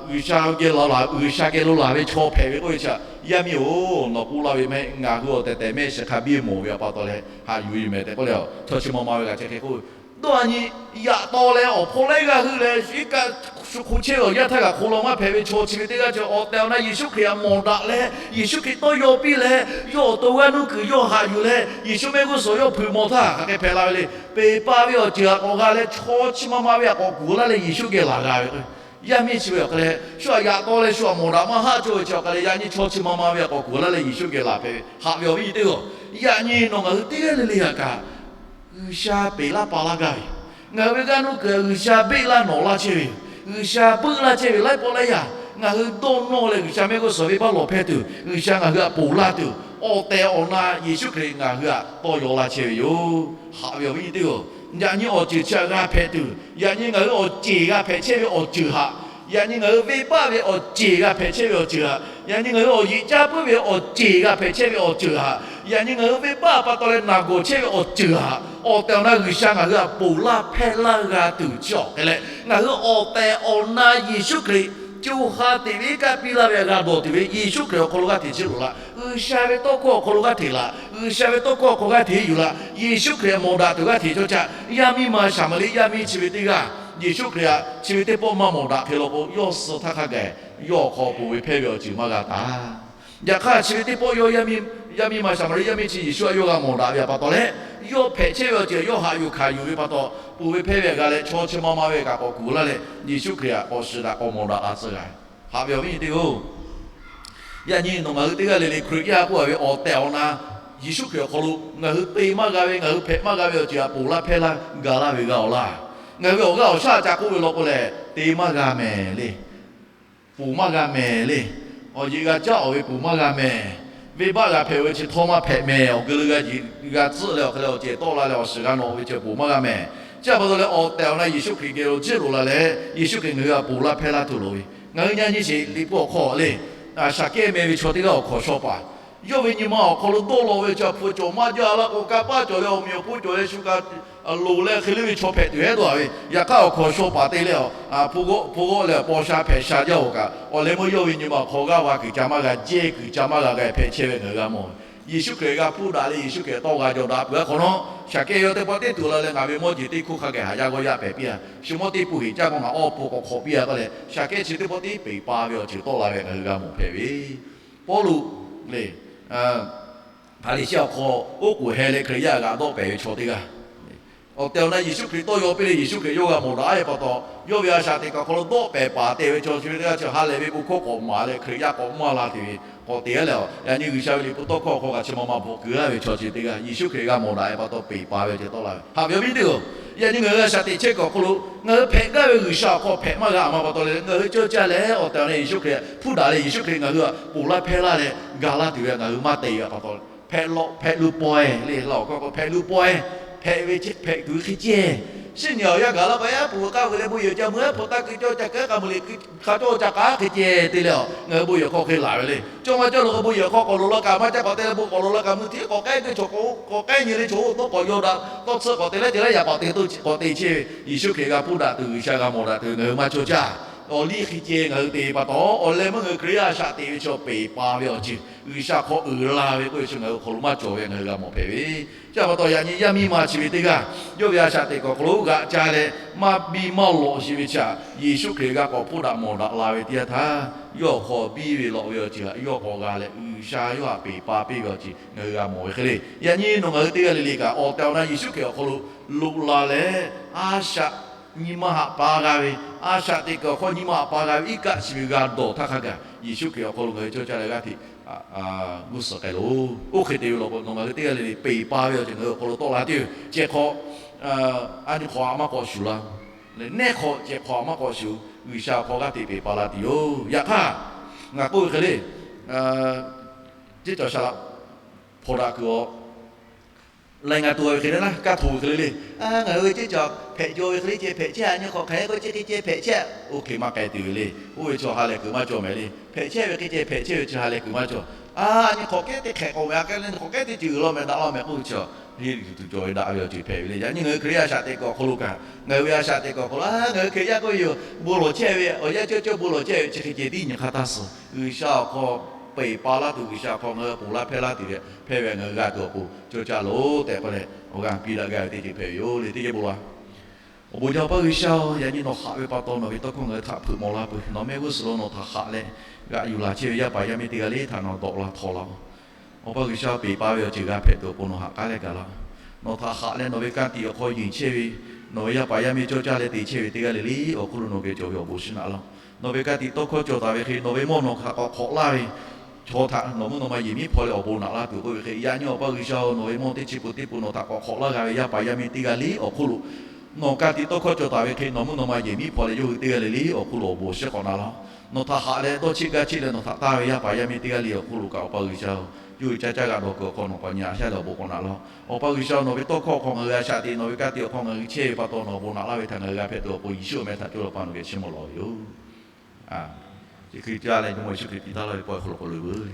G'uiˬsha geh la, G'uiˬsha geh lo laˬ ve chaw hpehꞈ ve k'oˆ ve chi, yaˇ miˇ-oˬ, nawˬ k'oˆ laˇ ve meh, ngaˬ hui awˬ tehˬ tehˬ mehˆ shiˍ hk'a biˇ mawˬ ve pa taw leh haꞈ yuˬ ve yoˬ meh tehꞈ k'oˆ leh, chaw chi ma ma ve kaꞈ chi hk'e k'oˆ ve. Dawˇ a nyi, yaꞈ taw leh awˬ hpawˇ laiˉ g'aˇ hui leh iˉ kaˆ shu hk'oˆ chehˇ ve awˬ yanˇ htaˇ kaꞈ hk'oˆ law maˇ hpehꞈ ve chaw chi ve teˇ g'aˇ chi awˬ tehˬ awˬ na Yeˍsuˆ Hkriꞈ htaꞈ mawˬ daꞈ leh, Yeˍsuˆ Hkriꞈ tawˇ yaw piˇ leh, yawˇ awˬ to g'aˇ nuˇ kuiˬ yawˇ haꞈ yuˬ leh, Yeˍsuˆ mehˆ g'uˇ suhˍ yawˇ hpeuꞈ maw htaˇ hk'aˬ hk'e hpehꞈ la ve le. Peˬ pa ve awˬ ceuˬ htaꞈ k'awꞈ g'a leh chaw chi ma ma ve htaꞈ k'awꞈ kuˬ laˇ leh Yeˍsuˆ geh laˬ g'a ve. Yaˇ miˇ chi ve awˬ hk'e leh shu htaꞈ yaꞈ taw leh shu htaꞈ mawˬ daꞈ maˇ haˆ cawˇ ve chi awˬ hk'e leh, yaꞈ nyi chaw chi ma ma ve htaꞈ k'awꞈ kuˬ laˇ leh Yeˍsuˆ geh laˬ hpehꞈ ve, haꞈ ve awˬ viˉ nyi teˇ-oˬ. Yaꞈ nyi nawˬ ngaˬ hui teˇ g'aˇ le le htaꞈ kaꞈ G'uiˬsha peˬ laˇ pa laˇ gaˇ ve, ngaˬ hui ve g'aˇ nuˇ kuiˬ G'uiˬsha beˆ laˇ nawꞈ laˇ chehˇ ve yoˬ. G'uiˬsha beuˆ laˇ chehˇ ve laiˉ pawˆ laiˉ yaˇ ngaˬ hui dawˇ nawˇ leh G'uiˬsha mehˆ g'uˇ suhˍ venˇbaˆ lawˬ hpehˇ tuˬ, G'uiˬsha ngaˬ hui htaꞈ ponˬ laˇ tuˬ, awˬ tehˬ awˬ na Yeˍsuˆ Hkriꞈ ngaˬ hui htaꞈ tawˇ yaw laˇ chehˇ ve yoˬ. Haꞈ ve awˬ viˉ nyi teˇ-oˬ, yaꞈ nyi awˬ ceuˬ chi htaꞈ g'a hpehꞈ tuˬ, yaꞈ nyi ngaˬ hui awˬ ceˬ g'a hpehꞈ chehˇ ve awˬ ceuˬ htaꞈ, yaꞈ nyi ngaˬ hui venˇbaˆ ve awˬ ceˬ g'a hpehꞈ chehˇ ve awˬ ceuˬ htaꞈ, yaꞈ nyi ngaˬ hui awˬ yeꞈ caˇ puiˉ ve awˬ ceˬ g'a hpehꞈ chehˇ ve awˬ ceuˬ htaꞈ, yaꞈ nyi ngaˬ hui venˇbaˆ pa taw leh naˬ gawˬ chehˇ ve awˬ ceuˬ htaꞈ, awˬ tehˬ awˬ na G'uiˬsha ngaˬ hui htaꞈ ponˬ laˇ hpehˇ laˇ g'a tuˬ chi awˬ hk'e leh, ngaˬ hui awˬ tehˬ awˬ na Yeˍsuˆ Hkriꞈ co ha teꞈ ve iˉ kaˆ piˇ laˇ ve htaꞈ g'a dawˬ tuˬ ve Yeˍsuˆ Hkriꞈ awˬ hk'aw lo g'aˇ hteꞈ chiˇ loꞈ laˇ. G'uiˬsha ve tawˇ hkawˇ awˬ hk'aw lo g'aˇ hteꞈ laˬ. G'uiˬsha ve tawˇ hkawˇ awˬ hk'aw g'aˇ hteꞈ yuˬ laˇ. Yeˍsuˆ Hkriꞈ htaꞈ mawˬ daꞈ tuˬ g'aˇ hteꞈ cawˇ caˇ. Yaˇ miˇ ma Saˍmaˍriˆ yaˇ miˇ chi ve teˇ g'aˇ Yeˍsuˆ Hkriꞈ htaꞈ chi ve teˇ pawˆ maˇ mawˬ daꞈ hk'e law k'o, yawˇ suh htaˇ hk'a gaˬ yawˇ awˬ hk'aw ponˬ ve hpehˇ ve awˬ ceuˬ maˇ g'a taˍ. Yaꞈ hk'aˇ chi ve teˇ pawˆ yawˇ yaˇ miˇ ma Saˍmaˍriˆ yaˇ miˇ chi Yeˍsuˆ htaꞈ yawˇ g'a mawˬ daꞈ ve pa taw leh, yawˇ hpehꞈ chehˇ ve awˬ ceuˬ yawˇ haꞈ yuˬ hkanˍ yuˬ ve pa taw, ponˬ ve hpehˇ ve htaꞈ g'a leh chaw chi ma ma ve kaꞈ k'awꞈ kuˬ laˇ leh Yeˍsuˆ Hkriꞈ htaꞈ k'awꞈ shiˍ daꞈ k'awꞈ mawˬ daꞈ la tcuh g'a. Haꞈ ve awˬ viˉ nyi teˇ-oˬ, yaꞈ nyi nawˬ ngaˬ hui teˇ g'aˇ le le Hkriꞈ yaˇ k'oˆ a ve awˬ tehˬ awˬ na Yeˍsuˆ Hkriꞈ awˬ hk'aw lo ngaˬ hui te maˇ g'a ve, ngaˬ hui hpehꞈ maˇ g'a ve awˬ ceuˬ htaꞈ ponˬ laˇ hpehˇ laˇ ga laˇ ve g'a awˬ laˇ. Ngaˬ hui ve awˬ g'aˇ awˬ shaˉ ca k'oˆ ve law k'o lehˬ, te maˇ g'a mehˍ le. Ponˬ maˇ g'a mehˍ le. Awˬ yeꞈ g'a caˉ-oˬ ve ponˬ maˇ g'a mehˍ. Venˇbaˆ g'a hpehꞈ-oˬ ve chi htawˇ maˇ hpehꞈ mehˍ. Awˬ geu lo g'a yeꞈ g'a tcuhˆ leh awˬ hk'e leh awˬ cehˬ tawˆ la leh awˬ shiˍ g'a nawꞈ ve chi ponˬ maˇ g'a mehˍ. Chi pa taw leh awˬ tehˬ awˬ na Yeˍsuˆ Hkriꞈ geh lo chiˇ loꞈ la leh Yeˍsuˆ Hkriꞈ ngaˬ hui htaꞈ ponˬ laˇ hpehˇ laˇ tuˬ loˍ ve, ngaˬ hui nyi nyi sheˍ Liꞈ hpu awˬ hk'aw le, Saˍkehˇ meh ve chaw teˇ g'aˇ awˬ hkawnˍ shaw paˍ, yawˇ ve nyi ma awˬ hk'aw lo dawˇ law ve chi hpu cawˬ maˇ jaˇ laˇ k'o, kanˇ paˆ cawˬ leh awˬ meꞈ awˬ hponˇ cawˬ leh shu kaꞈ loˍ leh hk'e le ve chaw hpehꞈ tuˬ hehˉ dawˇ ve. Yaꞈ hk'aˇ awˬ hkawnˍ shaw paˍ te leh, hpu g'awˇ leh paw sha hpehꞈ sha jaˇ-oˬ kaꞈ, awˬ leh meuˇ yawˇ ve nyi ma awˬ hk'aw g'aˇ va kuiˬ ca maˇ g'a, jehˇ kuiˬ ca maˇ g'a g'a hpehꞈ chehˇ ve ngaˬ hui g'a mawˬ. Yeˍsuˆ Hkriꞈ g'a hpuˇ daꞈ leh Yeˍsuˆ Hkriꞈ tawˇ g'a jaw daꞈ peuˬ-a hk'awꞈ nawˉ, Saˍkehˇ yawˇ teˇ pawˆ teˇ tuˬ la leh ngaˬ ve mawˇ jeˬ teˇ hkoˇ hk'a gaˬ haꞈ jaˇ g'awˇ yaˇ pehˍ piˇ-a. Shu mawˇ teˇ pun heˍ caˇ k'o ngaˬ awˇ pun k'awꞈ hk'awꞈ piˇ-a k'oˆ leh, Saˍkehˇ chi teˇ pawˆ teˇ peˍ pa ve awˬ ceuˬ tawˆ la ve ngaˬ hui g'a mawˬ hpehꞈ ve. Pawˇluꞈ le, ha lehˬ shehˆ awˬ hk'aw oˉ k'oˍ heh leh Hkriꞈ yaˇ g'aꞈ dawˆ pehˍ ve chaw teˇ g'aˇ, awˬ tehˬ awˬ na Yeˍsuˆ Hkriꞈ tawˇ yaw piˇ leh Yeˍsuˆ Hkriꞈ yawˇ g'a mawˬ daꞈ ve pa taw, yawˇ ve a shaꞈ teꞈ kaꞈ awˬ hk'aw lo dawˆ pehˍ paˍ te ve chaw chi ve teˇ g'aˇ chi ha lehˬ ve bon hkawˇ k'awꞈ maˍ leh Hkriꞈ yaˇ k'awꞈ maˇ la tuˬ ve k'awꞈ te a leh, yaꞈ nyi G'uiˬsha ve liꞈ hpu tawˇ hkawˇ hk'aw kaꞈ chi ma ma bvuhꞈ kuiˬ a ve chaw chi teˇ g'aˇ Yeˍsuˆ Hkriꞈ g'a mawˬ daꞈ ve pa taw peˬ paˍ ve awˬ ceuˬ tawˆ la ve. Haꞈ ve awˬ viˉ teˇ-oˬ, yaꞈ nyi ngaˬ hui a shaꞈ teꞈ chehˇ kuiˬ awˬ hk'aw lo ngaˬ hui hpehꞈ gaˇ ve G'uiˬsha awˬ hk'aw hpehꞈ maˇ g'a a ma pa taw leh, ngaˬ hui cawˇ caˇ leh awˬ tehˬ awˬ na Yeˍsuˆ Hkriꞈ hpuˇ daꞈ leh Yeˍsuˆ Hkriꞈ ngaˬ hui htaꞈ ponˬ laˇ hpehˇ laˇ leh ga laˇ tuˬ ve ngaˬ hui maˇ te ve pa taw, hpehꞈ lawꞈ hpehꞈ lu pawehˇ le, laˬ awˬ hk'aw k'o hpehꞈ lu pawehˇ, hpehꞈ ve hk'e hpehꞈ tuˬ ve hk'e ceh, shiˉ nyi awˬ yanˇ gaˬ laˇ pa yaˇ puˬ ve k'aˇ ve leh bon yehˬ ca mui aˉ hpu taˇ keu cawˇ ca keu k'a mui le, hk'a cawˇ ca k'aˉ hk'e ceh te leh a, ngaˬ hui bon yehˬ hk'aw hk'e laˬ ve le. Cawˇ maˇ cawˇ lo k'o bon yehˬ hk'aw k'awꞈ loꞈ la kaꞈ maˇ caˇ k'awꞈ te leh bon k'awꞈ loꞈ la kaꞈ mui htiˉ k'awꞈ k'ehˉ keu chaw k'o k'awꞈ k'ehˉ nyi le chaw oˇ tawˇ k'awꞈ yaw daꞈ tawˇ tsuhˇ k'awꞈ te leh te leh yaꞈ k'awꞈ te k'awꞈ te chehˇ ve Yeˍsuˆ Hkriꞈ g'a hpuˇ daꞈ tuˬ G'uiˬsha g'a mawˬ daꞈ tuˬ ngaˬ hui maˇ cawˇ caˇ. Awˬ liˇ hk'e ceh ngaˬ hui te pa taw awˬ leh meuˇ ngaˬ hui Hkriꞈ yaˇ a shaꞈ teꞈ ve chaw peˬ paˍ ve awˬ ceuˬ G'uiˬsha hk'aw uiˍ la ve k'oˆ ve chi ngaˬ hui awˬ hk'aw lo maˇ cawˬ ve ngaˬ hui g'a mawˬ hpehꞈ ve. Chi pa taw yaꞈ nyi yaˇ miˇ ma chi ve teˇ g'aˇ yawˇ ve a shaꞈ teꞈ kuiˬ awˬ hk'aw lo g'aꞈ ca leh maˇ biˇ maˇ lawꞈ sheˍ ve chi htaꞈ Yeˍsuˆ Hkriꞈ g'a k'awꞈ hpuˇ daꞈ mawˬ daꞈ la ve teˇ yanˇ htaˇ, yawˇ awˬ hk'aw biˇ ve lawꞈ ve awˬ ceuˬ htaꞈ yawˇ k'awꞈ g'a leh G'uiˬsha yawˇ htaꞈ peˬ paˍ piˇ ve awˬ ceuˬ ngaˬ hui g'a mawˬ ve hk'e le. Yaꞈ nyi nawˬ ngaˬ hui teˇ g'aˇ le le kaꞈ awˬ tehˬ awˬ na Yeˍsuˆ Hkriꞈ awˬ hk'aw lo loꞈ la leh a shaꞈ nyi ma haꞈ pa g'a ve, a shaꞈ teꞈ kuiˬ awˬ hk'aw nyi ma haꞈ pa g'a ve iˉ kaˆ chi ve g'a dawˬ htaˇ hk'a gaˬ Yeˍsuˆ Hkriꞈ awˬ hk'aw lo ngaˬ hui cawˇ caˇ leh g'aˇ hteꞈ g'uˇ suhˍ k'ai loˬ. Oˇ hk'e te ve law k'o nawˬ ngaˬ hui teˇ g'aˇ le le peˬ paˍ ve awˬ ceuˬ ngaˬ hui awˬ hk'aw lo tawˆ la tuˬ ceh hk'aw, a nyi hk'awꞈ a maˇ k'awꞈ shuˍ la leh neˇ hk'awꞈ ceh hk'awꞈ a maˇ k'awꞈ shuˍ, G'uiˬsha awˬ hk'aw g'aˇ hteꞈ peˬ paˍ la tuˬ yoˬ. Yaꞈ hk'aˇ ngaˬ k'oˆ ve hk'e le, ceˇ cawˬ shaˍ laꞈ hpawnˬ daꞈ kuiˬ awˬ laiˬ ngaˬ tuˬ ve hk'e le naˉ kaˇ htoꞈ ve hk'e le le, ngaˬ hui ve ceˇ cawˬ hpehꞈ jaw ve hk'e le ceh hpehꞈ chehˇ a, nyi hk'awꞈ hk'aˬ hk'e k'oˆ chehˇ hk'e ceh hpehꞈ chehˇ, oˇ hk'e maˇ k'ai tuˬ ve le. Oˇ ve chaw ha lehˬ kuiˬ maˇ cawˬ mehˍ le. Hpehꞈ chehˇ ve hk'e ceh hpehꞈ chehˇ ve chi ha lehˬ kuiˬ maˇ cawˬ. A nyi hk'awꞈ kehˉ teˇ hk'ehꞈ k'awꞈ ve a kehˉ le hk'awꞈ kehˉ teˇ ceuˬ g'uiˬ law mehˍ daꞈ law mehˍ k'oˆ ve chi, heˇ tuˬ cawˬ ve daꞈ ve awˬ ceuˬ hpehꞈ ve le. Yaꞈ nyi ngaˬ hui Hkriꞈ yaˇ a shaꞈ teꞈ kuiˬ awˬ hk'aw lo kaꞈ, ngaˬ hui ve a shaꞈ teꞈ kuiˬ awˬ hk'aw lo ngaˬ hui Hkriꞈ yaˇ k'oˆ ve yoˬ bon lawˬ chehˇ ve awˬ yanˇ cawˇ cawˇ bon lawˬ chehˇ ve chi hk'e ceh tiˉ nyi hk'aˇ taˇ suh. G'uiˬsha awˬ hk'aw peˬ paˍ laˇ tuˬ G'uiˬsha awˬ hk'aw ngaˬ hui ponˬ laˇ hpehˇ laˇ tuˬ ve hpehˇ ve ngaˬ hui g'a tuˬ awˬ pon cawˇ caˇ loˬ tehꞈ k'oˆ leh awˬ g'aˇ piˇ daꞈ gaˇ ve teˇ ceuˬ hpehꞈ ve yoˬ le. Teˇ ceuˬ bon laˬ Awˬ bon jaˇ Awˬ pa G'uiˬsha-oˬ, yaꞈ nyi nawˬ haꞈ ve pa taw nawˬ ve tawˇ hkawˇ ngaˬ hui htaꞈ hpeuꞈ maw laˇ peuˬ. Nawˬ mehˆ g'uˇ suhˍ lo nawˬ htaꞈ haꞈ leh g'aꞈ yuˬ laˬ chehˇ ve yaˇ paˍ yaˇ miˇ teˇ g'aˇ le htaꞈ nawˬ dawꞈ la htaw laˇ-oˬ. Awˬ pa G'uiˬsha-oˬ, peˬ paˍ ve awˬ ceuˬ g'a hpehꞈ tuˬ awˬ pon nawˬ haꞈ k'aˉ leh gaˬ laˇ-oˬ. Nawˬ htaꞈ haꞈ leh nawˬ ve ka tiꞈ awˬ hk'aw yeˬ chehˇ ve, nawˬ ve yaˇ paˍ yaˇ miˇ cawˇ caˇ leh te chehˇ ve teˇ g'aˇ le le awˬ hk'oˆ lo nawˬ geh cawˬ ve awˬ bon shiˍ naꞈ laˇ-oˬ. Nawˬ ve ka tiꞈ tawˇ hkawˇ cawˬ taˍ ve hk'e nawˬ ve mawˇ nawˬ htaꞈ k'awꞈ hk'awꞈ laˇ ve chaw htaꞈ nawˬ mvuhˇ naw ma yehˬ miˉ hpaw leh awˬ bon naꞈ laˇ tuˬ k'oˆ ve hk'e, yaꞈ nyi Awˬ pa G'uiˬsha-oˬ, nawˬ ve mawˇ teˇ chi pun teˇ pun nawˬ htaꞈ k'awꞈ hk'awꞈ laˇ g'a ve yaˇ paˍ yaˇ miˇ teˇ g'aˇ le awˬ hk'oˆ lo nawˬ ka tiꞈ tawˇ hkawˇ cawˬ taˍ ve hk'e nawˬ mvuhˇ naw ma yehˬ miˉ hpaw leh yawˇ hui teˇ g'aˇ le le awˬ hk'oˆ lo awˬ bon shiˍ k'awꞈ naꞈ laˇ-oˬ. Nawˬ htaꞈ haꞈ leh dawˇ cheˆ gaˇ cheˆ leh nawˬ htaꞈ taˇ ve yaˇ paˍ yaˇ miˇ teˇ g'aˇ le awˬ hk'oˆ lo kaꞈ Awˬ pa G'uiˬsha-oˬ, yawˇ hui caˇ caˇ g'a dawˬ kuiˬ awˬ hk'aw nawˬ k'awꞈ nyi a shaˉ leh awˬ bon k'awꞈ naꞈ laˇ-oˬ. Awˬ pa G'uiˬsha-oˬ, nawˬ ve tawˇ hkawˇ awˬ hk'aw ngaˬ hui a shaꞈ teꞈ nawˬ ve ka tiꞈ awˬ hk'aw ngaˬ hui chehˇ ve pa taw nawˬ awˬ bon naꞈ laˇ ve htaꞈ ngaˬ hui g'a hpehꞈ tuˬ awˬ pon Yeˍsuˆ awˬ meh htaꞈ cawˇ law pa nawˬ geh chiˇ mvuh lawˬ ve yoˬ. Chi hk'e caˇ leh Jawˇmawˇ Yeˍsuˆ Hkriꞈ piˇ taˉ laˇ ve pawehˇ hk'aw lo k'awꞈ loꞈ veuˬ.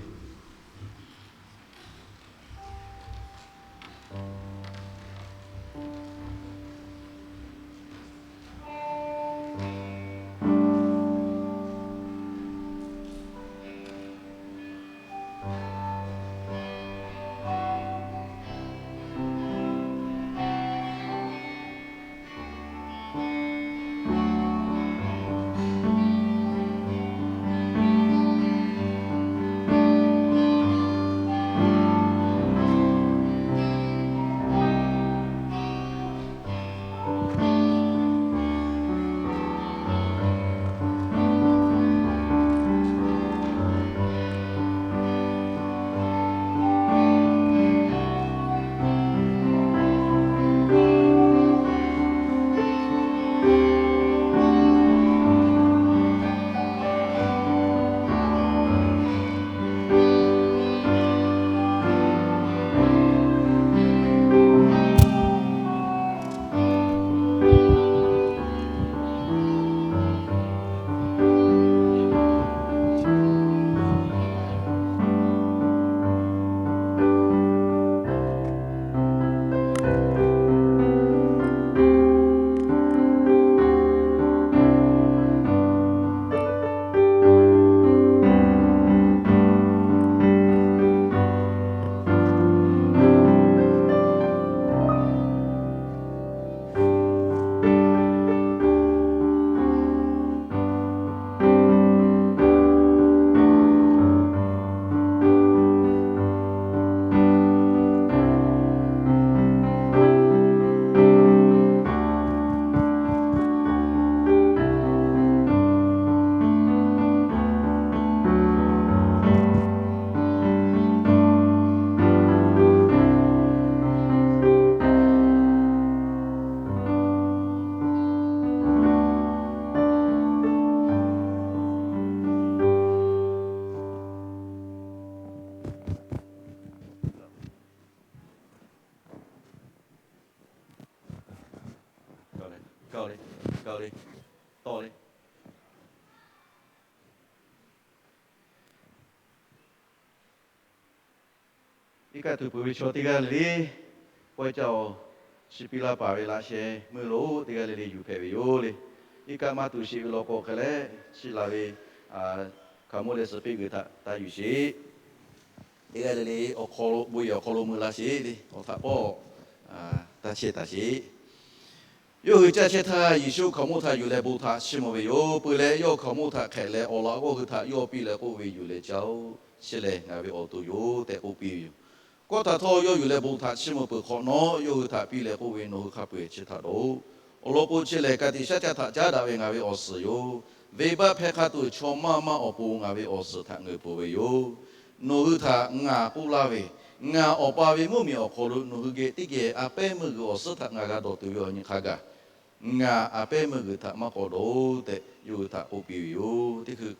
tawˆ le. Iˉ kaˆ tuˬ peuˬ ve chaw teˇ g'aˇ le le, pawehˇ caˇ awˬ chi piˇ laˇ paˍ ve laꞈ sheh meuˇ lo teˇ g'aˇ le le yuˬ hpehꞈ ve yoˬ le. Iˉ kaˆ maˇ tuˬ sheˍ ve law k'o hk'e leh, chi laˬ ve hkaoˍmonˇ leh suhˍ piˇ g'uiˬ htaꞈ taˇ yuˬ sheˍ. Teˇ g'aˇ le le awˬ hk'aw lo bon yehˬ awˬ hk'aw lo mui la sheˍ le, awˬ htaꞈ pawˆ taˇ chehˇ taˍ sheˍ. Yawˇ hui caˇ chehˇ htaˇ, Yeˍsuˆ hkaoˍmonˇ htaꞈ yuˬ leh bon htaꞈ chiˇ mvuh ve yoˬ. Peuˬ leh, yawˇ hkaoˍmonˇ htaꞈ hk'ehꞈ leh, awˬ laꞈ g'awˇ hui htaꞈ yawˇ piˇ leh k'oˆ ve, Yuˬ leh caˇ-oˆ. Chi lehˬ ngaˬ ve awˬ to yoˬ tehꞈ k'oˆ piˇ ve yoˬ. Kawˆ htaꞈ htawˇ yawˇ yuˬ leh bon htaꞈ chiˇ mvuh peuˬ hk'awꞈ nawˉ, yawˇ hui htaꞈ piˇ leh k'oˆ ve, Nawˬ hui hk'a peu-eˬ chi htaꞈ dawˬ-oꞈ. Awˬ lawn k'o, chi lehˬ ka tiꞈ shaˉ caˇ htaꞈ caˉ daꞈ ve ngaˬ ve awˬ suhˍ yoˬ. Venˇbaˆ hpehˇ hk'a tuˬ chaw maˇ maˇ awˬ pon ngaˬ ve awˬ suhˍ htaꞈ ngeuˍ peuˬ ve yoˬ. Nawˬ hui htaꞈ ngaˬ k'oˆ laˇ ve, ngaˬ Awˬ pa ve mvuhˇmiˬ awˬ hk'aw lo nawˬ hui geh teˇ geh a pehˉ meuˇ g'uiˬ awˬ suhˉ htaꞈ ngaˬ g'a dawˬ tuˬ ve awˬ nyi hk'a gaˬ, ngaˬ a pehˉ meuˇ g'uiˬ htaꞈ maˇ k'awꞈ dawˬ-oꞈ tehꞈ yawˇ hui htaꞈ k'oˆ piˇ ve yoˬ. Teˇ hkui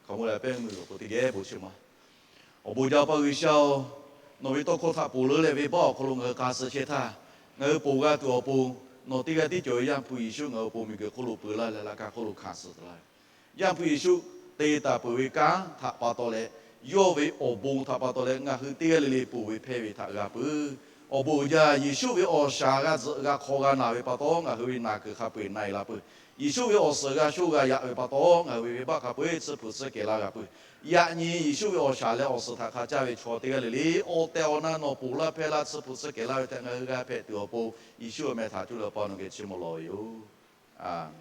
hkaoˍmonˇ leh a pehˉ meuˇ g'uiˬ awˬ pon teˇ geh bon chi ma Awˬ bon jaˇ Awˬ pa G'uiˬsha-oˬ, nawˬ ve tawˇ hkawˇ htaꞈ ponˬ leuˉ leh venˇbaˆ awˬ hk'aw lo ngaˬ hui k'a suh chehˇ htaˇ, ngaˬ hui ponˬ g'a tuˬ awˬ pon nawˬ teˇ g'aˇ tiˉ cawˬ ve Yaˇ hpu Yeˍsuˆ ngaˬ hui awˬ pon miˬguiˬ hk'oˆ lo peu laˇ leh laꞈ ka hk'oˆ lo hkanˍ suh taˍ laˇ ve. Yaˇ hpu Yeˍsuˆ te taˍ peuˬ ve kanˉ htaꞈ pa taw leh, yawˇ ve awˬ bon htaꞈ pa taw leh ngaˬ hui teˇ g'aˇ le le ponˬ ve hpehˇ ve htaꞈ g'a peuˬ. Awˬ bon uiˍ jaˇ, Yeˍsuˆ ve awˬ shaˍ g'a tzuhꞈ g'a hk'aw g'a naˬ ve pa taw, ngaˬ hui ve naˬ kuiˬ hk'a peu-eˬ na-e la peuˬ. Yeˍsuˆ ve awˬ suhˍ g'a shoˆ g'a yaꞈ ve pa taw, ngaˬ hui ve venˇbaˆ hk'a peu-eˬ tsuhˇ hpu tsuhˇ kehˬ laˇ g'a peuˬ. Yaꞈ nyi Yeˍsuˆ ve awˬ shaˍ leh awˬ suhˍ htaꞈ hk'a caˇ ve chaw teˇ g'aˇ le le, awˬ tehˬ awˬ na nawˬ ponˬ laˇ hpehˇ laˇ tsuhˇ hpu tsuhˇ kehˬ laˇ ve htaꞈ ngaˬ hui g'a hpehꞈ tuˬ awˬ pon, Yeˍsuˆ awˬ meh htaꞈ cuˇ leh Awˬ pa nawˬ geh chiˇ mvuh lawˬ ve yoˬ. Aˬmenˍ.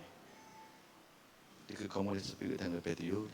Teˇ hkui hkaoˍmonˇ leh suhˍ piˇ g'uiˬ htaꞈ ngaˬ hui hpehꞈ tuˬ yoˬ.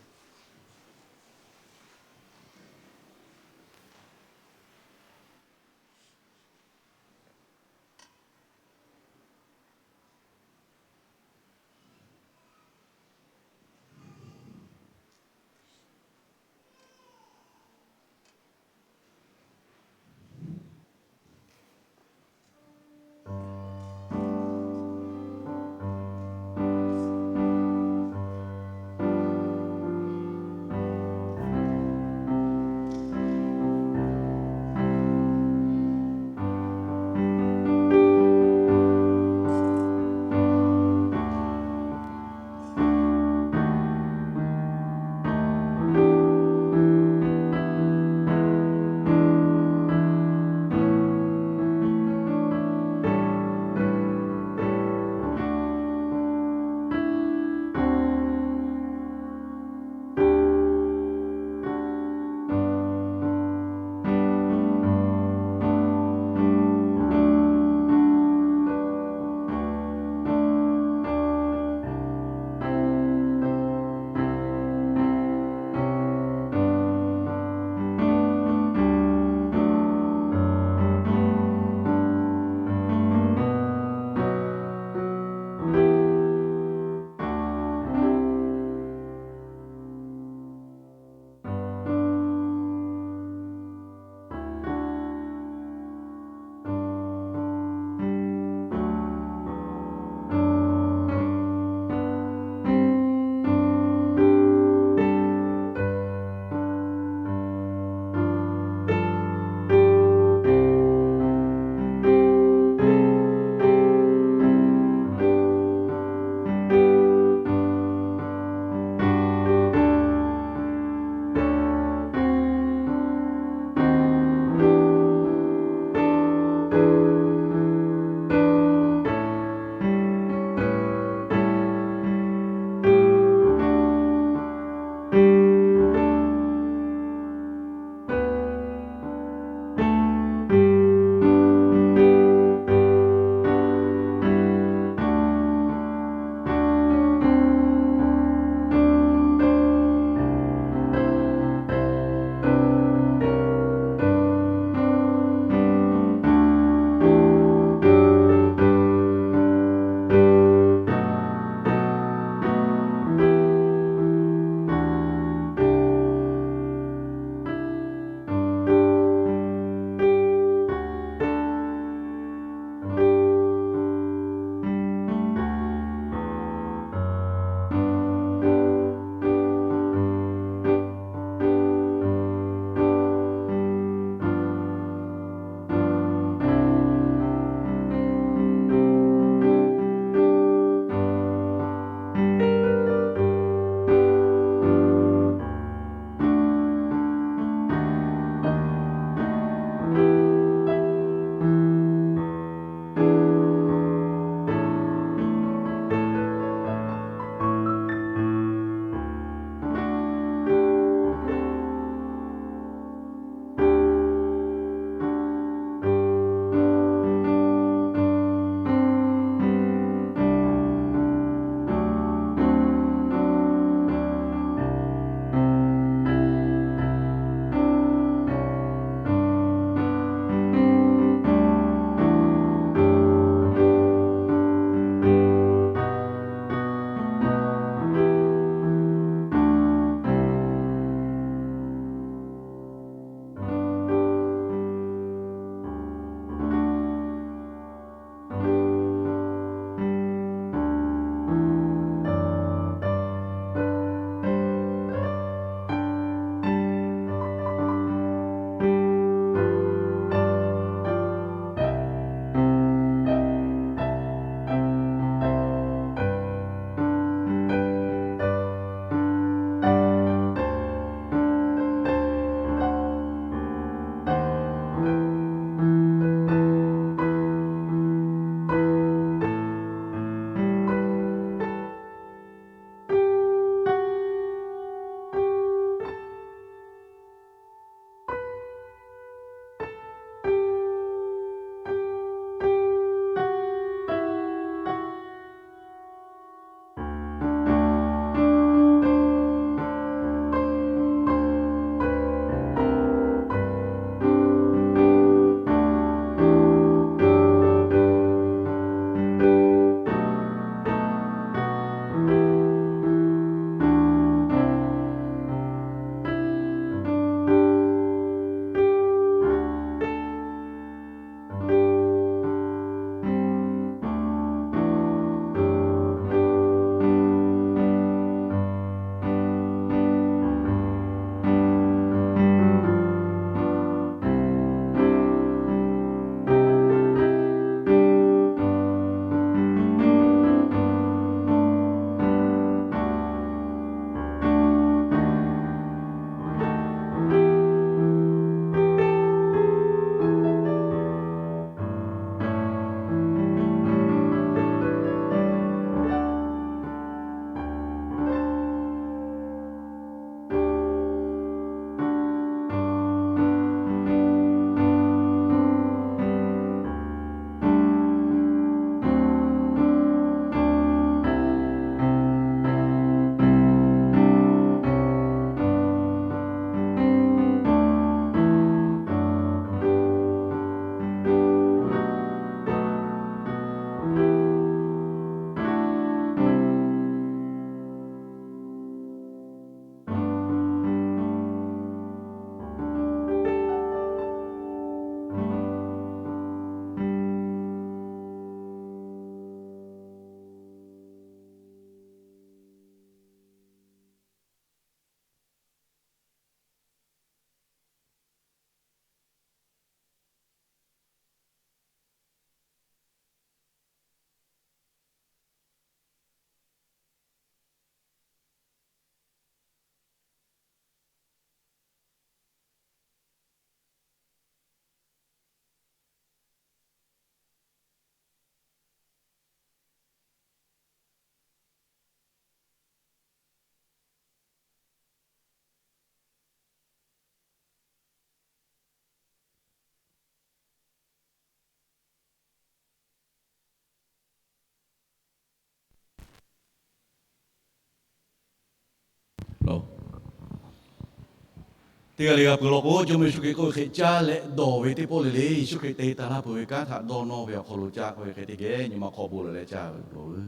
Teˇ g'aˇ le g'a peuˬ law k'o, Jawˇmawˇ Yeˍsuˆ Hkriꞈ k'oˆ ve hk'e caˇ leh dawˬ ve teˇ pawˆ le le, Yeˍsuˆ Hkriꞈ te taˍ laˇ peuˬ ve kanˉ htaꞈ dawˇ nawˇ ve awˬ hk'aw lo caˇ k'oˆ ve hk'e teˇ geh nyi ma hk'aw bon lawˬ leh caˇ ve law ve.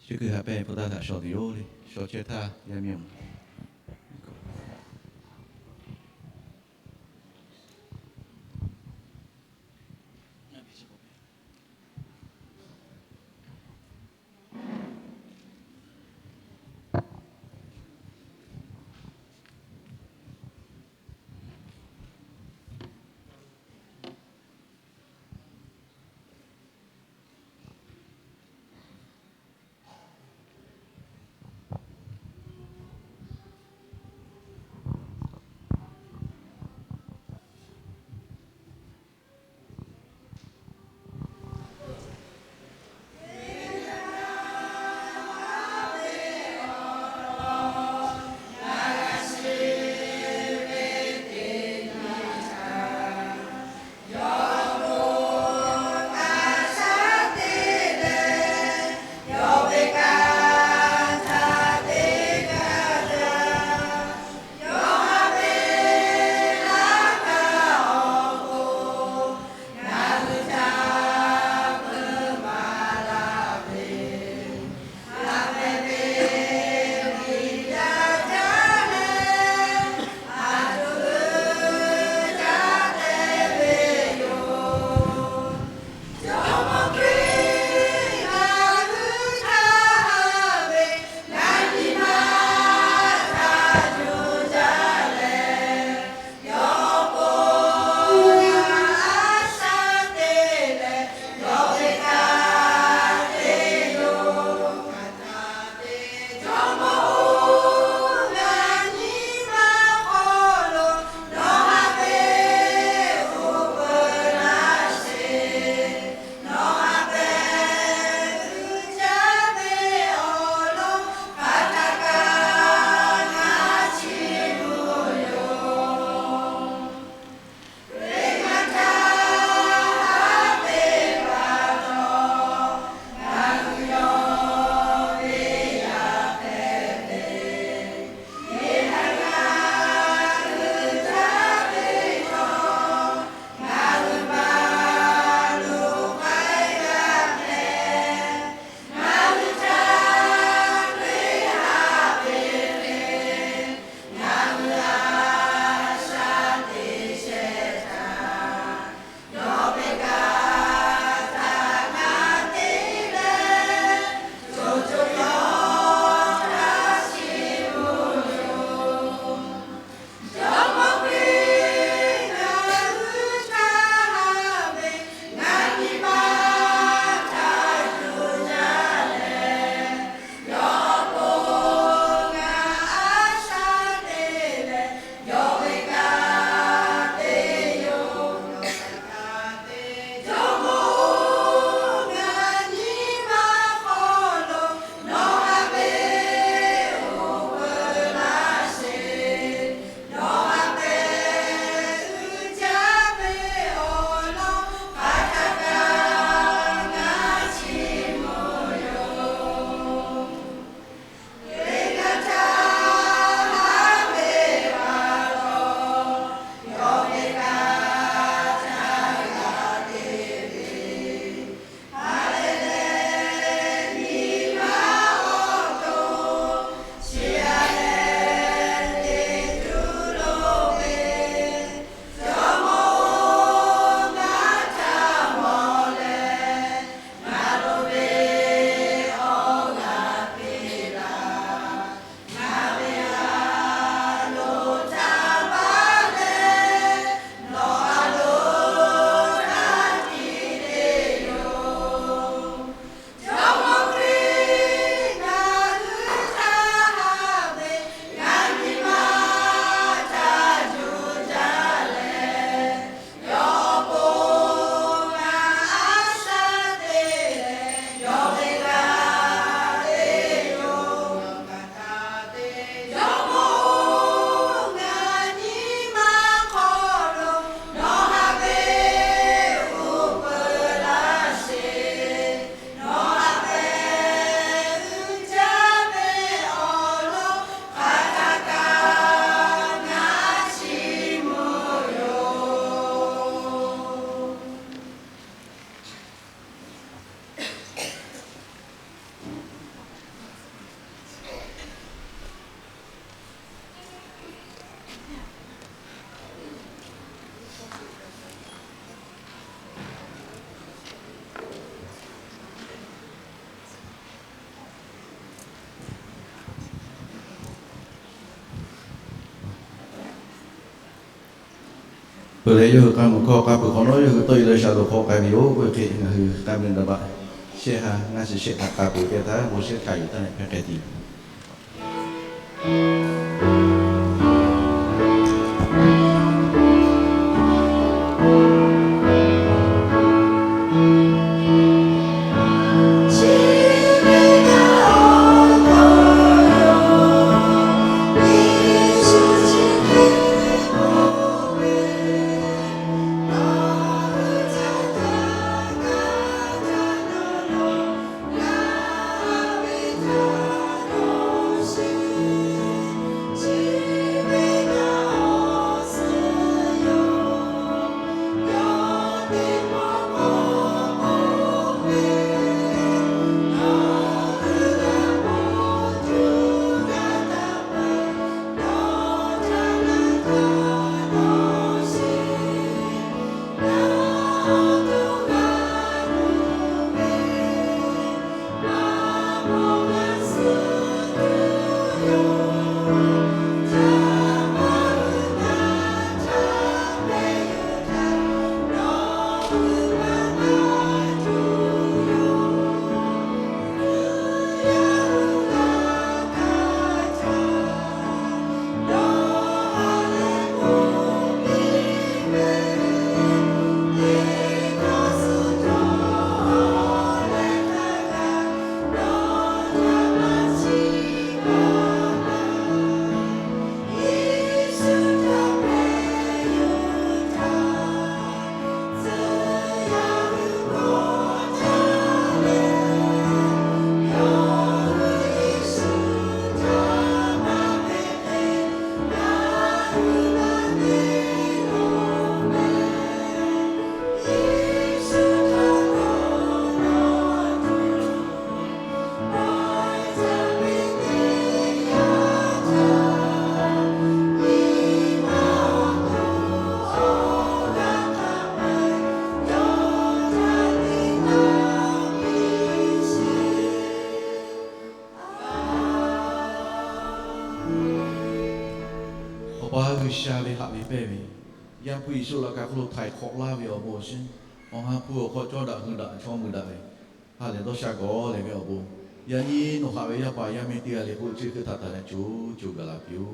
Chi kuiˬ haꞈ pehnˇ ve pa taˇ htaꞈ shaw tuˬ yoˬ le. Shaw chehˇ htaˇ yaˇ miˇ awˬ Peuˬ leh, yawˇ hui k'a muiˬ hkawˇ k'a peuˬ hk'awꞈ nawˉ, yawˇ hui tawˇ e leh shaˍlonˍ hk'aw k'ai ve yoˬ. Oˇ ve hk'e ngaˬ hui k'a meuˇ daꞈ baꞈ shehˆ ha ngaˇ chi shehˆ htaꞈ k'a peuˬ teˇ htaˇ, bon shehˆ hkanˍ yuˬ taˇ leh hpehˇ k'ai tuˬ yoˬ. Awˬ pa G'uiˬsha ve haꞈ ve pehnˇ ve, Yaˇ hpu Yeˍsuˆ laꞈ ka hk'oˆ lo htaiˍ hk'awꞈ laˇ ve awˬ bon awˬ shinˉ, Awˬ ha hpu awˬ hk'aw cawˇ daꞈ hui daꞈ chaw mui daꞈ ve, ha lehˬ dawˇ sha gawˬ leh ve awˬ bon, yaꞈ nyi nawˬ haꞈ ve yaˇ paˍ yaˇ miˇ teˇ g'aˇ le k'o, chi hkui htaꞈ taˍ leh co co gaˬ la piˇ-oˆ.